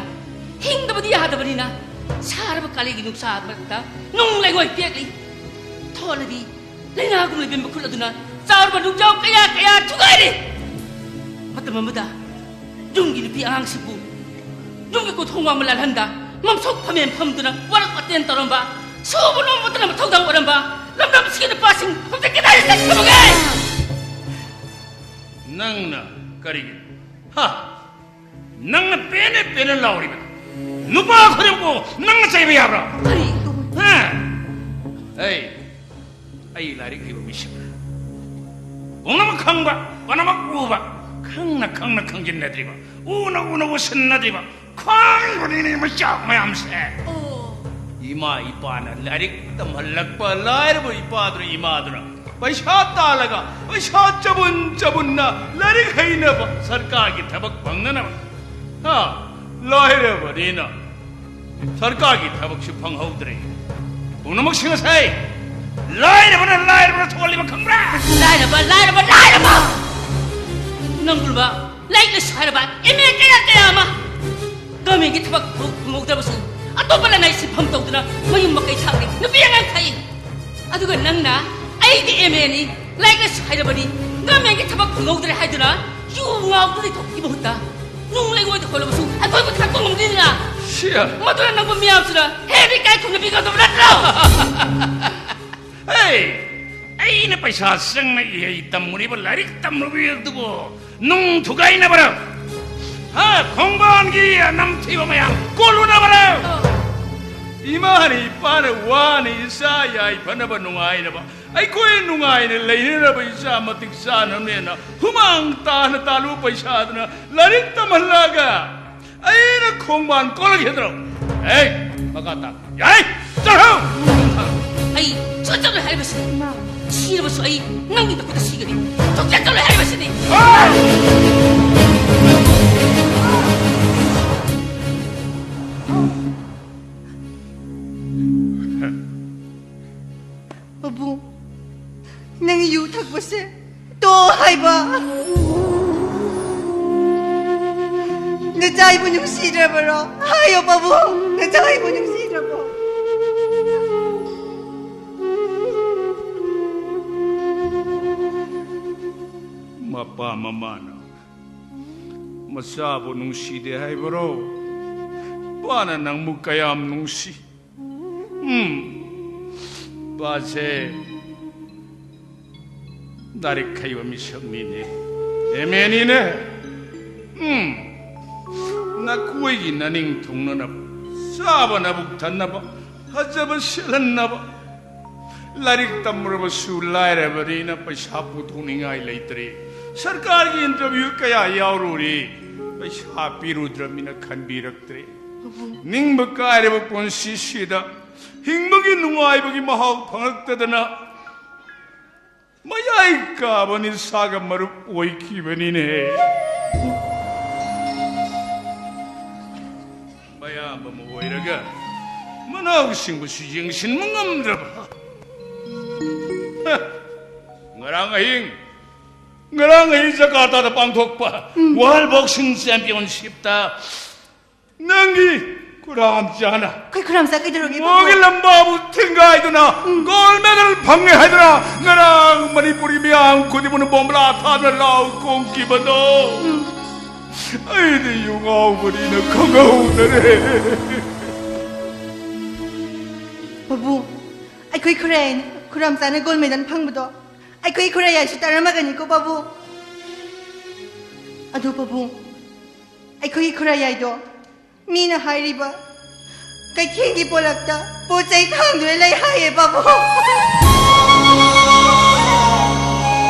ꯍꯤꯡꯗꯕꯗꯤ ꯌꯥꯗꯕꯅꯤꯅ ꯁꯥꯔꯕ ꯀꯥꯂꯦꯟꯒꯤ ꯅꯨꯡꯁꯥ ꯃꯔꯛꯇ ꯅꯨꯡ ꯂꯩꯉꯣꯏ ꯄꯦꯛꯂꯤ꯫ ꯊꯣꯜꯂꯕꯤ ꯂꯥꯏꯅꯥꯒꯨꯝ ꯂꯩꯕ ꯃꯈꯨꯜ ꯑꯗꯨꯅ ꯆꯥꯎꯔꯕ ꯅꯨꯡꯖꯥꯎ ꯀꯌꯥ ꯀꯌꯥ ꯊꯨꯒꯥꯏꯔꯤ꯫ ꯃꯇꯝ ꯑꯃꯗ ꯌꯨꯝꯒꯤ ꯅꯨꯄꯤ ꯑꯉꯥꯡꯁꯤꯡꯕꯨ ꯌꯨꯝꯒꯤ ꯀꯣꯟꯊꯣꯡ ꯋꯥꯡꯃ ꯂꯥꯜꯍꯟꯗ ꯃꯝꯁꯣꯛ ꯐꯝꯃꯦꯟ ꯐꯝꯗꯨꯅ ꯋꯥꯔꯛ ꯋꯥꯇꯦꯟ ꯇꯧꯔꯝꯕ, ꯁꯨꯕ ꯅꯣꯝꯕꯇꯅ ꯃꯊꯧꯗꯥꯡ ꯑꯣꯏꯔꯝꯕ ꯂꯝꯗꯝꯁꯤꯒꯤ ꯅꯨꯄꯥꯁꯤꯡ ꯍꯧꯖꯤꯛ ꯀꯗꯥꯏꯗ ꯆꯠꯈ꯭ꯔꯕꯒꯦ? ꯅꯪꯅ ꯀꯔꯤꯒꯤꯅꯣ? ꯍꯥ? ꯅꯪꯅ ꯄꯦꯟꯅ ꯄꯦꯟꯅ ꯂꯥꯎꯔꯤꯕꯗꯣ? ꯅꯨꯄꯥ ꯈꯨꯗꯤꯡꯃꯛꯄꯨ ꯅꯪꯅ ꯆꯩꯕ ꯌꯥꯕ꯭ꯔꯥ? ꯀꯔꯤ? ꯍꯥ? ꯑꯩ, ꯑꯩ ꯂꯥꯏꯔꯤꯛ ꯍꯩꯕ ꯃꯤꯁꯛꯅꯤ꯫ ꯄꯨꯝꯅꯃꯛ ꯈꯪꯕ, ꯄꯨꯝꯅꯃꯛ ꯎꯕ, ꯈꯪꯅ ꯈꯪꯅ ꯈꯪꯖꯤꯟꯅꯗ꯭ꯔꯤꯕ, ꯎꯅ ꯎꯅ ꯎꯁꯤꯟꯅꯗ꯭ꯔꯤꯕ, ꯈꯪꯕꯅꯤꯅꯦ ꯃꯆꯥ ꯃꯌꯥꯝꯁꯦ꯫ ꯑꯣ꯫ ꯏꯃꯥ ꯏꯄꯥꯅ ꯂꯥꯏꯔꯤꯛ ꯇꯝꯍꯜꯂꯛꯄ ꯂꯥꯏꯔꯕ ꯏꯄꯥꯗꯨꯅ, ꯏꯃꯥꯗꯨꯅ ꯄꯩꯁꯥ ꯇꯥꯜꯂꯒ, ꯄꯩꯁꯥ ꯆꯕꯨꯟ ꯆꯕꯨꯟꯅ ꯂꯥꯏꯔꯤꯛ ꯍꯩꯅꯕ, ꯁꯔꯀꯥꯔꯒꯤ ꯊꯕꯛ ꯐꯪꯅꯅꯕ꯫ ꯍꯥ? ꯂꯥꯏꯔꯕꯅꯤꯅ ꯁꯔꯀꯥꯔꯒꯤ ꯊꯕꯛꯁꯨ ꯐꯪꯍꯧꯗ꯭ꯔꯦ꯫ ꯄꯨꯝꯅꯃꯛꯁꯤꯡ ꯑꯁꯦ ꯂꯥꯏꯔꯕꯅ ꯂꯥꯏꯔꯕꯅ ꯊꯣꯛꯍꯜꯂꯤꯕ ꯈꯪꯕ꯭ꯔꯥ? ꯂꯥꯏꯔꯕ, ꯂꯥꯏꯔꯕ, ꯂꯥꯏꯔꯕ! ꯅꯪꯒꯨꯝꯕ ꯂꯥꯏꯔꯤꯛ ꯂꯥꯏꯁꯨ ꯍꯩꯔꯕ ꯑꯦꯝ ꯑꯦ ꯀꯌꯥ ꯀꯌꯥ ꯑꯃ ꯒꯃꯦꯟꯒꯤ ꯊꯕꯛ ꯐꯪꯍꯧꯗ꯭ꯔꯕꯁꯨ ꯑꯇꯣꯞꯄ ꯂꯅꯥꯏ ꯁꯤꯟꯐꯝ ꯇꯧꯗꯨꯅ ꯃꯌꯨꯝ ꯃꯀꯩ ꯁꯥꯈ꯭ꯔꯦ, ꯅꯨꯄꯤ ꯑꯉꯥꯡ ꯊꯥꯛꯏ꯫ ꯑꯗꯨꯒ ꯅꯪꯅ, "ꯑꯩꯗꯤ ꯑꯦꯝ ꯑꯦꯅꯤ, ꯂꯥꯏꯔꯤꯛ ꯂꯥꯏꯁꯨ ꯍꯩꯔꯕꯅꯤ, ꯒꯃꯦꯟꯒꯤ ꯊꯕꯛ ꯐꯪꯍꯧꯗ꯭ꯔꯦ" ꯍꯥꯏꯗꯨꯅ ꯌꯨ ꯉꯥꯎꯗꯨꯅ ꯂꯩꯊꯣꯛꯄꯒꯤ ꯃꯍꯨꯠꯇ ꯅꯨꯡ ꯂꯩꯉꯣꯏꯗ ꯍꯣꯜꯂꯕꯁꯨ ꯑꯩꯈꯣꯏꯕꯨ ꯊꯥꯛꯄ ꯉꯝꯗꯦꯗꯅ꯫ ꯁꯤꯌꯥ! ꯃꯗꯨꯅ ꯅꯪꯕꯨ ꯃꯤꯌꯥꯝꯁꯤꯅ ꯍꯦꯟꯅ ꯏꯀꯥꯏ ꯈꯨꯝꯅꯕꯤꯒꯗꯕ ꯅꯠꯇ꯭ꯔꯣ? ꯍꯦ! ꯑꯩꯅ ꯄꯩꯁꯥ ꯆꯪꯅ ꯏꯍꯩ ꯇꯝꯃꯨꯔꯤꯕ ꯂꯥꯏꯔꯤꯛ ꯇꯝꯂꯨꯕꯤ ꯑꯗꯨꯕꯨ ꯅꯨꯡ ꯊꯨꯒꯥꯏꯅꯕꯔ? ꯍꯥ, ꯈꯣꯡꯕꯥꯟꯒꯤ ꯅꯝꯊꯤꯕ ꯃꯌꯥꯝ ꯀꯣꯜꯂꯨꯅꯕꯔ? ꯏꯃꯥꯅ ꯏꯄꯥꯅ ꯋꯥꯅ ꯏꯆꯥ ꯌꯥꯏꯐꯅꯕ ꯅꯨꯡꯉꯥꯏꯅꯕ, ꯑꯩꯈꯣꯏ ꯅꯨꯡꯉꯥꯏꯅ ꯂꯩꯅꯅꯕ ꯏꯆꯥ ꯃꯇꯤꯛ ꯆꯥꯅꯕꯅꯦꯅ ꯍꯨꯃꯥꯡ ꯇꯥꯅ ꯇꯥꯜꯂꯨ ꯄꯩꯁꯥꯗꯨꯅ ꯂꯥꯏꯔꯤꯛ ꯇꯝꯍꯜꯂꯒ ꯑꯩꯅ ꯈꯣꯡꯕꯥꯟ ꯀꯣꯜꯂꯒꯦ ꯍꯥꯏꯗ꯭ꯔꯣ? ꯑꯦ, ꯃꯈꯥ ꯇꯥ꯫ ꯌꯥꯏ! ꯆꯠꯂꯣ! ꯑꯩ ꯁꯨꯡꯆꯠ ꯆꯠꯂꯣꯏ ꯍꯥꯏꯔꯤꯕꯁꯤꯅꯤ꯫ ꯏꯃꯥ꯫ ꯁꯤꯔꯕꯁꯨ ꯑꯩ ꯅꯪꯒꯤ ꯅꯈꯨꯠꯇ ꯁꯤꯒꯅꯤ꯫ ꯁꯨꯡꯆꯠ ꯆꯠꯂꯣꯏ ꯍꯥꯏꯔꯤꯕꯁꯤꯅꯤ꯫ ꯄꯥꯕꯨꯡ, ꯅꯪ ꯌꯨ ꯊꯛꯄꯁꯦ ꯇꯣꯛꯑꯣ ꯍꯥꯏꯕ꯫ ꯅꯆꯥ ꯑꯩꯕꯨ ꯅꯨꯡꯁꯤꯗ꯭ꯔꯕꯔꯣ? ꯍꯥꯏꯌꯣ ꯄꯥꯕꯨꯡ, ꯅꯆꯥ ꯑꯩꯕꯨ ꯅꯨꯡꯁꯤꯗ꯭ꯔꯕꯣ? ꯃꯄꯥ ꯃꯃꯥꯅ ꯃꯆꯥꯕꯨ ꯅꯨꯡꯁꯤꯗꯦ ꯍꯥꯏꯕꯔꯣ? ꯄꯥꯅ ꯅꯪꯕꯨ ꯀꯌꯥꯝ ꯅꯨꯡꯁꯤ? ꯎꯝ, ꯄꯥꯁꯦ ꯂꯥꯏꯔꯤꯛ ꯍꯩꯕ ꯃꯤꯁꯛꯅꯤꯅꯦ, ꯑꯦꯝ ꯑꯦꯅꯤꯅꯦ꯫ ꯎꯝ꯫ ꯅꯈꯣꯏꯒꯤ ꯅꯅꯤꯡ ꯊꯨꯡꯅꯅꯕ, ꯆꯥꯕ ꯅꯕꯨꯛ ꯊꯟꯅꯕ, ꯐꯖꯕ ꯁꯦꯠꯍꯟꯅꯕ꯫ ꯂꯥꯏꯔꯤꯛ ꯇꯝꯃꯨꯔꯕꯁꯨ ꯂꯥꯏꯔꯕꯅꯤꯅ ꯄꯩꯁꯥ ꯄꯨꯊꯣꯛꯅꯤꯡꯉꯥꯏ ꯂꯩꯇ꯭ꯔꯦ꯫ ꯁꯔꯀꯥꯔꯒꯤ interview ꯀꯌꯥ ꯌꯥꯎꯔꯨꯔꯦ, ꯄꯩꯁꯥ ꯄꯤꯔꯨꯗ꯭ꯔꯕꯅꯤꯅ ꯈꯟꯕꯤꯔꯛꯇ꯭ꯔꯦ꯫ ꯅꯤꯡꯕ ꯀꯥꯏꯔꯕ ꯄꯨꯟꯁꯤꯁꯤꯗ ꯍꯤꯡꯕꯒꯤ ꯅꯨꯡꯉꯥꯏꯕꯒꯤ ꯃꯍꯥꯎ ꯐꯪꯂꯛꯇꯗꯅ ꯃꯌꯥꯏ ꯀꯥꯕ ꯅꯤꯁꯥꯒ ꯃꯔꯨꯞ ꯑꯣꯏꯈꯤꯕꯅꯤꯅꯦ꯫ ꯃꯌꯥꯝꯕ ꯑꯃ ꯑꯣꯏꯔꯒ ꯃꯅꯥꯎꯁꯤꯡꯕꯨꯁꯨ ꯌꯦꯡꯁꯤꯟꯕ ꯉꯝꯗ꯭ꯔꯕ꯫ ꯍ! ꯉꯔꯥꯡ ꯑꯍꯤꯡ, ꯉꯔꯥꯡ ꯑꯍꯤꯡ ꯖꯀꯥꯔꯇꯥꯗ ꯄꯥꯡꯊꯣꯛꯄ World Boxing Championshipꯇ ꯅꯪꯒꯤ ꯈꯨꯔꯥꯝꯆꯥꯅ ꯑꯩꯈꯣꯏ ꯈꯨꯔꯥꯝꯆꯥ ꯀꯩꯗꯧꯔꯒꯦ, ꯃꯣꯒꯤ ꯄꯥꯕꯨꯡ? ꯂꯝꯕꯥꯕꯨ ꯊꯤꯡꯒꯥꯏꯗꯨꯅ gold medal ꯐꯪꯉꯦ ꯍꯥꯏꯗꯨꯅ ꯉꯔꯥꯡ ꯃꯅꯤꯄꯨꯔꯤ ꯃꯤꯌꯥꯝ ꯈꯨꯗꯤꯡꯃꯛꯅ ꯕꯣꯝꯕ꯭ꯂꯥ ꯊꯥꯗꯨꯅ ꯂꯥꯎ ꯈꯣꯡꯈꯤꯕꯗꯣ, ꯑꯩꯗꯤ ꯌꯨ ꯉꯥꯎꯕꯅꯤꯅ ꯈꯪꯍꯧꯗꯔꯦ꯫ ꯄꯥꯕꯨꯡ, ꯑꯩꯈꯣꯏ ꯈꯨꯔꯥꯏ, ꯈꯨꯔꯥꯝꯆꯥꯅ gold medal ꯐꯪꯕꯗꯣ ꯑꯩꯈꯣꯏ ꯈꯨꯔꯥꯏ ꯌꯥꯏꯁꯨ ꯇꯥꯔꯝꯃꯒꯅꯤꯀꯣ, ꯄꯥꯕꯨꯡ꯫ ꯑꯗꯣ, ꯄꯥꯕꯨꯡ, ꯑꯩꯈꯣꯏꯒꯤ ꯈꯨꯔꯥꯏ ꯌꯥꯏꯗꯣ ꯃꯤꯅ ꯍꯥꯏꯔꯤꯕ ꯀꯩꯊꯦꯜꯒꯤ ꯄꯣꯂꯛꯇ ꯄꯣꯠ ꯆꯩ ꯊꯥꯡꯗꯨꯅ ꯂꯩ ꯍꯥꯏꯌꯦ, ꯄꯥꯕꯨꯡ꯫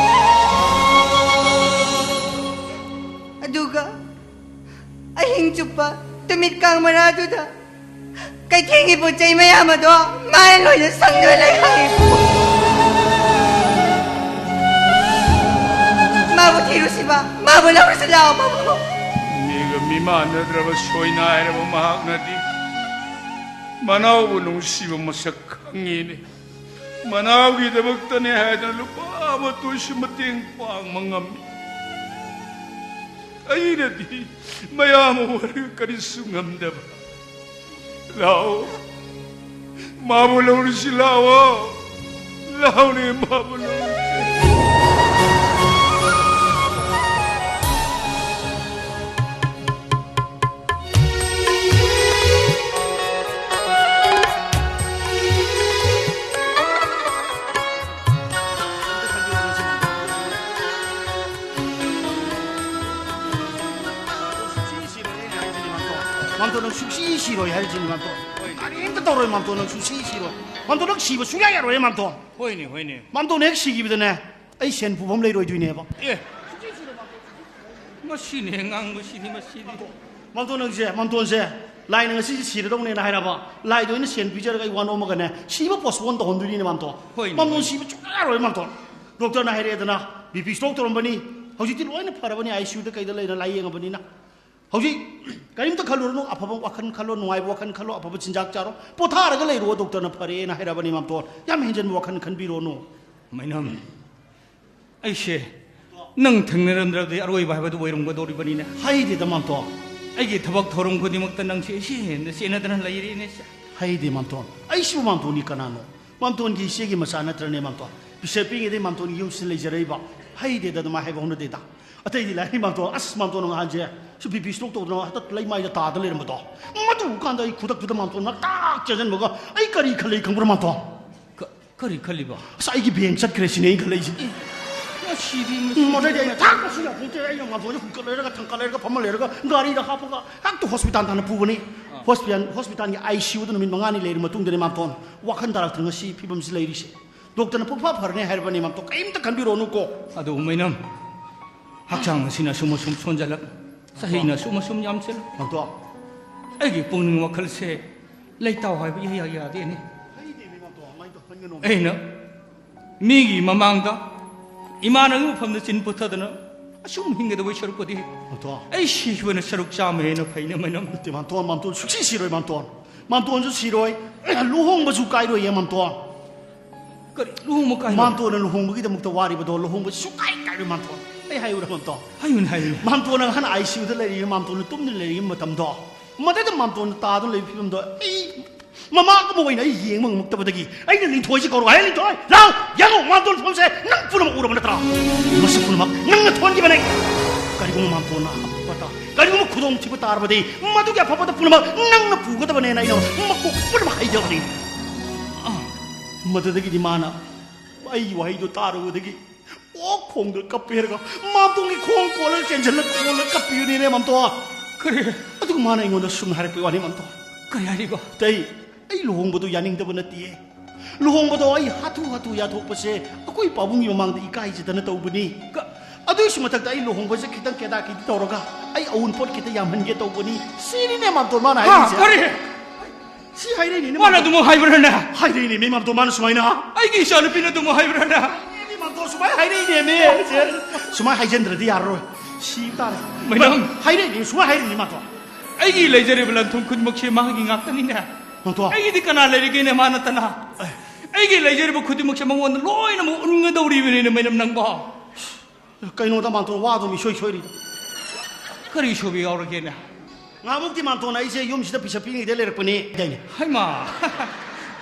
ꯑꯗꯨꯒ ꯑꯍꯤꯡ ꯆꯨꯞꯄ ꯇꯨꯃꯤꯠ ꯀꯥꯡ ꯃꯔꯥꯗꯨꯗ ꯀꯩꯊꯦꯜꯒꯤ ꯄꯣꯠ ꯆꯩ ꯃꯌꯥꯝ ꯑꯗꯣ ꯃꯥꯅ ꯂꯣꯏꯅ ꯁꯪꯗꯨꯅ ꯂꯩ ꯍꯥꯏꯌꯦ꯫ ꯃꯥꯕꯨ ꯊꯤꯔꯨꯁꯤꯕ, ꯃꯥꯕꯨ ꯂꯧꯔꯨꯁꯤ ꯂꯥꯛꯑꯣ, ꯄꯥꯕꯨꯡ꯫ ꯃꯤꯒ ꯃꯤ ꯃꯥꯟꯅꯗ꯭ꯔꯕ ꯁꯣꯏꯅꯥꯏꯔꯕ ꯃꯍꯥꯛꯅꯗꯤ ꯃꯅꯥꯎꯕꯨ ꯅꯨꯡꯁꯤꯕ ꯃꯁꯛ ꯈꯪꯉꯤꯅꯦ꯫ ꯃꯅꯥꯎꯒꯤꯗꯃꯛꯇꯅꯦ ꯍꯥꯏꯗꯅ ꯂꯨꯄꯥ ꯑꯃꯠꯇ ꯑꯣꯏꯁꯨ ꯃꯇꯦꯡ ꯄꯥꯡꯕ ꯉꯝꯃꯤ꯫ ꯑꯩꯅꯗꯤ ꯃꯌꯥꯝ ꯑꯣꯏꯔꯒ ꯀꯔꯤꯁꯨ ꯉꯝꯗꯕ꯫ ꯂꯥꯛꯑꯣ, ꯃꯥꯕꯨ ꯂꯧꯔꯨꯁꯤ ꯂꯥꯛꯑꯣ꯫ ꯂꯥꯛꯑꯣꯅꯦ, ꯃꯥꯕꯨ ꯂꯧꯔꯨꯁꯤ꯫ ꯃꯥꯝꯇꯣꯟ, ꯅꯪ ꯁꯨꯡꯁꯤ ꯁꯤꯔꯣꯏ ꯍꯥꯏꯔꯤꯁꯤꯅꯤ, ꯃꯥꯝꯇꯣꯟ꯫ ꯍꯣꯏꯅꯦ꯫ ꯀꯔꯤꯝꯇ ꯇꯧꯔꯣꯏ, ꯃꯥꯝꯇꯣꯟ, ꯅꯪ ꯁꯨꯡꯁꯤ ꯁꯤꯔꯣꯏ꯫ ꯃꯥꯝꯇꯣꯟ, ꯅꯪ ꯁꯤꯕ ꯁꯨꯡꯌꯥ ꯌꯥꯔꯣꯏ, ꯃꯥꯝꯇꯣꯟ꯫ ꯍꯣꯏꯅꯦ, ꯍꯣꯏꯅꯦ꯫ ꯃꯥꯝꯇꯣꯟ ꯍꯦꯛ ꯁꯤꯈꯤꯕꯗꯅꯦ, ꯑꯩ ꯁꯦꯟ ꯄꯨꯐꯝ ꯂꯩꯔꯣꯏꯗꯣꯏꯅꯦꯕ꯫ ꯑꯦ, ꯃꯁꯤꯅꯦ ꯉꯥꯡꯕꯁꯤꯗꯤ, ꯃꯁꯤꯗꯤ꯫ ꯃꯥꯝꯇꯣꯟ, ꯅꯪꯁꯦ, ꯃꯥꯝꯇꯣꯟꯁꯦ, ꯂꯥꯏꯅ ꯉꯁꯤꯁꯦ ꯁꯤꯔꯗꯧꯅꯦꯅ ꯍꯥꯏꯔꯕ, ꯂꯥꯏꯗ ꯑꯣꯏꯅ ꯁꯦꯟ ꯄꯤꯖꯔꯒ ꯑꯩ ꯋꯥ ꯅꯣꯝꯃꯒꯅꯦ, ꯁꯤꯕ postpone ꯇꯧꯍꯟꯗꯣꯏꯅꯤꯅꯦ, ꯃꯥꯝꯇꯣꯟ꯫ ꯍꯣꯏꯅꯦ, ꯃꯥꯝꯇꯣꯟ, ꯍꯣꯏꯅꯦ꯫ ꯁꯤꯕ ꯁꯨꯡꯌꯥ ꯌꯥꯔꯣꯏ, ꯃꯥꯝꯇꯣꯟ꯫ ꯗꯣꯛꯇꯔꯅ ꯍꯥꯏꯔꯛꯑꯦꯗꯅ, BP stroke ꯇꯧꯔꯝꯕꯅꯤ, ꯍꯧꯖꯤꯛꯇꯤ ꯂꯣꯏꯅ ꯐꯔꯕꯅꯤ, ICUꯗ ꯀꯩꯗ ꯂꯩꯅ ꯂꯥꯏꯌꯦꯡꯉꯕꯅꯤꯅ꯫ ꯍꯧꯖꯤꯛ ꯀꯔꯤꯝꯇ ꯈꯜꯂꯨꯔꯅꯨ, ꯑꯐꯕ ꯋꯥꯈꯜ ꯈꯜꯂꯣ, ꯅꯨꯡꯉꯥꯏꯕ ꯋꯥꯈꯜ ꯈꯜꯂꯣ, ꯑꯐꯕ ꯆꯤꯟꯖꯥꯛ ꯆꯥꯔꯣ, ꯄꯣꯊꯥꯔꯒ ꯂꯩꯔꯣ, ꯗꯣꯛꯇꯔꯅ ꯐꯔꯦꯅ ꯍꯥꯏꯔꯕꯅꯤ, ꯃꯥꯝꯇꯣꯟ꯫ ꯌꯥꯝ ꯍꯦꯟꯖꯟꯕ ꯋꯥꯈꯜ ꯈꯟꯕꯤꯔꯣꯅꯨ꯫ ꯃꯩꯅꯝ, ꯑꯩꯁꯦ ꯅꯪ ꯊꯦꯡꯅꯔꯝꯗ꯭ꯔꯕꯗꯤ ꯑꯔꯣꯏꯕ ꯍꯥꯏꯕꯗꯨ ꯑꯣꯏꯔꯝꯒꯗꯧꯔꯤꯕꯅꯤꯅꯦ꯫ ꯍꯩꯗꯦꯗ, ꯃꯥꯝꯇꯣꯟ꯫ ꯑꯩꯒꯤ ꯊꯕꯛ ꯊꯧꯔꯝ ꯈꯨꯗꯤꯡꯃꯛꯇ ꯅꯪꯁꯦ ꯏꯆꯦ ꯍꯦꯟꯅ ꯆꯦꯟꯅꯗꯅ ꯂꯩꯔꯦꯅꯦ꯫ ꯍꯩꯗꯦ, ꯃꯥꯝꯇꯣꯟ꯫ ꯑꯩꯁꯤꯕꯨ ꯃꯥꯝꯇꯣꯟꯒꯤ ꯀꯅꯥꯅꯣ? ꯃꯥꯝꯇꯣꯟꯒꯤ ꯏꯆꯦꯒꯤ ꯃꯆꯥ ꯅꯠꯇ꯭ꯔꯅꯦ, ꯃꯥꯝꯇꯣꯟ? ꯄꯤꯁꯛ ꯄꯤꯛꯏꯉꯩꯗꯩ ꯃꯥꯝꯇꯣꯟꯒꯤ ꯌꯨꯝꯁꯤꯗ ꯂꯩꯖꯔꯛꯏꯕ꯫ ꯍꯩꯗꯦꯗ, ꯑꯗꯨꯃꯥꯏꯅ ꯍꯥꯏꯕ ꯍꯧꯅꯗꯦꯗ꯫ ꯑꯇꯩꯗꯤ ꯂꯥꯏꯔꯤ, ꯃꯥꯝꯇꯣꯟ꯫ ꯑꯁ, ꯃꯥꯝꯇꯣꯟ ꯅꯍꯥꯟꯁꯦ ꯁꯨ BP stroke ꯇꯧꯗꯅ ꯍꯦꯛꯇ ꯂꯩꯃꯥꯏꯗ ꯇꯥꯗ ꯂꯩꯔꯝꯕꯗꯣ꯫ ꯃꯗꯨ ꯀꯥꯟꯗ ꯑꯩ ꯈꯨꯗꯛꯇꯨꯗ ꯃꯥꯝꯇꯣꯟ ꯉꯛꯇ ꯆꯦꯟꯁꯤꯟꯕꯒ ꯑꯩ ꯀꯔꯤ ꯈꯜꯂꯤ ꯈꯪꯕ꯭ꯔꯥ, ꯃꯥꯝꯇꯣꯟ? ꯀ-, ꯀꯔꯤ ꯈꯜꯂꯤꯕ? ꯑꯁ, ꯑꯩꯒꯤ ꯕꯦꯡ ꯆꯠꯈ꯭ꯔꯦ ꯁꯤꯅꯦ ꯑꯩꯅ ꯈꯜꯂꯛꯏꯁꯦ꯫ ꯉꯁꯤꯗꯤ, ꯎꯝ, ꯃꯗꯩꯗꯤ ꯑꯩꯅ ꯊꯥꯛꯄꯁꯨ ꯌꯥꯄꯣꯟꯇꯦ꯫ ꯑꯩꯅ ꯃꯥꯝꯇꯣꯟꯁꯦ ꯍꯨꯝꯀꯠ ꯂꯩꯔꯒ, ꯊꯥꯡꯀꯠ ꯂꯩꯔꯒ, ꯐꯝꯃ ꯂꯩꯔꯒ, ꯒꯥꯔꯤꯗ ꯍꯥꯞꯄꯒ ꯍꯦꯛꯇ ꯍꯣꯁꯄꯤꯇꯥꯜ ꯇꯥꯟꯅ ꯄꯨꯕꯅꯤ꯫ ꯑꯥ꯫ ꯍꯣꯁꯄꯤꯇꯥꯜ, ꯍꯣꯁꯄꯤꯇꯥꯜꯒꯤ ICUꯗ ꯅꯨꯃꯤꯠ ꯃꯉꯥꯅꯤ ꯂꯩꯔ ꯃꯇꯨꯡꯗꯅꯦ, ꯃꯥꯝꯇꯣꯟ, ꯋꯥꯈꯜ ꯇꯥꯔꯛꯇꯅ ꯉꯁꯤ ꯐꯤꯕꯝꯁꯤ ꯂꯩꯔꯤꯁꯦ꯫ ꯗꯣꯛꯇꯔꯅ ꯄꯨꯡꯐꯥ ꯐꯔꯅꯤ ꯍꯥꯏꯔꯕꯅꯤ, ꯃꯥꯝꯇꯣꯟ, ꯀꯔꯤꯝꯇ ꯈꯟꯕꯤꯔꯣꯅꯨꯀꯣ꯫ ꯑꯗꯨ ꯃꯩꯅꯝ, ꯍꯛꯆꯥꯡ ꯑꯁꯤꯅ ꯑꯁꯨꯝ ꯑꯁꯨꯝ ꯁꯣꯟꯖꯜꯂꯛ, ꯆꯍꯤꯅ ꯑꯁꯨꯝ ꯑꯁꯨꯝ ꯌꯥꯝꯁꯤꯜꯂꯛ꯫ ꯃꯥꯝꯇꯣꯟ꯫ ꯑꯩꯒꯤ ꯄꯨꯛꯅꯤꯡ ꯋꯥꯈꯜꯁꯦ ꯂꯩꯇꯥꯎ ꯍꯥꯏꯕ ꯏꯌꯥ ꯌꯥꯗꯦꯅꯦ꯫ ꯍꯩꯗꯦꯅꯦ, ꯃꯥꯝꯇꯣꯟ, ꯀꯃꯥꯏꯅ ꯇꯧ-, ꯈꯟꯒꯅꯣ? ꯑꯩꯅ ꯃꯤꯒꯤ ꯃꯃꯥꯡꯗ ꯏꯃꯥꯟꯅꯕꯒꯤ ꯃꯐꯝꯗ ꯆꯤꯟ ꯄꯨꯊꯗꯅ ꯑꯁꯨꯝ ꯍꯤꯡꯒꯗꯕꯩ ꯁꯔꯨꯛꯄꯨꯗꯤ, ꯃꯥꯝꯇꯣꯟ꯫ ꯑꯩ ꯁꯤꯈꯤꯕꯅ ꯁꯔꯨꯛ ꯆꯥꯝꯃ ꯍꯦꯟꯅ ꯐꯩꯅ, ꯃꯩꯅꯝ꯫ ꯅꯠꯇꯦ, ꯃꯥꯝꯇꯣꯟ, ꯃꯥꯝꯇꯣꯟ ꯁꯨꯡꯁꯤ ꯁꯤꯔꯣꯏ, ꯃꯥꯝꯇꯣꯟ꯫ ꯃꯥꯝꯇꯣꯟꯁꯨ ꯁꯤꯔꯣꯏ, ꯂꯨꯍꯣꯡꯕꯁꯨ ꯀꯥꯏꯔꯣꯏꯌꯦ, ꯃꯥꯝꯇꯣꯟ꯫ ꯀꯔꯤ ꯂꯨꯍꯣꯡꯕ ꯀꯥꯏꯔꯣꯏ? ꯃꯥꯝꯇꯣꯟꯅ ꯂꯨꯍꯣꯡꯕꯒꯤꯗꯃꯛꯇ ꯋꯥꯔꯤꯕꯗꯣ, ꯂꯨꯍꯣꯡꯕ ꯁꯨꯡꯀꯥꯏ ꯀꯥꯏꯔꯣꯏ, ꯃꯥꯝꯇꯣꯟ꯫ ꯑꯩ ꯍꯥꯏꯌꯨꯔꯥ, ꯃꯥꯝꯇꯣꯟ? ꯍꯥꯏꯌꯨꯅꯦ, ꯍꯥꯏꯌꯨꯅꯦ꯫ ꯃꯥꯝꯇꯣꯟꯅ ꯍꯥꯟꯅ ICUꯗ ꯂꯩꯔꯤꯉꯩ, ꯃꯥꯝꯇꯣꯟꯅ ꯇꯨꯝꯗꯨꯅ ꯂꯩꯔꯤꯉꯩ ꯃꯇꯝꯗꯣ, ꯃꯗꯨꯗ ꯃꯥꯝꯇꯣꯟꯅ ꯇꯥꯗꯨꯅ ꯂꯩꯕ ꯐꯤꯕꯝꯗꯣ ꯑꯩ ꯃꯃꯥ ꯑꯃ ꯑꯣꯏꯅ ꯑꯩ ꯌꯦꯡꯕ ꯉꯝꯃꯛꯇꯕꯗꯒꯤ ꯑꯩꯅ ꯂꯤꯟꯊꯣꯏꯁꯦ ꯀꯧꯔꯒ, "ꯍꯦ, ꯂꯤꯟꯊꯣꯏ, ꯂꯥꯎ, ꯌꯦꯡꯉꯣ, ꯃꯥꯝꯇꯣꯟ ꯐꯤꯕꯝꯁꯦ ꯅꯪ ꯄꯨꯝꯅꯃꯛ ꯎꯔꯕ ꯅꯠꯇ꯭ꯔꯥ? ꯃꯁꯤ ꯄꯨꯝꯅꯃꯛ ꯅꯪꯅ ꯊꯣꯟꯈꯤꯕꯅꯦ꯫ ꯀꯔꯤꯒꯨꯝꯕ ꯃꯥꯝꯇꯣꯟꯅ ꯑꯐꯕ ꯇꯥ-, ꯀꯔꯤꯒꯨꯝꯕ ꯈꯨꯗꯣꯡꯊꯤꯕ ꯇꯥꯔꯕꯗꯤ ꯃꯗꯨꯒꯤ ꯑꯐꯕꯗ ꯄꯨꯝꯅꯃꯛ ꯅꯪꯅ ꯄꯨꯒꯗꯕꯅꯦꯅ ꯑꯩꯅ ꯃꯀꯣꯛ ꯄꯨꯝꯅꯃꯛ ꯍꯩꯖꯕꯅꯤ꯫" ꯑꯥ, ꯃꯗꯨꯗꯒꯤꯗꯤ ꯃꯥꯅ ꯑꯩꯒꯤ ꯋꯥꯍꯩꯗꯣ ꯇꯥꯔꯨꯕꯗꯒꯤ ꯑꯣꯛ ꯈꯣꯡꯗ ꯀꯞꯄꯦ ꯍꯥꯏꯔꯒ ꯃꯥꯝꯇꯣꯟꯒꯤ ꯈꯣꯡ ꯀꯣꯜꯂꯒ ꯆꯦꯟꯁꯤꯜꯂꯒ ꯀꯣꯜꯂꯒ ꯀꯞꯄꯤꯕꯅꯤꯅꯦ, ꯃꯥꯝꯇꯣꯟ꯫ ꯀꯔꯤ? ꯃꯥꯅ ꯑꯩꯉꯣꯟꯗ ꯁꯨꯝ ꯍꯥꯏꯔꯛꯄꯒꯤ ꯋꯥꯅꯤ, ꯃꯥꯝꯇꯣꯟ꯫ ꯀꯔꯤ ꯍꯥꯏꯔꯤꯕ? ꯑꯇꯩ, ꯑꯩ ꯂꯨꯍꯣꯡꯕꯗꯣ ꯌꯥꯅꯤꯡꯗꯕ ꯅꯠꯇꯦ꯫ ꯂꯨꯍꯣꯡꯕꯗꯣ ꯑꯩ ꯍꯥꯊꯨ ꯍꯥꯊꯨ ꯌꯥꯊꯣꯛꯄꯁꯦ ꯑꯩꯈꯣꯏ ꯄꯥꯕꯨꯡꯒꯤ ꯃꯃꯥꯡꯗ ꯏꯀꯥꯏꯖꯗꯅ ꯇꯧꯕꯅꯤ꯫ ꯀ- ꯑꯗꯨꯒꯤꯁꯨ ꯃꯊꯛꯇ ꯑꯩ ꯂꯨꯍꯣꯡꯕꯁꯦ ꯈꯤꯇꯪ ꯀꯦꯗꯥ ꯀꯤꯗꯤ ꯇꯧꯔꯒ ꯑꯩ ꯑꯎꯟꯄꯣꯠ ꯈꯤꯇ ꯌꯥꯝꯍꯟꯒꯦ ꯇꯧꯕꯅꯤ꯫ ꯁꯤꯅꯤꯅꯦ, ꯃꯥꯝꯇꯣꯟ, ꯃꯥꯅ ꯍꯥ, ꯍꯥꯏꯔꯤꯁꯦ꯫ ꯀꯔꯤ? ꯁꯤ ꯍꯥꯏꯔꯛꯏꯅꯤꯅꯦ, ꯃꯥꯅ ꯃꯥꯝꯇꯣꯟ꯫ ꯑꯗꯨꯃꯛ ꯍꯥꯏꯕ꯭ꯔꯅꯦ? ꯍꯥꯏꯔꯛꯏꯅꯦ, ꯃꯤ ꯃꯥꯝꯇꯣꯟ, ꯃꯥꯅ ꯁꯨꯃꯥꯏꯅ꯫ ꯑꯩꯒꯤ ꯏꯆꯥꯅꯨꯄꯤꯅ ꯑꯗꯨꯃꯛ ꯍꯥꯏꯕ꯭ꯔꯅꯦ? ꯃꯤ ꯃꯥꯝꯇꯣꯟ, ꯁꯨꯃꯥꯏꯅ ꯍꯥꯏꯔꯛꯏꯅꯦ, ꯃꯤ꯫ ꯁꯨꯃꯥꯏꯅ ꯍꯥꯏꯖꯟꯗ꯭ꯔꯗꯤ ꯌꯥꯔꯔꯣꯏ꯫ ꯁꯤ ꯇꯥꯔꯦ꯫ ꯃꯥꯏꯅꯝ꯫ ꯍꯥꯏꯔꯛꯏꯅꯦ, ꯁꯨꯃꯥꯏꯅ ꯍꯥꯏꯔꯛꯏꯅꯦ, ꯃꯥꯝꯇꯣꯟ꯫ ꯑꯩꯒꯤ ꯂꯩꯖꯔꯤꯕ ꯂꯟ ꯊꯨꯝ ꯈꯨꯗꯤꯡꯃꯛꯁꯦ ꯃꯥꯒꯤ ꯉꯥꯛꯇꯅꯤꯅꯦ꯫ ꯃꯥꯝꯇꯣꯟ꯫ ꯑꯩꯒꯤꯗꯤ ꯀꯅꯥ ꯂꯩꯔꯤꯒꯦꯅꯦ, ꯃꯥ ꯅꯠꯇꯅ? ꯑꯩꯒꯤ ꯂꯩꯖꯔꯤꯕ ꯈꯨꯗꯤꯡꯃꯛꯁꯦ ꯃꯉꯣꯟꯗ ꯂꯣꯏꯅꯃꯛ ꯎꯟꯒꯗꯧꯔꯤꯕꯅꯤꯅꯦ, ꯃꯥꯏꯅꯝ ꯅꯪꯕꯣ꯫ ꯀꯩꯅꯣꯗ, ꯃꯥꯝꯇꯣꯟ, ꯋꯥꯗꯨꯝ ꯏꯁꯣꯏ ꯁꯣꯏꯔꯤꯗ꯫ ꯀꯔꯤ ꯁꯣꯏꯕ ꯌꯥꯎꯔꯒꯦꯅꯦ? ꯉꯍꯥꯟꯃꯨꯛꯇꯤ ꯃꯥꯝꯇꯣꯟ ꯑꯩꯁꯦ ꯌꯨꯝꯁꯤꯗ ꯄꯤꯁꯛ ꯄꯤꯛꯏꯉꯩꯗ ꯂꯩꯔꯛꯄꯅꯦ ꯍꯥꯏꯗꯥꯏꯅꯦ? ꯍꯩꯃꯥ!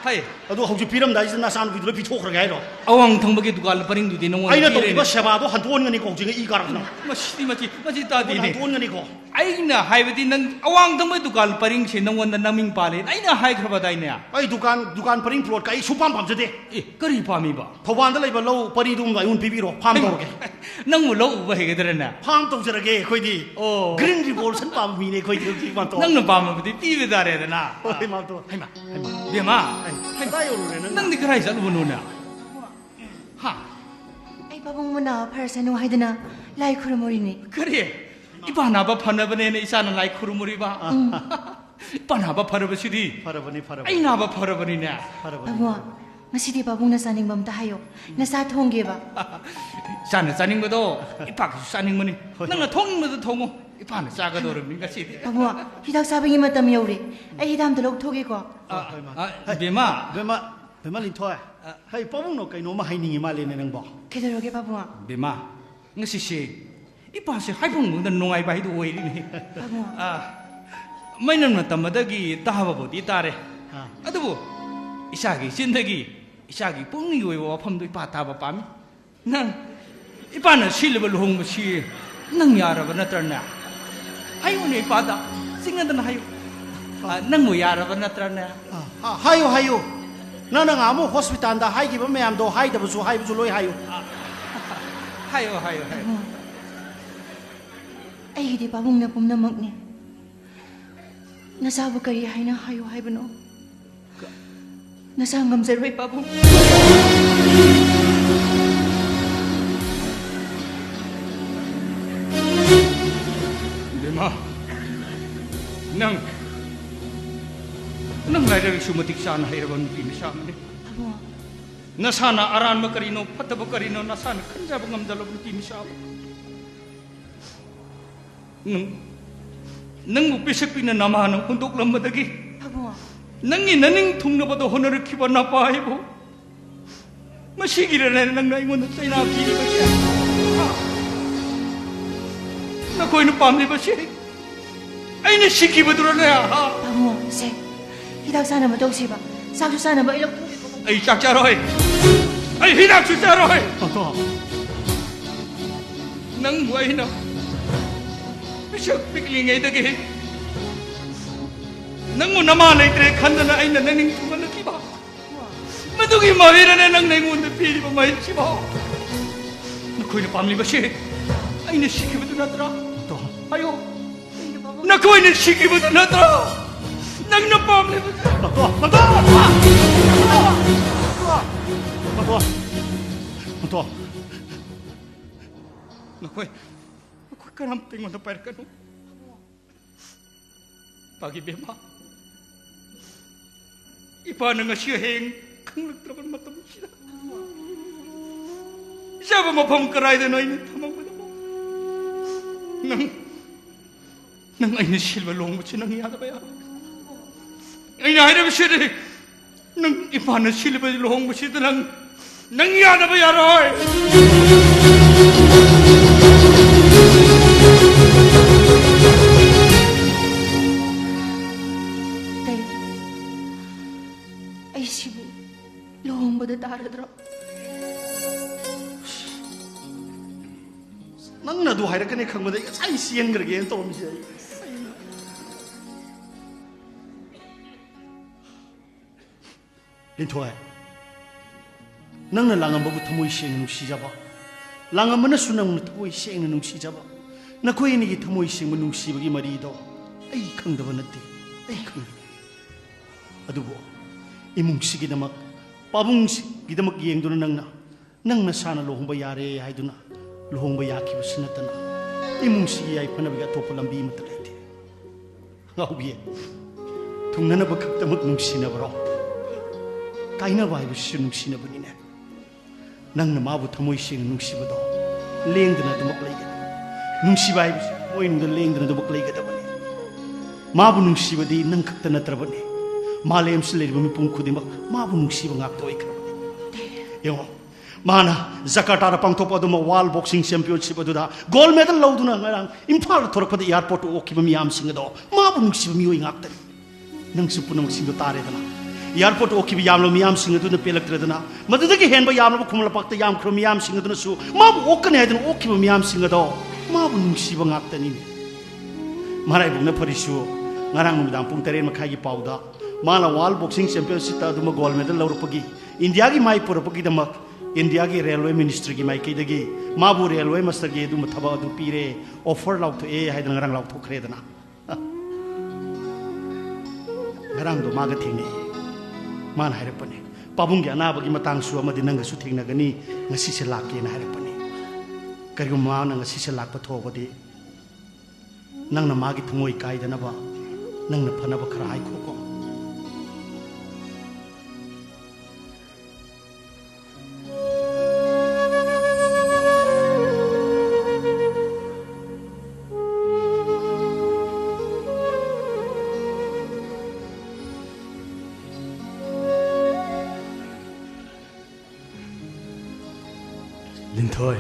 ꯍꯩ꯫ ꯑꯗꯣ ꯍꯧꯖꯤꯛ ꯄꯤꯔꯝꯗꯥꯏꯁꯤꯗ ꯅꯆꯥꯅꯨꯄꯤꯗꯨꯗ ꯄꯤꯊꯣꯛꯈ꯭ꯔꯒꯦ ꯍꯥꯏꯔꯣ? ꯑꯋꯥꯡ ꯊꯪꯕꯒꯤ ꯗꯨꯀꯥꯟ ꯄꯔꯤꯡꯗꯨꯗꯤ ꯅꯉꯣꯟꯗ ꯑꯩꯅ ꯄꯤꯔꯦꯅꯦ꯫ ꯇꯧꯈꯤꯕ ꯁꯦꯕꯥꯗꯣ ꯍꯟꯗꯣꯛꯍꯟꯒꯅꯤꯀꯣ ꯍꯧꯖꯤꯛ ꯏ ꯀꯥꯔꯛꯇꯅ꯫ ꯃꯁꯤꯗꯤ, ꯃꯁꯤ, ꯃꯁꯤ ꯇꯥꯗꯦꯅꯦ꯫ ꯍꯟꯗꯣꯛꯍꯟꯒꯅꯤꯀꯣ꯫ ꯑꯩꯅ ꯍꯥꯏꯕꯗꯤ ꯅꯪ ꯑꯋꯥꯡ ꯊꯪꯕ ꯗꯨꯀꯥꯟ ꯄꯔꯤꯡꯁꯦ ꯅꯪꯉꯣꯟꯗ ꯅꯃꯤꯡ ꯄꯥꯜꯂꯦꯅ ꯑꯩꯅ ꯍꯥꯏꯈ꯭ꯔꯕꯗꯥꯏꯅꯦ? ꯑꯩ ꯗꯨꯀꯥꯟ, ꯗꯨꯀꯥꯟ ꯄꯔꯤꯡ ꯄ꯭ꯂꯣꯠꯀ ꯑꯩ ꯁꯨꯡꯄꯥꯝ ꯄꯥꯝꯖꯗꯦ꯫ ꯑꯦ, ꯀꯔꯤ ꯄꯥꯝꯃꯤꯕ? ꯊꯧꯕꯥꯜꯗ ꯂꯩꯕ ꯂꯧ ꯄꯔꯤꯗꯨꯝꯗ ꯑꯩꯉꯣꯟꯗ ꯄꯤꯕꯤꯔꯣ, ꯐꯥꯝ ꯍꯩꯃꯥ! ꯇꯧꯔꯒꯦ꯫ ꯅꯪꯕꯨ ꯂꯧ ꯎꯕ ꯍꯩꯒꯗ꯭ꯔꯅꯦ? ꯐꯥꯝ ꯇꯧꯖꯔꯒꯦ ꯑꯩꯈꯣꯏꯗꯤ꯫ ꯑꯣ꯫ Green Revolution ꯄꯥꯝꯕ ꯃꯤꯅꯦ ꯑꯩꯈꯣꯏꯗꯤ ꯍꯧꯖꯤꯛ, ꯃꯥꯝꯇꯣꯟ꯫ ꯅꯪꯅ ꯄꯥꯝꯃꯕꯗꯤ ꯄꯤꯕ ꯇꯥꯔꯦꯗꯅ꯫ ꯍꯣꯏ, ꯃꯥꯝꯇꯣꯟ꯫ ꯍꯩꯃꯥ, ꯍꯩꯃꯥ, ꯕꯦꯝꯃ, ꯑꯩ ꯍꯩꯃꯥ, ꯀꯗꯥꯏ ꯌꯧꯔꯨꯔꯦ ꯅꯪ? ꯅꯪꯗꯤ ꯀꯗꯥꯏ ꯆꯠꯂꯨꯕꯅꯣꯅꯦ? ꯍꯥ? ꯑꯩ ꯄꯥꯕꯨꯡ ꯃꯅꯥ ꯐꯔꯁꯅꯨ ꯍꯥꯏꯗꯅ ꯂꯥꯏ ꯈꯨꯔꯨꯝꯃꯨꯔꯤꯅꯦ꯫ ꯀꯔꯤ? ꯏꯄꯥ ꯅꯥꯕ ꯐꯅꯕꯅꯦꯅ ꯏꯆꯥꯅ ꯂꯥꯏ ꯈꯨꯔꯨꯝꯃꯨꯔꯤꯕ? ꯎꯝ꯫ ꯏꯄꯥ ꯅꯥꯕ ꯐꯔꯕꯁꯤꯗꯤ ꯐꯔꯕꯅꯤ, ꯐꯔꯕꯅꯤ꯫ ꯑꯩ ꯅꯥꯕ ꯐꯔꯕꯅꯤꯅꯦ꯫ ꯐꯔꯕꯅꯤ꯫ ꯄꯥꯕꯨꯡ, ꯉꯁꯤꯗꯤ ꯄꯥꯕꯨꯡꯅ ꯆꯥꯅꯤꯡꯕ ꯑꯝꯇ ꯍꯥꯏꯌꯣ꯫ ꯅꯆꯥ ꯊꯣꯡꯒꯦꯕ꯫ ꯏꯆꯥꯅ ꯆꯥꯅꯤꯡꯕꯗꯣ ꯏꯄꯥꯒꯤꯁꯨ ꯆꯥꯅꯤꯡꯕꯅꯤ꯫ ꯍꯣꯏ, ꯅꯪꯅ ꯍꯣꯏ꯫ ꯊꯣꯡꯅꯤꯡꯕꯗꯣ ꯊꯣꯡꯉꯨ꯫ ꯏꯄꯥꯅ ꯆꯥꯒꯗꯧꯔꯕꯅꯤ ꯉꯁꯤꯗꯤ꯫ ꯄꯥꯕꯨꯡ, ꯍꯤꯗꯥꯛ ꯆꯥꯕꯒꯤ ꯃꯇꯝ ꯌꯧꯔꯦ꯫ ꯑꯩ ꯍꯤꯗꯥꯛ ꯑꯝꯇ ꯂꯧꯊꯣꯛꯒꯦꯀꯣ꯫ ꯑ, ꯍꯣꯏ, ꯍꯣꯏ, ꯃꯥ꯫ ꯑ, ꯍꯩ, ꯕꯦꯝꯃ꯫ ꯕꯦꯝꯃ, ꯕꯦꯝꯃ ꯂꯤꯟꯊꯣꯏ꯫ ꯑ꯫ ꯍꯩ, ꯄꯥꯕꯨꯡꯅ ꯀꯩꯅꯣꯝꯃ ꯍꯥꯏꯅꯤꯡꯉꯤ ꯃꯥꯜꯂꯦꯅꯦ ꯅꯪꯕꯣ꯫ ꯀꯩꯗꯧꯔꯒꯦ, ꯄꯥꯕꯨꯡ? ꯕꯦꯝꯃ, ꯉꯁꯤꯁꯦ ꯏꯄꯥꯁꯦ ꯍꯥꯏꯐꯝ ꯈꯪꯗ ꯅꯨꯡꯉꯥꯏꯕ ꯍꯥꯏꯗꯨ ꯑꯣꯏꯔꯤꯅꯦ꯫ ꯄꯥꯕꯨꯡ꯫ ꯑ, ꯃꯩꯅꯝꯅ ꯇꯝꯕꯗꯒꯤ ꯇꯥꯕꯕꯨꯗꯤ ꯇꯥꯔꯦ꯫ ꯑ꯫ ꯑꯗꯨꯕꯨ ꯏꯆꯥꯒꯤ ꯆꯤꯟꯗꯒꯤ ꯏꯆꯥꯒꯤ ꯄꯨꯛꯅꯤꯡꯒꯤ ꯑꯣꯏꯕ ꯋꯥꯐꯝꯗꯨ ꯏꯄꯥ ꯇꯥꯕ ꯄꯥꯝꯃꯤ꯫ ꯅꯪ, ꯏꯄꯥꯅ ꯁꯤꯜꯂꯤꯕ ꯂꯨꯍꯣꯡꯕꯁꯤ ꯅꯪ ꯌꯥꯔꯕ ꯅꯠꯇ꯭ꯔꯅꯦ? ꯍꯥꯏꯌꯨꯅꯦ ꯏꯄꯥꯗ, ꯆꯤꯡꯅꯗꯅ ꯍꯥꯏꯌꯨ꯫ ꯑ, ꯅꯪꯕꯨ ꯌꯥꯔꯕ ꯅꯠꯇ꯭ꯔꯅꯦ? ꯑ, ꯑ, ꯍꯥꯏꯌꯨ, ꯍꯥꯏꯌꯨ꯫ ꯅꯪꯅ ꯉꯍꯥꯟꯃꯨꯛ ꯍꯣꯁꯄꯤꯇꯥꯜꯗ ꯍꯥꯏꯈꯤꯕ ꯃꯌꯥꯝꯗꯣ ꯍꯥꯏꯗꯕꯁꯨ ꯍꯥꯏꯕꯁꯨ ꯂꯣꯏ ꯍꯥꯏꯌꯨ꯫ ꯑ, ꯍꯥꯏꯌꯨ, ꯍꯥꯏꯌꯨ, ꯍꯥꯏꯌꯨ꯫ ꯑꯩꯒꯤꯗꯤ ꯄꯥꯕꯨꯡꯅ ꯄꯨꯝꯅꯃꯛꯅꯤ꯫ ꯅꯆꯥꯕꯨ ꯀꯔꯤ ꯍꯥꯏꯅ ꯍꯥꯏꯌꯨ ꯍꯥꯏꯕꯅꯣ? ꯅꯆꯥ ꯉꯝꯖꯔꯣꯏ, ꯄꯥꯕꯨꯡ꯫ ꯏꯕꯦꯝꯃ, ꯅꯪ, ꯅꯪ ꯂꯥꯏꯔꯤꯛ ꯂꯥꯏꯁꯨ ꯃꯇꯤꯛ ꯆꯥꯅ ꯍꯩꯔꯕ ꯅꯨꯄꯤ ꯃꯆꯥ ꯑꯃꯅꯤ꯫ ꯄꯥꯕꯨꯡ꯫ ꯅꯁꯥꯅ ꯑꯔꯥꯟꯕ ꯀꯔꯤꯅꯣ, ꯐꯠꯇꯕ ꯀꯔꯤꯅꯣ, ꯅꯁꯥꯅ ꯈꯟꯖꯕ ꯉꯝꯖꯂꯕ ꯅꯨꯄꯤ ꯃꯆꯥ ꯑꯃ꯫ ꯅꯪ, ꯅꯪꯕꯨ ꯄꯤꯁꯛ ꯄꯤꯛꯅ ꯅꯃꯥꯅ ꯍꯨꯟꯗꯣꯛꯂꯝꯕꯗꯒꯤ, ꯄꯥꯕꯨꯡ꯫ ꯅꯪꯒꯤ ꯅꯅꯤꯡ ꯊꯨꯡꯅꯕꯗ ꯍꯣꯠꯅꯔꯛꯈꯤꯕ ꯅꯄꯥ ꯑꯩꯕꯨ, ꯃꯁꯤꯒꯤꯔꯅꯦ ꯅꯪꯅ ꯑꯩꯉꯣꯟꯗ ꯆꯩꯅꯥ ꯄꯤꯔꯤꯕꯁꯦ? ꯍꯥ? ꯅꯈꯣꯏꯅ ꯄꯥꯝꯂꯤꯕꯁꯦ ꯑꯩꯅ ꯁꯤꯈꯤꯕꯗꯨꯔꯅꯦ? ꯍꯥ? ꯄꯥꯕꯨꯡ, ꯁꯦ, ꯍꯤꯗꯥꯛ ꯆꯥꯅꯕ ꯇꯧꯁꯤꯕ꯫ ꯆꯥꯛꯁꯨ ꯆꯥꯅꯕ ꯑꯩ ꯂꯧꯊꯣꯛꯀꯦ꯫ ꯑꯩ ꯆꯥꯛ ꯆꯥꯔꯣꯏ꯫ ꯑꯩ ꯍꯤꯗꯥꯛꯁꯨ ꯆꯥꯔꯣꯏ꯫ ꯄꯥꯕꯨꯡ꯫ ꯅꯪꯕꯨ ꯑꯩꯅ ꯄꯤꯁꯛ ꯄꯤꯛꯂꯤꯉꯩꯗꯒꯤ ꯅꯪꯕꯨ ꯅꯃꯥ ꯂꯩꯇ꯭ꯔꯦ ꯈꯟꯗꯅ ꯑꯩꯅ ꯅꯅꯤꯡ ꯊꯨꯡꯍꯜꯂꯛꯈꯤꯕ꯫ ꯃꯗꯨꯒꯤ ꯃꯍꯩꯔꯅꯦ ꯅꯪꯅ ꯑꯩꯉꯣꯟꯗ ꯄꯤꯔꯤꯕ ꯃꯍꯩꯁꯤꯕꯣ? ꯅꯈꯣꯏꯅ ꯄꯥꯝꯂꯤꯕꯁꯤ ꯑꯩꯅ ꯁꯤꯈꯤꯕꯗꯨ ꯅꯠꯇ꯭ꯔꯥ? ꯇꯣ꯫ ꯍꯥꯏꯌꯣ꯫ ꯅꯈꯣꯏꯅ ꯁꯤꯈꯤꯕꯗꯨ ꯅꯠꯇ꯭ꯔꯥ? ꯅꯪꯅ ꯄꯥꯝꯂꯤꯕꯁꯤ? ꯃꯇꯣ, ꯃꯇꯣ! ꯃꯇꯣ! ꯃꯇꯣ! ꯅꯈꯣꯏ, ꯅꯈꯣꯏ ꯀꯅꯥꯝꯇ ꯑꯩꯉꯣꯟꯗ ꯄꯥꯏꯔꯛꯀꯅꯨ꯫ ꯄꯥꯒꯤ ꯕꯦꯝꯃ, ꯏꯄꯥꯅ ꯉꯁꯤ ꯍꯌꯦꯡ ꯈꯪꯂꯛꯇ꯭ꯔꯕ ꯃꯇꯝꯁꯤꯗ, ꯏꯆꯥꯕꯨ ꯃꯐꯝ ꯀꯗꯥꯏꯗꯅꯣ ꯑꯩꯅ ꯊꯝꯃꯝꯒꯗꯕ? ꯅꯪ, ꯅꯪ ꯑꯩꯅ ꯁꯤꯜꯕ ꯂꯨꯍꯣꯡꯕꯁꯤ ꯅꯪ ꯌꯥꯗꯕ ꯌꯥꯔꯣꯏ꯫ ꯑꯩꯅ ꯍꯥꯏꯔꯤꯕꯁꯤꯗꯤ, ꯅꯪ ꯏꯄꯥꯅ ꯁꯤꯜꯂꯤꯕ ꯂꯨꯍꯣꯡꯕꯁꯤꯗ ꯅꯪ, ꯅꯪ ꯌꯥꯗꯕ ꯌꯥꯔꯣꯏ꯫ ꯀꯩ? ꯑꯩꯁꯤꯕꯨ ꯂꯨꯍꯣꯡꯕꯗ ꯇꯥꯔꯗ꯭ꯔꯣ? ꯅꯪꯅ ꯑꯗꯨ ꯍꯥꯏꯔꯛꯀꯅꯤ ꯈꯪꯕꯗ ꯑꯩ ꯉꯁꯥꯏ ꯆꯦꯟꯈ꯭ꯔꯒꯦꯅ ꯇꯧꯔꯝꯃꯤꯁꯦ ꯑꯩ꯫ ꯂꯤꯟꯊꯣꯏ, ꯅꯪꯅ ꯂꯥꯡꯉꯝꯕꯕꯨ ꯊꯃꯣꯏ ꯁꯦꯡꯅ ꯅꯨꯡꯁꯤꯖꯕ, ꯂꯥꯡꯉꯝꯕꯅꯁꯨ ꯅꯪꯕꯨ ꯊꯃꯣꯏ ꯁꯦꯡꯅ ꯅꯨꯡꯁꯤꯖꯕ, ꯅꯈꯣꯏ ꯑꯅꯤꯒꯤ ꯊꯃꯣꯏ ꯁꯦꯡꯕ ꯅꯨꯡꯁꯤꯕꯒꯤ ꯃꯔꯤꯗꯣ ꯑꯩ ꯈꯪꯗꯕ ꯅꯠꯇꯦ꯫ ꯑꯩ ꯈꯪꯉꯤ꯫ ꯑꯗꯨꯕꯨ ꯏꯃꯨꯡꯁꯤꯒꯤꯗꯃꯛ, ꯄꯥꯕꯨꯡꯁꯤꯒꯤꯗꯃꯛ ꯌꯦꯡꯗꯨꯅ ꯅꯪꯅ, ꯅꯪ ꯅꯁꯥꯅ ꯂꯨꯍꯣꯡꯕ ꯌꯥꯔꯦ ꯍꯥꯏꯗꯨꯅ ꯂꯨꯍꯣꯡꯕ ꯌꯥꯈꯤꯕꯁꯨ ꯅꯠꯇꯅ, ꯏꯃꯨꯡꯁꯤꯒꯤ ꯌꯥꯏꯐꯅꯕꯒꯤ ꯑꯇꯣꯞꯄ ꯂꯝꯕꯤ ꯑꯃꯠꯇ ꯂꯩꯇꯦ꯫ ꯉꯥꯎꯕꯤ, ꯊꯨꯡꯅꯅꯕ ꯈꯛꯇꯃꯛ ꯅꯨꯡꯁꯤꯅꯕꯔꯣ? ꯀꯥꯏꯅꯕ ꯍꯥꯏꯕꯁꯤꯁꯨ ꯅꯨꯡꯁꯤꯅꯕꯅꯤꯅꯦ꯫ ꯅꯪꯅ ꯃꯥꯕꯨ ꯊꯃꯣꯏ ꯁꯦꯡꯅ ꯅꯨꯡꯁꯤꯕꯗꯣ ꯂꯦꯡꯗꯅ ꯑꯗꯨꯃꯛ ꯂꯩꯒꯅꯤ꯫ ꯅꯨꯡꯁꯤꯕ ꯍꯥꯏꯕꯁꯤ ꯊꯃꯣꯏꯅꯨꯡꯗ ꯂꯦꯡꯗꯅ ꯑꯗꯨꯃꯛ ꯂꯩꯒꯗꯕꯅꯤ꯫ ꯃꯥꯕꯨ ꯅꯨꯡꯁꯤꯕꯗꯤ ꯅꯪ ꯈꯛꯇ ꯅꯠꯇ꯭ꯔꯕꯅꯤ꯫ ꯃꯥꯂꯦꯝꯁꯤꯗ ꯂꯩꯔꯤꯕ ꯃꯤꯄꯨꯝ ꯈꯨꯗꯤꯡꯃꯛ ꯃꯥꯕꯨ ꯅꯨꯡꯁꯤꯕ ꯉꯥꯛꯇ ꯑꯣꯏꯈ꯭ꯔꯕꯅꯤ꯫ ꯌꯦꯡꯉꯣ, ꯃꯥꯅ ꯖꯀꯥꯔꯇꯥꯗ ꯄꯥꯡꯊꯣꯛꯄ ꯑꯗꯨꯝꯕ ꯋꯥꯔꯜ ꯕꯣꯛꯁꯤꯡ ꯆꯦꯝꯄꯤꯌꯟꯁꯤꯞ ꯑꯗꯨꯗ ꯒꯣꯜ ꯃꯦꯗꯜ ꯂꯧꯗꯨꯅ ꯉꯔꯥꯡ ꯏꯝꯐꯥꯜꯗ ꯊꯣꯔꯛꯄꯗ ꯑꯦꯌꯥꯔꯄꯣꯔꯠꯇ ꯑꯣꯛꯈꯤꯕ ꯃꯤꯌꯥꯝꯁꯤꯡ ꯑꯗꯣ ꯃꯥꯕꯨ ꯅꯨꯡꯁꯤꯕ ꯃꯤꯑꯣꯏ ꯉꯥꯛꯇꯅꯤ꯫ ꯅꯪꯁꯨ ꯄꯨꯝꯅꯃꯛꯁꯤꯡꯗꯣ ꯇꯥꯔꯦꯗꯅ꯫ ꯑꯦꯌꯥꯔꯄꯣꯔꯠꯇ ꯑꯣꯛꯈꯤꯕ ꯌꯥꯝꯂꯕ ꯃꯤꯌꯥꯝꯁꯤꯡ ꯑꯗꯨꯅ ꯄꯦꯜꯂꯛꯇ꯭ꯔꯦꯗꯅ, ꯃꯗꯨꯗꯒꯤ ꯍꯦꯟꯕ ꯌꯥꯝꯂꯕ ꯈꯨꯃꯟ ꯂꯝꯄꯥꯛꯇ ꯌꯥꯝꯈ꯭ꯔꯕ ꯃꯤꯌꯥꯝꯁꯤꯡ ꯑꯗꯨꯅꯁꯨ ꯃꯥꯕꯨ ꯑꯣꯛꯀꯅꯤ ꯍꯥꯏꯗꯨꯅ ꯑꯣꯛꯈꯤꯕ ꯃꯤꯌꯥꯝꯁꯤꯡ ꯑꯗꯣ ꯃꯥꯕꯨ ꯅꯨꯡꯁꯤꯕ ꯉꯥꯛꯇꯅꯤꯅꯦ꯫ ꯃꯔꯥꯏꯕꯛꯅ ꯐꯔꯤꯁꯨ, ꯉꯔꯥꯡ ꯅꯨꯃꯤꯗꯥꯡ ꯄꯨꯡ ꯇꯔꯦꯠ ꯃꯈꯥꯏꯒꯤ ꯄꯥꯎꯗ ꯃꯥꯅ ꯋꯥꯔꯜ ꯕꯣꯛꯁꯤꯡ ꯆꯦꯝꯄꯤꯌꯟꯁꯤꯞꯇ ꯑꯗꯨꯃ ꯒꯣꯜ ꯃꯦꯗꯜ ꯂꯧꯔꯛꯄꯒꯤ, ꯏꯟꯗꯤꯌꯥꯒꯤ ꯃꯥꯏ ꯄꯨꯔꯛꯄꯒꯤꯗꯃꯛ ꯏꯟꯗꯤꯌꯥꯒꯤ ꯔꯦꯜꯋꯦ ꯃꯤꯅꯤꯁꯇ꯭ꯔꯤꯒꯤ ꯃꯥꯏꯀꯩꯗꯒꯤ ꯃꯥꯕꯨ ꯔꯦꯜꯋꯦ ꯃꯥꯁꯇꯔꯒꯤ ꯑꯗꯨꯝꯕ ꯊꯕꯛ ꯑꯗꯨ ꯄꯤꯔꯦ, ꯑꯣꯐꯔ ꯂꯥꯎꯊꯣꯛꯑꯦ ꯍꯥꯏꯗꯅ ꯉꯔꯥꯡ ꯂꯥꯎꯊꯣꯛꯈ꯭ꯔꯦꯗꯅ꯫ ꯉꯔꯥꯡꯗꯣ ꯃꯥꯒ ꯊꯦꯡꯅꯩ꯫ ꯃꯥꯅ ꯍꯥꯏꯔꯛꯄꯅꯦ, "ꯄꯥꯕꯨꯡꯒꯤ ꯑꯅꯥꯕꯒꯤ ꯃꯇꯥꯡꯁꯨ ꯑꯃꯗꯤ ꯅꯪꯒꯁꯨ ꯊꯦꯡꯅꯒꯅꯤ, ꯉꯁꯤꯁꯦ ꯂꯥꯛꯀꯦꯅ" ꯍꯥꯏꯔꯛꯄꯅꯦ꯫ ꯀꯔꯤꯒꯨꯝꯕ ꯃꯥꯅ ꯉꯁꯤꯁꯦ ꯂꯥꯛꯄ ꯊꯣꯛꯑꯕꯗꯤ, ꯅꯪꯅ ꯃꯥꯒꯤ ꯊꯃꯣꯏ ꯀꯥꯏꯗꯅꯕ, ꯅꯪꯅ ꯐꯅꯕ ꯈꯔ ꯍꯥꯏꯈꯣꯀꯣ꯫ ꯂꯤꯟꯊꯣꯏ꯫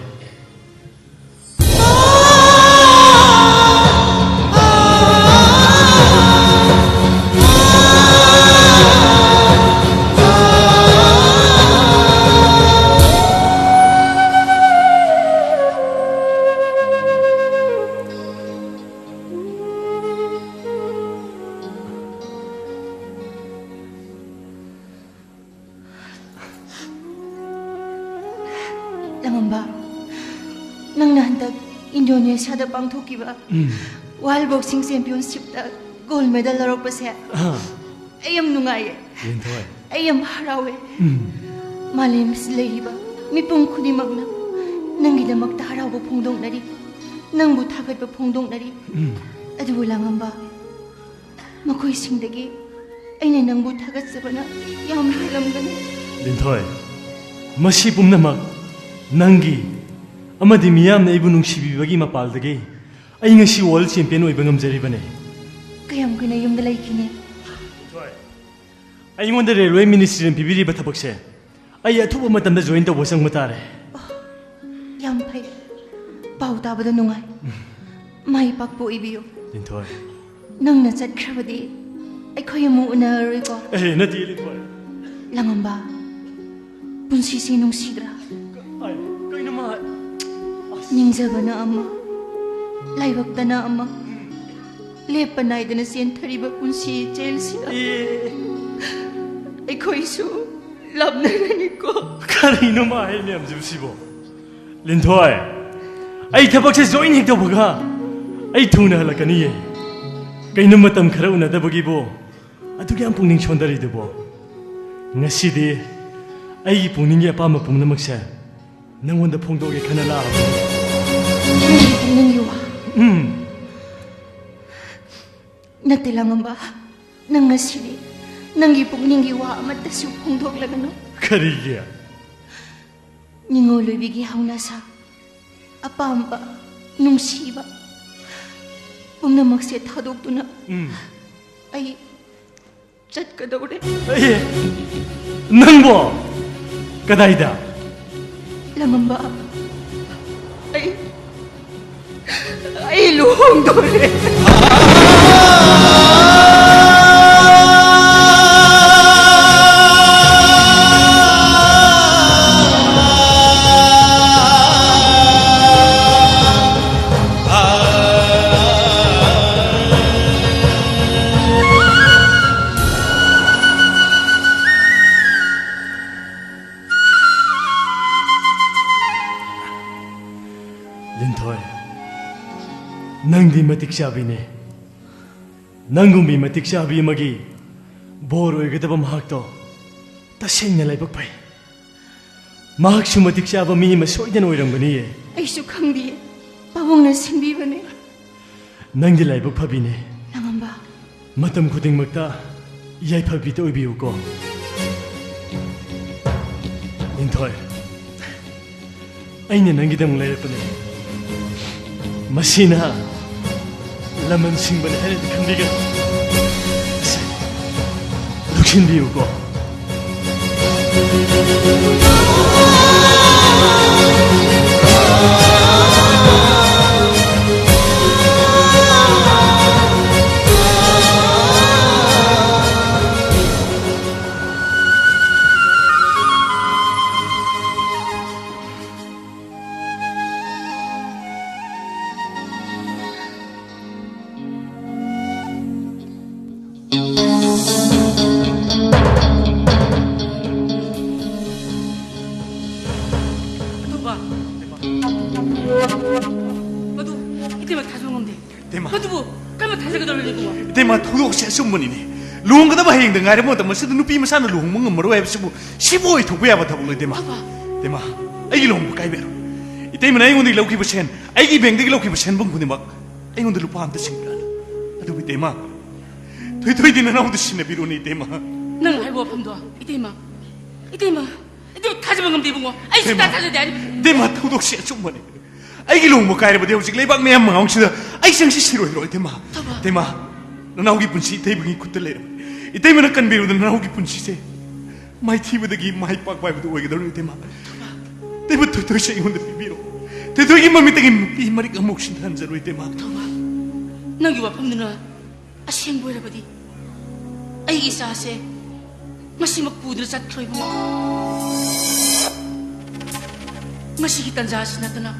ꯂꯃꯝꯕ, ꯅꯪꯅ ꯍꯟꯗꯛ ꯏꯟꯗꯣꯅꯦꯁꯤꯌꯥꯗ ꯄꯥꯡꯊꯣꯛꯈꯤꯕ ꯎꯝ꯫ ꯋꯥꯔꯜ ꯕꯣꯛꯁꯤꯡ ꯆꯦꯝꯄꯤꯌꯟꯁꯤꯞꯇ ꯒꯣꯜ ꯃꯦꯗꯜ ꯂꯧꯔꯛꯄꯁꯦ ꯑꯥ꯫ ꯑꯩ ꯌꯥꯝ ꯅꯨꯡꯉꯥꯏꯌꯦ꯫ ꯂꯤꯟꯊꯣꯏ꯫ ꯑꯩ ꯌꯥꯝ ꯍꯔꯥꯎꯋꯦ꯫ ꯎꯝ꯫ ꯃꯥꯂꯦꯝꯁꯤꯗ ꯂꯩꯔꯤꯕ ꯃꯤꯄꯨꯝ ꯈꯨꯗꯤꯡꯃꯛꯅ ꯅꯪꯒꯤꯗꯃꯛꯇ ꯍꯔꯥꯎꯕ ꯐꯣꯡꯗꯣꯛꯅꯔꯤ, ꯅꯪꯕꯨ ꯊꯥꯒꯠꯄ ꯐꯣꯡꯗꯣꯛꯅꯔꯤ꯫ ꯎꯝ꯫ ꯑꯗꯨꯕꯨ ꯂꯥꯡꯉꯝꯕ, ꯃꯈꯣꯏꯁꯤꯡꯗꯒꯤ ꯑꯩꯅ ꯅꯪꯕꯨ ꯊꯥꯒꯠꯆꯕꯅ ꯌꯥꯝ ꯍꯦꯜꯂꯝꯒꯅꯤ꯫ ꯂꯤꯟꯊꯣꯏ, ꯃꯁꯤ ꯄꯨꯝꯅꯃꯛ ꯅꯪꯒꯤ ꯑꯃꯗꯤ ꯃꯤꯌꯥꯝꯅ ꯑꯩꯕꯨ ꯅꯨꯡꯁꯤꯕꯤꯕꯒꯤ ꯃꯄꯥꯜꯗꯒꯤ ꯑꯩ ꯉꯁꯤ ꯋꯥꯔꯜ ꯆꯦꯝꯄꯤꯌꯟ ꯑꯣꯏꯕ ꯉꯝꯖꯔꯤꯕꯅꯦ꯫ ꯀꯌꯥꯝ ꯀꯨꯏꯅ ꯌꯨꯝꯗ ꯂꯩꯈꯤꯅꯤ? ꯂꯤꯟꯊꯣꯏ, ꯑꯩꯉꯣꯟꯗ ꯔꯦꯜꯋꯦ ꯃꯤꯅꯤꯁꯇ꯭ꯔꯤꯅ ꯄꯤꯕꯤꯔꯤꯕ ꯊꯕꯛꯁꯦ ꯑꯩ ꯑꯊꯨꯕ ꯃꯇꯝꯗ ꯖꯣꯏꯟ ꯇꯧꯕ ꯆꯪꯕ ꯇꯥꯔꯦ꯫ ꯌꯥꯝ ꯐꯩ꯫ ꯄꯥꯎ ꯇꯥꯕꯗ ꯅꯨꯡꯉꯥꯏ꯫ ꯃꯥꯏ ꯄꯥꯛꯄ ꯑꯣꯏꯕꯤꯌꯨ꯫ ꯂꯤꯟꯊꯣꯏ꯫ ꯅꯪꯅ ꯆꯠꯈ꯭ꯔꯕꯗꯤ ꯑꯩꯈꯣꯏ ꯑꯃꯨꯛ ꯎꯅꯔꯔꯣꯏꯀꯣ? ꯑꯦ, ꯅꯠꯇꯦ, ꯂꯤꯟꯊꯣꯏ꯫ ꯂꯥꯡꯉꯝꯕ, ꯄꯨꯟꯁꯤꯁꯦ ꯅꯨꯡꯁꯤꯗ꯭ꯔꯥ? ꯑꯩ, ꯀꯩꯅꯣ ꯃꯥ? ꯑꯁ꯫ ꯅꯤꯡꯖꯕꯅ ꯑꯃ, ꯂꯥꯏꯕꯛꯇꯅ ꯑꯃ, ꯂꯦꯞꯄ ꯅꯥꯏꯗꯅ ꯆꯦꯟꯊꯔꯤꯕ ꯄꯨꯟꯁꯤ ꯏꯆꯦꯜꯁꯤꯗ ꯑꯦ꯫ ꯑꯩꯈꯣꯏꯁꯨ ꯂꯥꯞꯅꯔꯅꯤꯀꯣ꯫ ꯀꯔꯤꯅꯣ ꯃꯥ ꯍꯥꯏ ꯃꯌꯥꯝꯁꯤꯕꯨ ꯁꯤꯕꯣ? ꯂꯤꯟꯊꯣꯏ, ꯑꯩ ꯊꯕꯛꯁꯦ ꯖꯣꯏꯟ ꯍꯦꯛ ꯇꯧꯕꯒ ꯑꯩ ꯊꯨꯅ ꯍꯜꯂꯛꯀꯅꯤꯌꯦ꯫ ꯀꯩꯅꯣ ꯃꯇꯝ ꯈꯔ ꯎꯅꯗꯕꯒꯤꯕꯨ ꯑꯗꯨꯛ ꯌꯥꯝ ꯄꯨꯛꯅꯤꯡ ꯁꯣꯟꯊꯔꯤꯗꯨꯕꯣ? ꯉꯁꯤꯗꯤ ꯑꯩꯒꯤ ꯄꯨꯛꯅꯤꯡꯒꯤ ꯑꯄꯥꯝꯕ ꯄꯨꯝꯅꯃꯛꯁꯦ ꯅꯪꯉꯣꯟꯗ ꯐꯣꯡꯗꯣꯛꯑꯒꯦ ꯈꯟꯅ ꯂꯥꯛꯑꯕꯅꯤ꯫ ꯅꯪꯒꯤ ꯄꯨꯛꯅꯤꯡꯒꯤ ꯋꯥ? ꯎꯝ꯫ ꯅꯠꯇꯦ, ꯂꯥꯡꯉꯝꯕ, ꯅꯪ ꯉꯁꯤꯗꯤ ꯅꯪꯒꯤ ꯄꯨꯛꯅꯤꯡꯒꯤ ꯋꯥ ꯑꯃꯠꯇꯁꯨ ꯐꯣꯡꯗꯣꯛꯂꯒꯅꯨ꯫ ꯀꯔꯤꯒꯤ? ꯅꯤꯡꯉꯣꯜ ꯑꯣꯏꯕꯤꯒꯤ ꯍꯧꯅꯁꯥ, ꯑꯄꯥꯝꯕ, ꯅꯨꯡꯁꯤꯕ ꯄꯨꯝꯅꯃꯛꯁꯦ ꯊꯥꯗꯣꯛꯇꯨꯅ ꯎꯝ꯫ ꯑꯩ ꯆꯠꯀꯗꯧꯔꯦ꯫ ꯑꯦ, ꯅꯪꯕꯣ? ꯀꯗꯥꯏꯗ? ꯂꯥꯡꯉꯝꯕ, ꯑꯩ, ꯑꯩ ꯂꯨꯍꯣꯡꯗꯧꯔꯦ꯫ ꯂꯤꯟꯊꯣꯏ, ꯅꯪꯗꯤ ꯃꯇꯤꯛ ꯆꯥꯕꯤꯅꯦ꯫ ꯅꯪꯒꯨꯝꯕꯤ ꯃꯇꯤꯛ ꯆꯥꯕꯤ ꯑꯃꯒꯤ ꯕꯣꯔ ꯑꯣꯏꯒꯗꯕ ꯃꯍꯥꯛꯇꯣ ꯇꯁꯦꯡꯅ ꯂꯥꯏꯕꯛ ꯐꯩ꯫ ꯃꯍꯥꯛꯁꯨ ꯃꯇꯤꯛ ꯆꯥꯕ ꯃꯤ ꯑꯃ ꯁꯣꯏꯗꯅ ꯑꯣꯏꯔꯝꯒꯅꯤꯌꯦ꯫ ꯑꯩꯁꯨ ꯈꯪꯗꯤꯌꯦ꯫ ꯄꯥꯕꯨꯡꯅ ꯁꯤꯟꯕꯤꯕꯅꯦ꯫ ꯅꯪꯗꯤ ꯂꯥꯏꯕꯛ ꯐꯕꯤꯅꯦ꯫ ꯂꯥꯡꯉꯝꯕ꯫ ꯃꯇꯝ ꯈꯨꯗꯤꯡꯃꯛꯇ ꯌꯥꯏꯐꯕꯤꯗ ꯑꯣꯏꯕꯤꯌꯨꯀꯣ꯫ ꯂꯤꯟꯊꯣꯏ, ꯑꯩꯅ ꯅꯪꯒꯤꯗꯃꯛ ꯂꯩꯔꯛꯄꯅꯦ꯫ ꯃꯁꯤꯅ ꯂꯃꯟ ꯁꯤꯡꯕꯅꯤ ꯍꯥꯏꯅꯗꯤ ꯈꯟꯕꯤꯒꯅꯨ꯫ ꯂꯧꯁꯤꯟꯕꯤꯌꯨꯀꯣ꯫ ꯑꯗꯨꯕ꯫ ꯃꯗꯨ ꯏꯇꯩꯃ ꯊꯥꯖꯕ ꯉꯝꯗꯦ꯫ ꯏꯇꯩꯃ꯫ ꯃꯗꯨꯕꯨ ꯀꯔꯝꯅ ꯊꯥꯖꯒꯗꯧꯔꯤꯅꯣ, ꯏꯕꯨꯡꯉꯣ? ꯏꯇꯩꯃ, ꯊꯧꯗꯣꯛꯁꯦ ꯑꯆꯨꯝꯕꯅꯤꯅꯦ꯫ ꯂꯨꯍꯣꯡꯒꯗꯕ ꯍꯌꯦꯡꯗ ꯉꯥꯏꯔꯕ ꯃꯇꯝ ꯑꯁꯤꯗ ꯅꯨꯄꯤ ꯃꯆꯥꯅ ꯂꯨꯍꯣꯡꯕ ꯉꯝꯃꯔꯣꯏ ꯍꯥꯏꯕꯁꯤꯕꯨ, ꯁꯤꯕꯨ ꯑꯣꯏꯊꯣꯛꯄ ꯌꯥꯕ ꯊꯕꯛꯂꯣ, ꯏꯇꯩꯃ? ꯑꯕ꯫ ꯏꯇꯩꯃ, ꯑꯩꯒꯤ ꯂꯨꯍꯣꯡꯕ ꯀꯥꯏꯕ ꯌꯥꯔꯣꯏ꯫ ꯏꯇꯩꯃꯅ ꯑꯩꯉꯣꯟꯗꯒꯤ ꯂꯧꯈꯤꯕ ꯁꯦꯟ, ꯑꯩꯒꯤ ꯕꯦꯡꯛꯇꯒꯤ ꯂꯧꯈꯤꯕ ꯁꯦꯟꯕꯨꯝ ꯈꯨꯗꯤꯡꯃꯛ ꯑꯩꯉꯣꯟꯗ ꯂꯨꯄꯥ ꯑꯝꯇ ꯁꯤꯡꯕꯤꯔꯛꯑꯅꯨ꯫ ꯑꯗꯨꯕꯨ ꯏꯇꯩꯃ, ꯊꯣꯏꯊꯣꯏꯗꯤ ꯅꯅꯥꯎꯗ ꯁꯤꯟꯅꯕꯤꯔꯣꯅꯦ, ꯏꯇꯩꯃ꯫ ꯅꯪ ꯍꯥꯏꯕ ꯋꯥꯐꯝꯗꯣ, ꯏꯇꯩꯃ, ꯏꯇꯩꯃ, ꯏꯇꯩꯃ ꯊꯥꯖꯕ ꯉꯝꯗꯦ, ꯏꯕꯨꯡꯉꯣ꯫ ꯑꯩ ꯁꯨꯡꯊꯥ ꯏꯇꯩꯃ, ꯊꯥꯖꯗꯦ ꯍꯥꯏꯔꯤꯕ꯫ ꯏꯇꯩꯃ, ꯊꯧꯗꯣꯛꯁꯦ ꯑꯆꯨꯝꯕꯅꯤ꯫ ꯑꯩꯒꯤ ꯂꯨꯍꯣꯡꯕ ꯀꯥꯏꯔꯕꯗꯤ ꯍꯧꯖꯤꯛ ꯂꯩꯕꯥꯛ ꯃꯌꯥꯝ ꯃꯉꯥꯡꯁꯤꯗ ꯑꯩ ꯆꯪꯁꯤ ꯁꯤꯔꯣꯏꯗ꯭ꯔꯣ, ꯏꯇꯩꯃ? ꯊꯕ꯫ ꯏꯇꯩꯃ, ꯅꯅꯥꯎꯒꯤ ꯄꯨꯟꯁꯤ ꯏꯇꯩꯃꯒꯤ ꯈꯨꯠꯇ ꯂꯩꯔꯕꯅꯤ꯫ ꯏꯇꯩꯃꯅ ꯀꯟꯕꯤꯔꯨꯗꯅ ꯅꯅꯥꯎꯒꯤ ꯄꯨꯟꯁꯤꯁꯦ ꯃꯥꯏꯊꯤꯕꯗꯒꯤ ꯃꯥꯏ ꯄꯥꯛꯄ ꯍꯥꯏꯕꯗꯨ ꯑꯣꯏꯒꯗꯧꯔꯤꯕꯅꯤ, ꯏꯇꯩꯃ꯫ ꯏꯇꯩꯃ, ꯊꯣꯏꯊꯣꯏꯁꯦ ꯑꯩꯉꯣꯟꯗ ꯄꯤꯕꯤꯔꯣ꯫ ꯊꯣꯏꯊꯣꯏꯒꯤ ꯃꯃꯤꯠꯇꯒꯤ ꯃꯄꯤ ꯃꯔꯤꯛ ꯑꯃꯨꯛ ꯁꯤꯟꯊꯍꯟꯖꯔꯣꯏ, ꯏꯇꯩꯃ꯫ ꯊꯧꯕ, ꯅꯪꯒꯤ ꯋꯥꯐꯝꯗꯨꯅ ꯑꯁꯦꯡꯕ ꯑꯣꯏꯔꯕꯗꯤ ꯑꯩꯒꯤ ꯏꯆꯥꯁꯦ ꯉꯁꯤꯃꯛ ꯄꯨꯗꯨꯅ ꯆꯠꯈ꯭ꯔꯣ, ꯏꯕꯨꯡꯉꯣ꯫ ꯃꯁꯤꯒꯤ ꯇꯟꯖꯥ ꯑꯁꯤ ꯅꯠꯇꯅ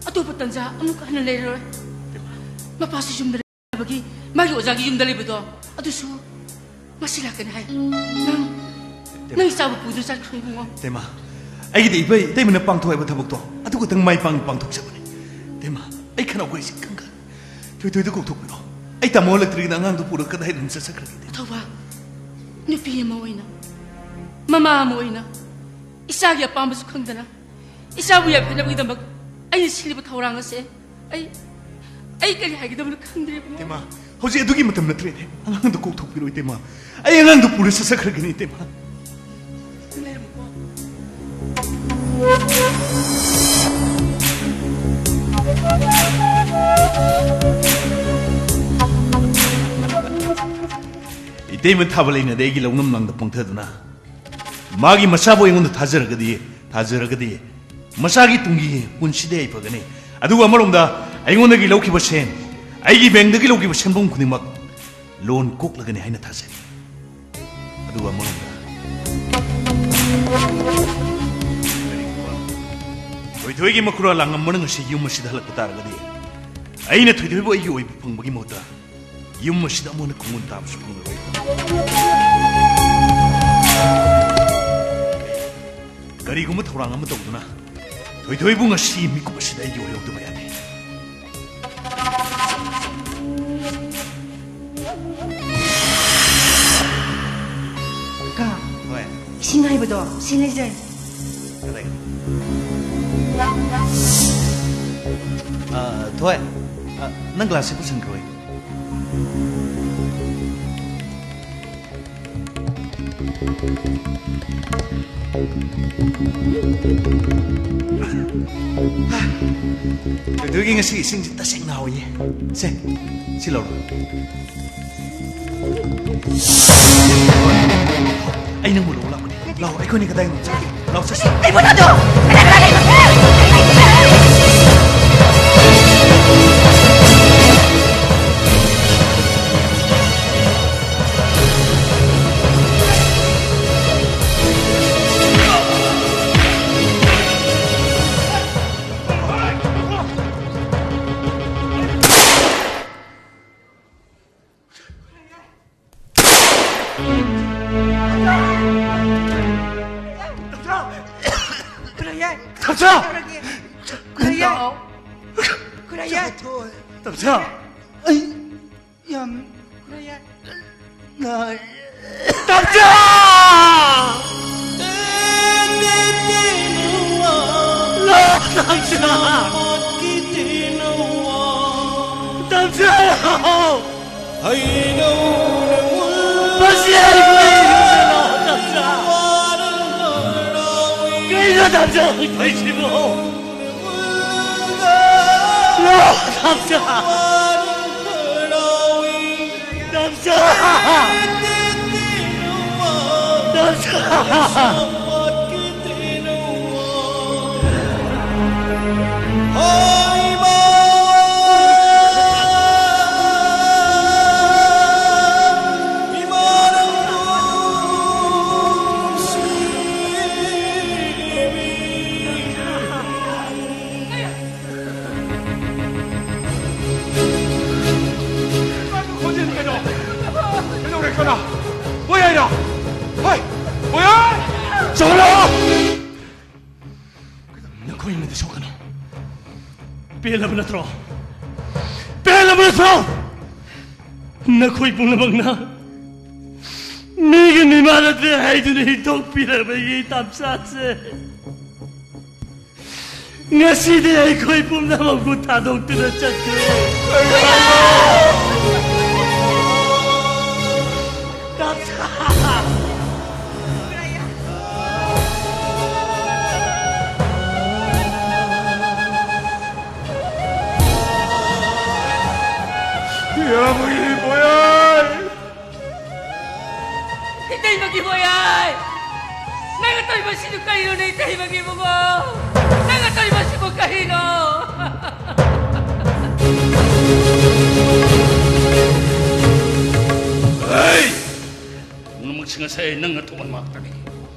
ꯑꯇꯣꯞꯄ ꯇꯟꯖꯥ ꯑꯃꯨꯛ ꯍꯟꯅ ꯂꯩꯔꯔꯣꯏ꯫ ꯃꯄꯥꯁꯨ ꯌꯨꯝꯗ ꯂꯩꯕꯒꯤ ꯃꯥꯒꯤ ꯑꯣꯖꯥꯒꯤ ꯌꯨꯝꯗ ꯂꯩꯕꯗꯣ ꯑꯗꯨꯁꯨ ꯉꯁꯤ ꯂꯥꯛꯀꯅꯤ ꯍꯥꯏ꯫ ꯅꯪ, ꯅꯪ ꯏꯆꯥꯕꯨ ꯄꯨꯗꯨꯅ ꯆꯠꯈ꯭ꯔꯣ, ꯏꯕꯨꯡꯉꯣ꯫ ꯏꯇꯩꯃ, ꯑꯩꯒꯤꯗꯤ ꯏꯕꯩ ꯏꯇꯩꯃꯅ ꯄꯥꯡꯊꯣꯛ ꯍꯥꯏꯕ ꯊꯕꯛꯇꯣ ꯑꯗꯨ ꯈꯛꯇꯪ ꯃꯥꯏ ꯄꯥꯛꯅ ꯄꯥꯡꯊꯣꯛꯆꯕꯅꯤ꯫ ꯏꯇꯩꯃ, ꯑꯩ ꯈꯅꯥꯎ ꯀꯩꯁꯤ ꯀꯪꯒ ꯊꯣꯏꯊꯣꯏꯗ ꯀꯧꯊꯣꯛꯄꯤꯔꯣ꯫ ꯑꯩ ꯇꯥꯃꯣ ꯍꯜꯂꯛꯇ꯭ꯔꯤꯉꯩꯗ ꯑꯉꯥꯡꯗꯣ ꯄꯨꯔꯒ ꯀꯗꯥꯏꯗ ꯑꯗꯨꯝ ꯆꯠꯆꯈ꯭ꯔꯒꯦ? ꯊꯧꯕꯥꯜ, ꯅꯨꯄꯤ ꯑꯃ ꯑꯣꯏꯅ, ꯃꯃꯥ ꯑꯃ ꯑꯣꯏꯅ, ꯏꯆꯥꯒꯤ ꯑꯄꯥꯝꯕꯁꯨ ꯈꯪꯗꯅ, ꯏꯆꯥꯕꯨ ꯌꯥꯏꯐꯅꯕꯒꯤꯗꯃꯛ ꯑꯩꯅ ꯁꯤꯜꯂꯤꯕ ꯊꯧꯔꯥꯡ ꯑꯁꯦ ꯑꯩ, ꯑꯩ ꯀꯔꯤ ꯍꯥꯏꯒꯗꯕꯅꯣ ꯈꯪꯗ꯭ꯔꯦ, ꯏꯕꯨꯡꯉꯣ꯫ ꯏꯇꯩꯃ, ꯍꯧꯖꯤꯛ ꯑꯗꯨꯒꯤ ꯃꯇꯝ ꯅꯠꯇ꯭ꯔꯦꯅꯦ꯫ ꯑꯉꯥꯡꯗꯣ ꯀꯣꯛ ꯊꯣꯛꯄꯤꯔꯣ, ꯏꯇꯩꯃ꯫ ꯑꯩ ꯑꯉꯥꯡꯗꯣ ꯄꯨꯔ ꯆꯠꯆꯈ꯭ꯔꯒꯦꯅꯦ, ꯏꯇꯩꯃ꯫ ꯂꯩꯔꯝꯃꯨꯀꯣ꯫ ꯏꯇꯩꯃ ꯊꯥꯕ ꯂꯩꯅꯗꯦ ꯑꯩꯒꯤ ꯂꯧꯅꯝ ꯂꯥꯡꯗ ꯄꯪꯊꯗꯨꯅ꯫ ꯃꯥꯒꯤ ꯃꯆꯥꯕꯨ ꯑꯩꯉꯣꯟꯗ ꯊꯥꯖꯔꯒꯗꯤ, ꯊꯥꯖꯔꯒꯗꯤ ꯃꯆꯥꯒꯤ ꯇꯨꯡꯒꯤ ꯄꯨꯟꯁꯤꯗꯤ ꯑꯩ ꯐꯒꯅꯤ꯫ ꯑꯗꯨꯒ ꯑꯃꯔꯣꯝꯗ ꯑꯩꯉꯣꯟꯗꯒꯤ ꯂꯧꯈꯤꯕ ꯁꯦꯟ, ꯑꯩꯒꯤ ꯕꯦꯡꯗꯒꯤ ꯂꯧꯈꯤꯕ ꯁꯦꯟꯐꯝ ꯈꯨꯗꯤꯡꯃꯛ ꯂꯣꯟ ꯀꯣꯛꯂꯒꯅꯤ ꯍꯥꯏꯅ ꯊꯥꯖꯩ꯫ ꯑꯗꯨꯒ ꯑꯃꯔꯣꯝꯗ ꯀꯔꯤꯒꯨꯝꯕ ꯊꯣꯏꯊꯣꯏꯒꯤ ꯃꯈꯨꯔꯥ ꯂꯥꯡꯉꯝꯕꯅ ꯉꯁꯤ ꯌꯨꯝ ꯑꯁꯤꯗ ꯍꯜꯂꯛꯄ ꯇꯥꯔꯒꯗꯤ, ꯑꯩꯅ ꯊꯣꯏꯊꯣꯏꯕꯨ ꯑꯩꯒꯤ ꯑꯣꯏꯕ ꯐꯪꯕꯒꯤ ꯃꯍꯨꯠꯇ ꯌꯨꯝ ꯑꯁꯤꯗ ꯑꯃꯨꯛ ꯍꯟꯅ ꯈꯣꯡꯒꯨꯟ ꯇꯥꯕꯁꯨ ꯐꯪꯂꯔꯣꯏ꯫ ꯀꯔꯤꯒꯨꯝꯕ ꯊꯧꯔꯥꯡ ꯑꯃ ꯇꯧꯗꯨꯅ ꯊꯣꯏꯊꯣꯏꯕꯨ ꯉꯁꯤ ꯃꯤꯀꯨꯞ ꯑꯁꯤꯗ ꯑꯩꯒꯤ ꯑꯣꯏꯍꯧꯗꯕ ꯌꯥꯗꯦ꯫ ꯀꯥ, ꯍꯣꯏ꯫ ꯏꯁꯤꯡ ꯍꯩꯕꯗꯣ ꯁꯤ ꯂꯩꯖꯔꯦ꯫ ꯀꯗꯥꯏ? ꯑ, ꯊꯣꯏ, ꯑ, ꯅꯪ ꯒ꯭ꯂꯥꯁꯁꯦ ꯄꯨꯁꯤꯟꯈ꯭ꯔꯣꯏ꯫ ꯑꯗꯨꯒꯤ ꯉꯁꯤ ꯏꯁꯤꯡꯁꯤ ꯇꯁꯦꯡꯅ ꯍꯥꯎꯏꯌꯦ꯫ ꯁꯦ, ꯁꯤ ꯂꯧꯔꯣ꯫ ꯑꯩ ꯅꯪꯕꯨ ꯂꯧꯕ ꯂꯥꯛꯄꯅꯤ꯫ ꯂꯥꯛꯑꯣ, ꯑꯩꯈꯣꯏꯅꯤ ꯀꯗꯥꯏꯅꯣ ꯆꯠꯁꯤ꯫ ꯂꯥꯛꯑꯣ, ꯆꯠꯁꯤ꯫ ꯑꯩꯕꯨ ꯊꯥꯗꯣꯛ! ꯀꯅꯥ ꯀꯅꯥ ꯂꯩꯕꯒꯦ? ꯈꯨꯔꯥꯏꯌꯥꯏ! ꯇꯝꯆꯥ! ꯀꯩꯗꯧꯔꯒꯦ? ꯈꯨꯔꯥꯏꯌꯥꯏ! ꯈꯨꯔꯥꯏꯌꯥꯏ! ꯇꯝꯆꯥ! ꯑꯩ ꯌꯥꯝ ꯅꯥꯏ꯫ ꯇꯝꯆꯥ! ꯂꯥ, ꯇꯝꯆꯥ! ꯇꯝꯆꯥ! ꯃꯁꯤ ꯑꯩꯕꯨ ꯌꯦꯡꯉꯨꯗꯅ, ꯇꯝꯆꯥ! ꯀꯩꯅꯣ ꯇꯝꯆꯥ ꯍꯧꯖꯤꯛ ꯇꯧꯔꯤꯁꯤꯕꯣ? ꯂꯥ, ꯇꯝꯆꯥ! ꯇꯝꯆꯥ! ꯇꯝꯆꯥ! ꯀꯩꯗꯧꯔꯦ ꯀꯅꯥ? ꯃꯣꯏ ꯍꯥꯏꯔꯣ? ꯍꯣꯏ! ꯃꯣꯏ ꯍꯥꯏ! ꯆꯠꯂꯣ! ꯅꯈꯣꯏ ꯑꯃꯗꯤ ꯁꯣꯛꯀꯅꯨ꯫ ꯄꯦꯜꯂꯕ ꯅꯠꯇ꯭ꯔꯣ? ꯄꯦꯜꯂꯕ ꯅꯠꯇ꯭ꯔꯣ? ꯅꯈꯣꯏ ꯄꯨꯝꯅꯃꯛꯅ ꯃꯤꯒꯤ ꯃꯤꯃꯥꯟꯅꯗ꯭ꯔꯦ ꯍꯥꯏꯗꯨꯅ ꯍꯤꯡꯗꯣꯛꯄꯤꯔꯕꯒꯤ ꯇꯥꯟꯖꯥꯁꯦ꯫ ꯉꯁꯤꯗꯤ ꯑꯩꯈꯣꯏ ꯄꯨꯝꯅꯃꯛꯄꯨ ꯊꯥꯗꯣꯛꯇꯨꯅ ꯆꯠꯈ꯭ꯔꯦ꯫ ꯏꯌꯥꯝꯕꯒꯤ ꯕꯣꯌꯥꯏ! ꯏꯇꯩꯃꯒꯤ ꯕꯣꯌꯥꯏ! ꯅꯪꯅ ꯇꯧꯔꯤꯕꯁꯤꯕꯨ ꯀꯔꯤꯅꯣꯅꯦ, ꯏꯇꯩꯃꯒꯤ ꯏꯕꯨꯡꯉꯣ? ꯅꯪꯅ ꯇꯧꯔꯤꯕꯁꯤꯕꯨ ꯀꯔꯤꯅꯣ? ꯍꯩ! ꯄꯨꯝꯅꯃꯛꯁꯤꯡ ꯑꯁꯦ ꯅꯪꯅ ꯊꯣꯛꯍꯟꯕ ꯉꯥꯛꯇꯅꯤ꯫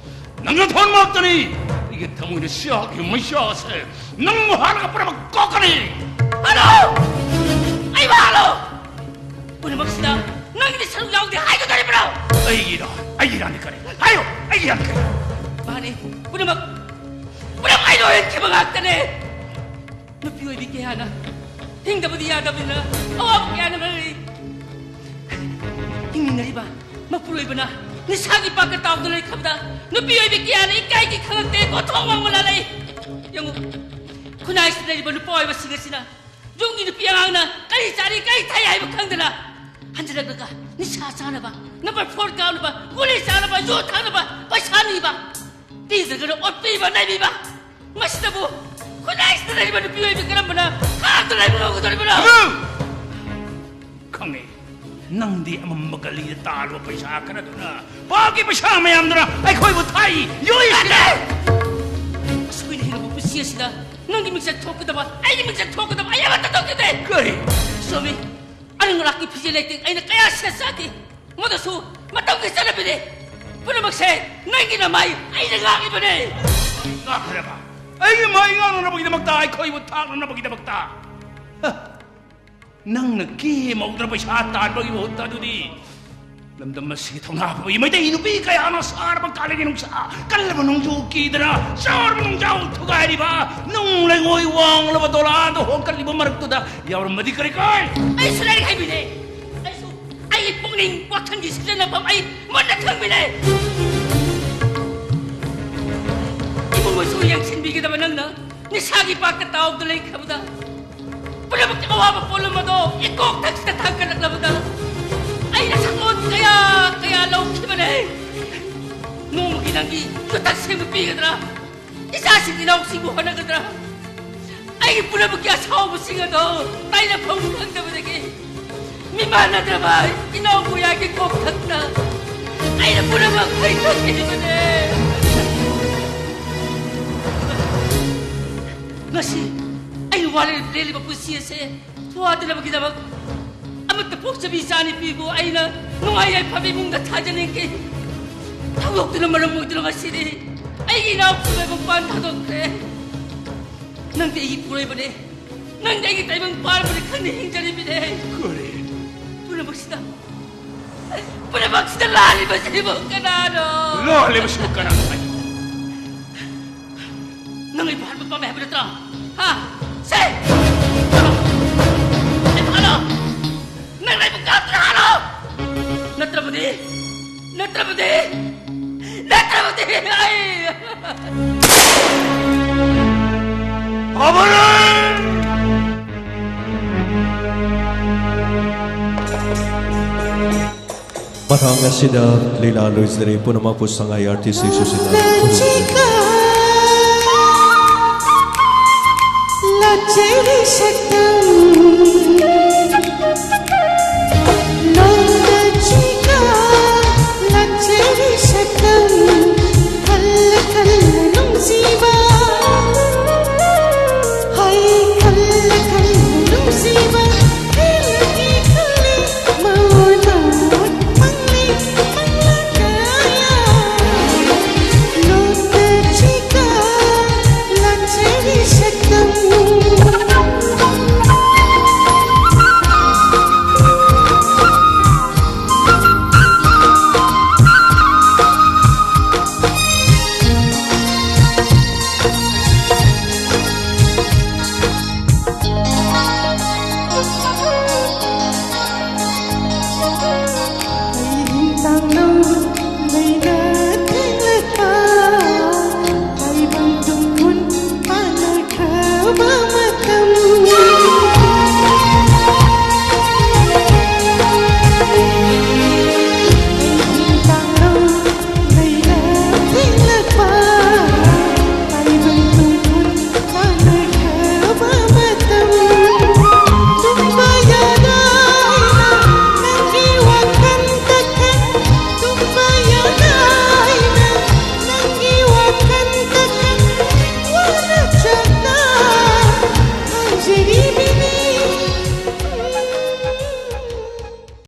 ꯅꯪꯅ ꯊꯣꯛꯍꯟꯕ ꯉꯥꯛꯇꯅꯤ꯫ ꯑꯩꯒꯤ ꯊꯃꯣꯏꯅ ꯁꯤꯌꯥꯒꯤ ꯃꯩꯁꯥꯁꯦ ꯅꯪꯕꯨ ꯍꯥꯠꯂꯒ ꯄꯨꯝꯅꯃꯛ ꯀꯣꯛꯀꯅꯤ꯫ ꯍꯥꯠꯂꯣ! ꯑꯩꯕꯨ ꯍꯥꯠꯂꯣ! ꯄꯨꯝꯅꯃꯛꯁꯤꯗ ꯅꯪꯒꯤꯗꯤ ꯁꯔꯨꯛ ꯌꯥꯎꯗꯦ ꯍꯥꯏꯒꯗꯧꯔꯤꯕ꯭ꯔꯣ? ꯑꯩꯒꯤꯔꯥ? ꯑꯩꯒꯤꯔꯥꯅꯤ ꯀꯔꯤ? ꯍꯥꯏꯌꯣ! ꯑꯩꯒꯤꯔꯥꯅꯤ ꯀꯔꯤ? ꯃꯥꯅꯤ, ꯄꯨꯝꯅꯃꯛ, ꯄꯨꯝꯅꯃꯛ ꯑꯩꯅ ꯑꯣꯏꯍꯟꯈꯤꯕ ꯉꯥꯛꯇꯅꯦ꯫ ꯅꯨꯄꯤ ꯑꯣꯏꯕꯤ ꯀꯌꯥꯅ ꯍꯤꯡꯗꯕꯗꯤ ꯌꯥꯗꯕꯅꯤꯅ ꯑꯋꯥꯕ ꯀꯌꯥꯅ ꯃꯔꯝ ꯍꯤꯡꯅꯔꯤꯕ ꯃꯄꯨꯔꯣꯏꯕꯅ ꯅꯤꯁꯥꯒꯤ ꯄꯥꯛꯀ ꯇꯥꯎꯗꯨꯅ ꯂꯩꯈ꯭ꯔꯕꯗ ꯅꯨꯄꯤ ꯑꯣꯏꯕꯤ ꯀꯌꯥꯅ ꯏꯀꯥꯏꯒꯤ ꯈꯪꯂꯛꯇꯦ, ꯀꯣꯟꯊꯣꯡ ꯋꯥꯡꯃ ꯂꯥꯜꯂꯛꯏ꯫ ꯌꯦꯡꯉꯨ, ꯈꯨꯟꯅꯥꯏꯁꯤꯗ ꯂꯩꯔꯤꯕ ꯅꯨꯄꯥ ꯑꯣꯏꯕꯁꯤꯡ ꯑꯁꯤꯅ ꯌꯨꯝꯒꯤ ꯅꯨꯄꯤ ꯑꯉꯥꯡꯅ ꯀꯔꯤ ꯆꯥꯔꯤ, ꯀꯔꯤ ꯊꯛꯏ ꯍꯥꯏꯕ ꯈꯪꯗꯅ ꯍꯟꯖꯤꯜꯂꯛꯂꯒ ꯅꯤꯁꯥ ꯆꯥꯅꯕ, ꯅꯝꯕꯔ ꯐꯣꯔ ꯀꯥꯞꯅꯕ, ꯒꯨꯂꯤ ꯆꯥꯅꯕ, ꯌꯨ ꯊꯛꯅꯕ ꯄꯩꯁꯥ ꯅꯤꯕ, ꯄꯤꯗ꯭ꯔꯒꯅ ꯑꯣꯠꯄꯤꯕ, ꯅꯩꯕꯤꯕ꯫ ꯃꯁꯤꯗꯕꯨ ꯈꯨꯟꯅꯥꯏꯁꯤꯗ ꯂꯩꯔꯤꯕ ꯅꯨꯄꯤ ꯑꯣꯏꯕꯤ ꯀꯔꯝꯕꯅ ꯈꯥꯡꯗꯨꯅ ꯂꯩꯕ ꯉꯝꯒꯗꯧꯔꯤꯕꯅꯣ? ꯈꯪꯉꯦ, ꯅꯪꯗꯤ ꯑꯃꯝꯕ ꯒꯂꯤꯗ ꯇꯥꯜꯂꯨꯕ ꯄꯩꯁꯥ ꯈꯔꯗꯨꯅ, ꯄꯥꯞꯀꯤ ꯄꯩꯁꯥ ꯃꯌꯥꯝꯗꯨꯅ ꯑꯩꯈꯣꯏꯕꯨ ꯊꯥꯛꯏ, ꯌꯣꯛꯏꯁꯤꯅ꯫ ꯑꯁꯣꯏꯅ ꯍꯤꯡꯂꯕ ꯄꯨꯟꯁꯤ ꯑꯁꯤꯗ ꯅꯪꯒꯤ ꯃꯤꯡꯆꯠ ꯊꯣꯛꯀꯗꯕ, ꯑꯩꯒꯤ ꯃꯤꯡꯆꯠ ꯊꯣꯛꯀꯗꯕ ꯑꯩ ꯑꯃꯠꯇ ꯇꯧꯈꯤꯗꯦ꯫ ꯀꯔꯤ? ꯆꯨꯝꯃꯤ, ꯑꯔꯪ ꯑꯔꯥꯛꯀꯤ ꯐꯤꯖꯦ ꯂꯩꯇꯦꯡ ꯑꯩꯅ ꯀꯌꯥ ꯁꯦꯠ ꯆꯥꯈꯤ꯫ ꯃꯗꯨꯁꯨ ꯃꯇꯝꯒꯤ ꯆꯠꯅꯕꯤꯅꯤ꯫ ꯄꯨꯝꯅꯃꯛꯁꯦ ꯅꯪꯒꯤ ꯅꯃꯥꯏ ꯑꯩꯅ ꯉꯥꯛꯂꯤꯕꯅꯦ꯫ ꯉꯥꯛꯈ꯭ꯔꯕ? ꯑꯩꯒꯤ ꯃꯥꯏ ꯉꯥꯛꯅꯅꯕꯒꯤꯗꯃꯛꯇ, ꯑꯩꯈꯣꯏꯕꯨ ꯊꯥꯛꯅꯅꯕꯒꯤꯗꯃꯛꯇ? ꯍ! ꯅꯪꯅ ꯀꯦ ꯃꯧꯗ꯭ꯔ ꯄꯩꯁꯥ ꯇꯥꯟꯕꯒꯤ ꯃꯍꯨꯠꯇ ꯑꯗꯨꯗꯤ ꯂꯝꯗꯝ ꯑꯁꯤꯒꯤ ꯊꯧꯅꯥ ꯐꯕꯒꯤ ꯃꯩꯇꯩ ꯅꯨꯄꯤ ꯀꯌꯥꯅ ꯁꯥꯔꯕ ꯀꯥꯂꯦꯟꯒꯤ ꯅꯨꯡꯁꯥ, ꯀꯜꯂꯕ ꯅꯣꯡꯖꯨ ꯀꯤꯗꯅ ꯆꯥꯎꯔꯕ ꯅꯣꯡꯖꯥꯎ ꯊꯨꯒꯥꯏꯔꯤꯕ, ꯅꯨꯡ ꯂꯩꯉꯣꯏ ꯋꯥꯡꯂꯕ ꯗꯣꯂꯥꯗ ꯍꯣꯡꯀꯠꯂꯤꯕ ꯃꯔꯛꯇꯨꯗ ꯌꯥꯎꯔꯝꯃꯗꯤ ꯀꯔꯤ ꯀꯥꯏ? ꯑꯩꯁꯨ ꯂꯥꯏꯔꯤꯛ ꯍꯩꯕꯤꯅꯦ꯫ ꯑꯩꯁꯨ ꯑꯩꯒꯤ ꯄꯨꯛꯅꯤꯡ ꯋꯥꯈꯜꯒꯤ ꯁꯤꯖꯤꯟꯅꯐꯝ ꯑꯩ ꯃꯨꯟꯅ ꯈꯪꯕꯤꯅꯦ꯫ ꯏꯃꯨꯡ ꯃꯅꯨꯡ ꯌꯦꯡꯁꯤꯟꯕꯤꯒꯗꯕ ꯅꯪꯅ ꯅꯤꯁꯥꯒꯤ ꯄꯥꯛꯇ ꯇꯥꯎꯗ ꯂꯩꯈ꯭ꯔꯕꯗ, ꯄꯨꯝꯅꯃꯛꯀꯤ ꯑꯋꯥꯕ ꯄꯣꯠꯂꯨꯝ ꯑꯗꯣ ꯏꯀꯣꯛ ꯊꯛꯁꯤꯗ ꯊꯥꯡꯒꯠꯂꯛꯂꯕꯗ, ꯑꯩꯅ ꯁꯪꯒꯣꯟ ꯀꯌꯥ ꯀꯌꯥ ꯂꯧꯈꯤꯕꯅꯦ꯫ ꯅꯣꯡꯃꯒꯤ ꯅꯪꯒꯤ ꯆꯨꯊꯛ ꯁꯦꯡꯕ ꯄꯤꯒꯗ꯭ꯔꯥ? ꯏꯆꯥꯁꯤꯡ ꯏꯅꯥꯎꯁꯤꯡꯕꯨ ꯍꯣꯠꯅꯒꯗ꯭ꯔꯥ? ꯑꯩꯒꯤ ꯄꯨꯝꯅꯃꯛꯀꯤ ꯑꯁꯥꯎꯕꯁꯤꯡ ꯑꯗꯣ ꯇꯥꯏꯅꯐꯝ ꯈꯪꯗꯕꯗꯒꯤ ꯃꯤꯃꯥꯟꯅꯗ꯭ꯔꯕ ꯏꯅꯥꯎ ꯃꯣꯌꯥꯒꯤ ꯀꯣꯛꯊꯛꯇ ꯑꯩꯅ ꯄꯨꯝꯅꯃꯛ ꯍꯩꯊꯈꯤꯕꯅꯦ꯫ ꯉꯁꯤ ꯑꯩ ꯋꯥꯔꯦꯞ ꯂꯦꯜꯂꯤꯕ ꯄꯨꯟꯁꯤ ꯑꯁꯦ ꯋꯥꯗꯅꯕꯒꯤꯗꯃꯛ ꯑꯃꯠꯇ ꯄꯣꯛꯆꯕꯤ ꯏꯆꯥ ꯅꯨꯄꯤꯕꯨ ꯑꯩꯅ ꯅꯨꯡꯉꯥꯏ ꯌꯥꯏꯐꯕ ꯏꯃꯨꯡꯗ ꯊꯥꯖꯅꯤꯡꯈꯤ꯫ ꯊꯧꯗꯣꯛꯇꯨꯅ ꯃꯔꯝ ꯑꯣꯏꯗꯨꯅ ꯉꯁꯤꯗꯤ ꯑꯩꯒꯤ ꯏꯅꯥꯎꯁꯤꯡ ꯃꯄꯥꯟ ꯊꯥꯗꯣꯛꯈ꯭ꯔꯦ꯫ ꯅꯪꯗꯤ ꯑꯩꯒꯤ ꯄꯨꯔꯣꯏꯕꯅꯦ꯫ ꯅꯪꯗꯤ ꯑꯩꯒꯤ ꯇꯥꯏꯕꯪ ꯄꯥꯟꯕꯅꯤ ꯈꯪꯅ ꯍꯤꯡꯖꯔꯤꯕꯅꯦ꯫ ꯀꯔꯤ? ꯄꯨꯝꯅꯃꯛꯁꯤꯗ, ꯄꯨꯝꯅꯃꯛꯁꯤꯗ ꯂꯥꯜꯂꯤꯕꯁꯤꯕꯨ ꯀꯅꯥꯅꯣ? ꯂꯥꯜꯂꯤꯕꯁꯤꯕꯨ ꯀꯅꯥꯅꯣ ꯍꯥꯏ? ꯅꯪ ꯑꯩꯕꯨ ꯍꯥꯠꯄ ꯄꯥꯝꯃꯦ ꯍꯥꯏꯕ ꯅꯠꯇ꯭ꯔꯣ? ꯍꯥ? ꯁꯦ! ꯍꯥꯠꯂꯣ! ꯑꯩꯕꯨ ꯍꯥꯠꯂꯣ! ꯅꯪ ꯑꯩꯕꯨ ꯀꯥꯞꯇꯨꯅ ꯍꯥꯠꯂꯣ! ꯑꯩ ꯃꯊꯪ ꯑꯁꯤꯗ ꯂꯤꯂꯥ ꯂꯣꯏꯖꯔꯦ꯫ ꯄꯨꯝꯅꯃꯛꯄꯨ ꯁꯉꯥꯏ ꯑꯥꯔꯇꯤꯁ ꯑꯦꯁꯣꯁꯤꯌꯦꯁꯟꯅ ꯈꯨꯔꯨꯝꯖꯔꯤ꯫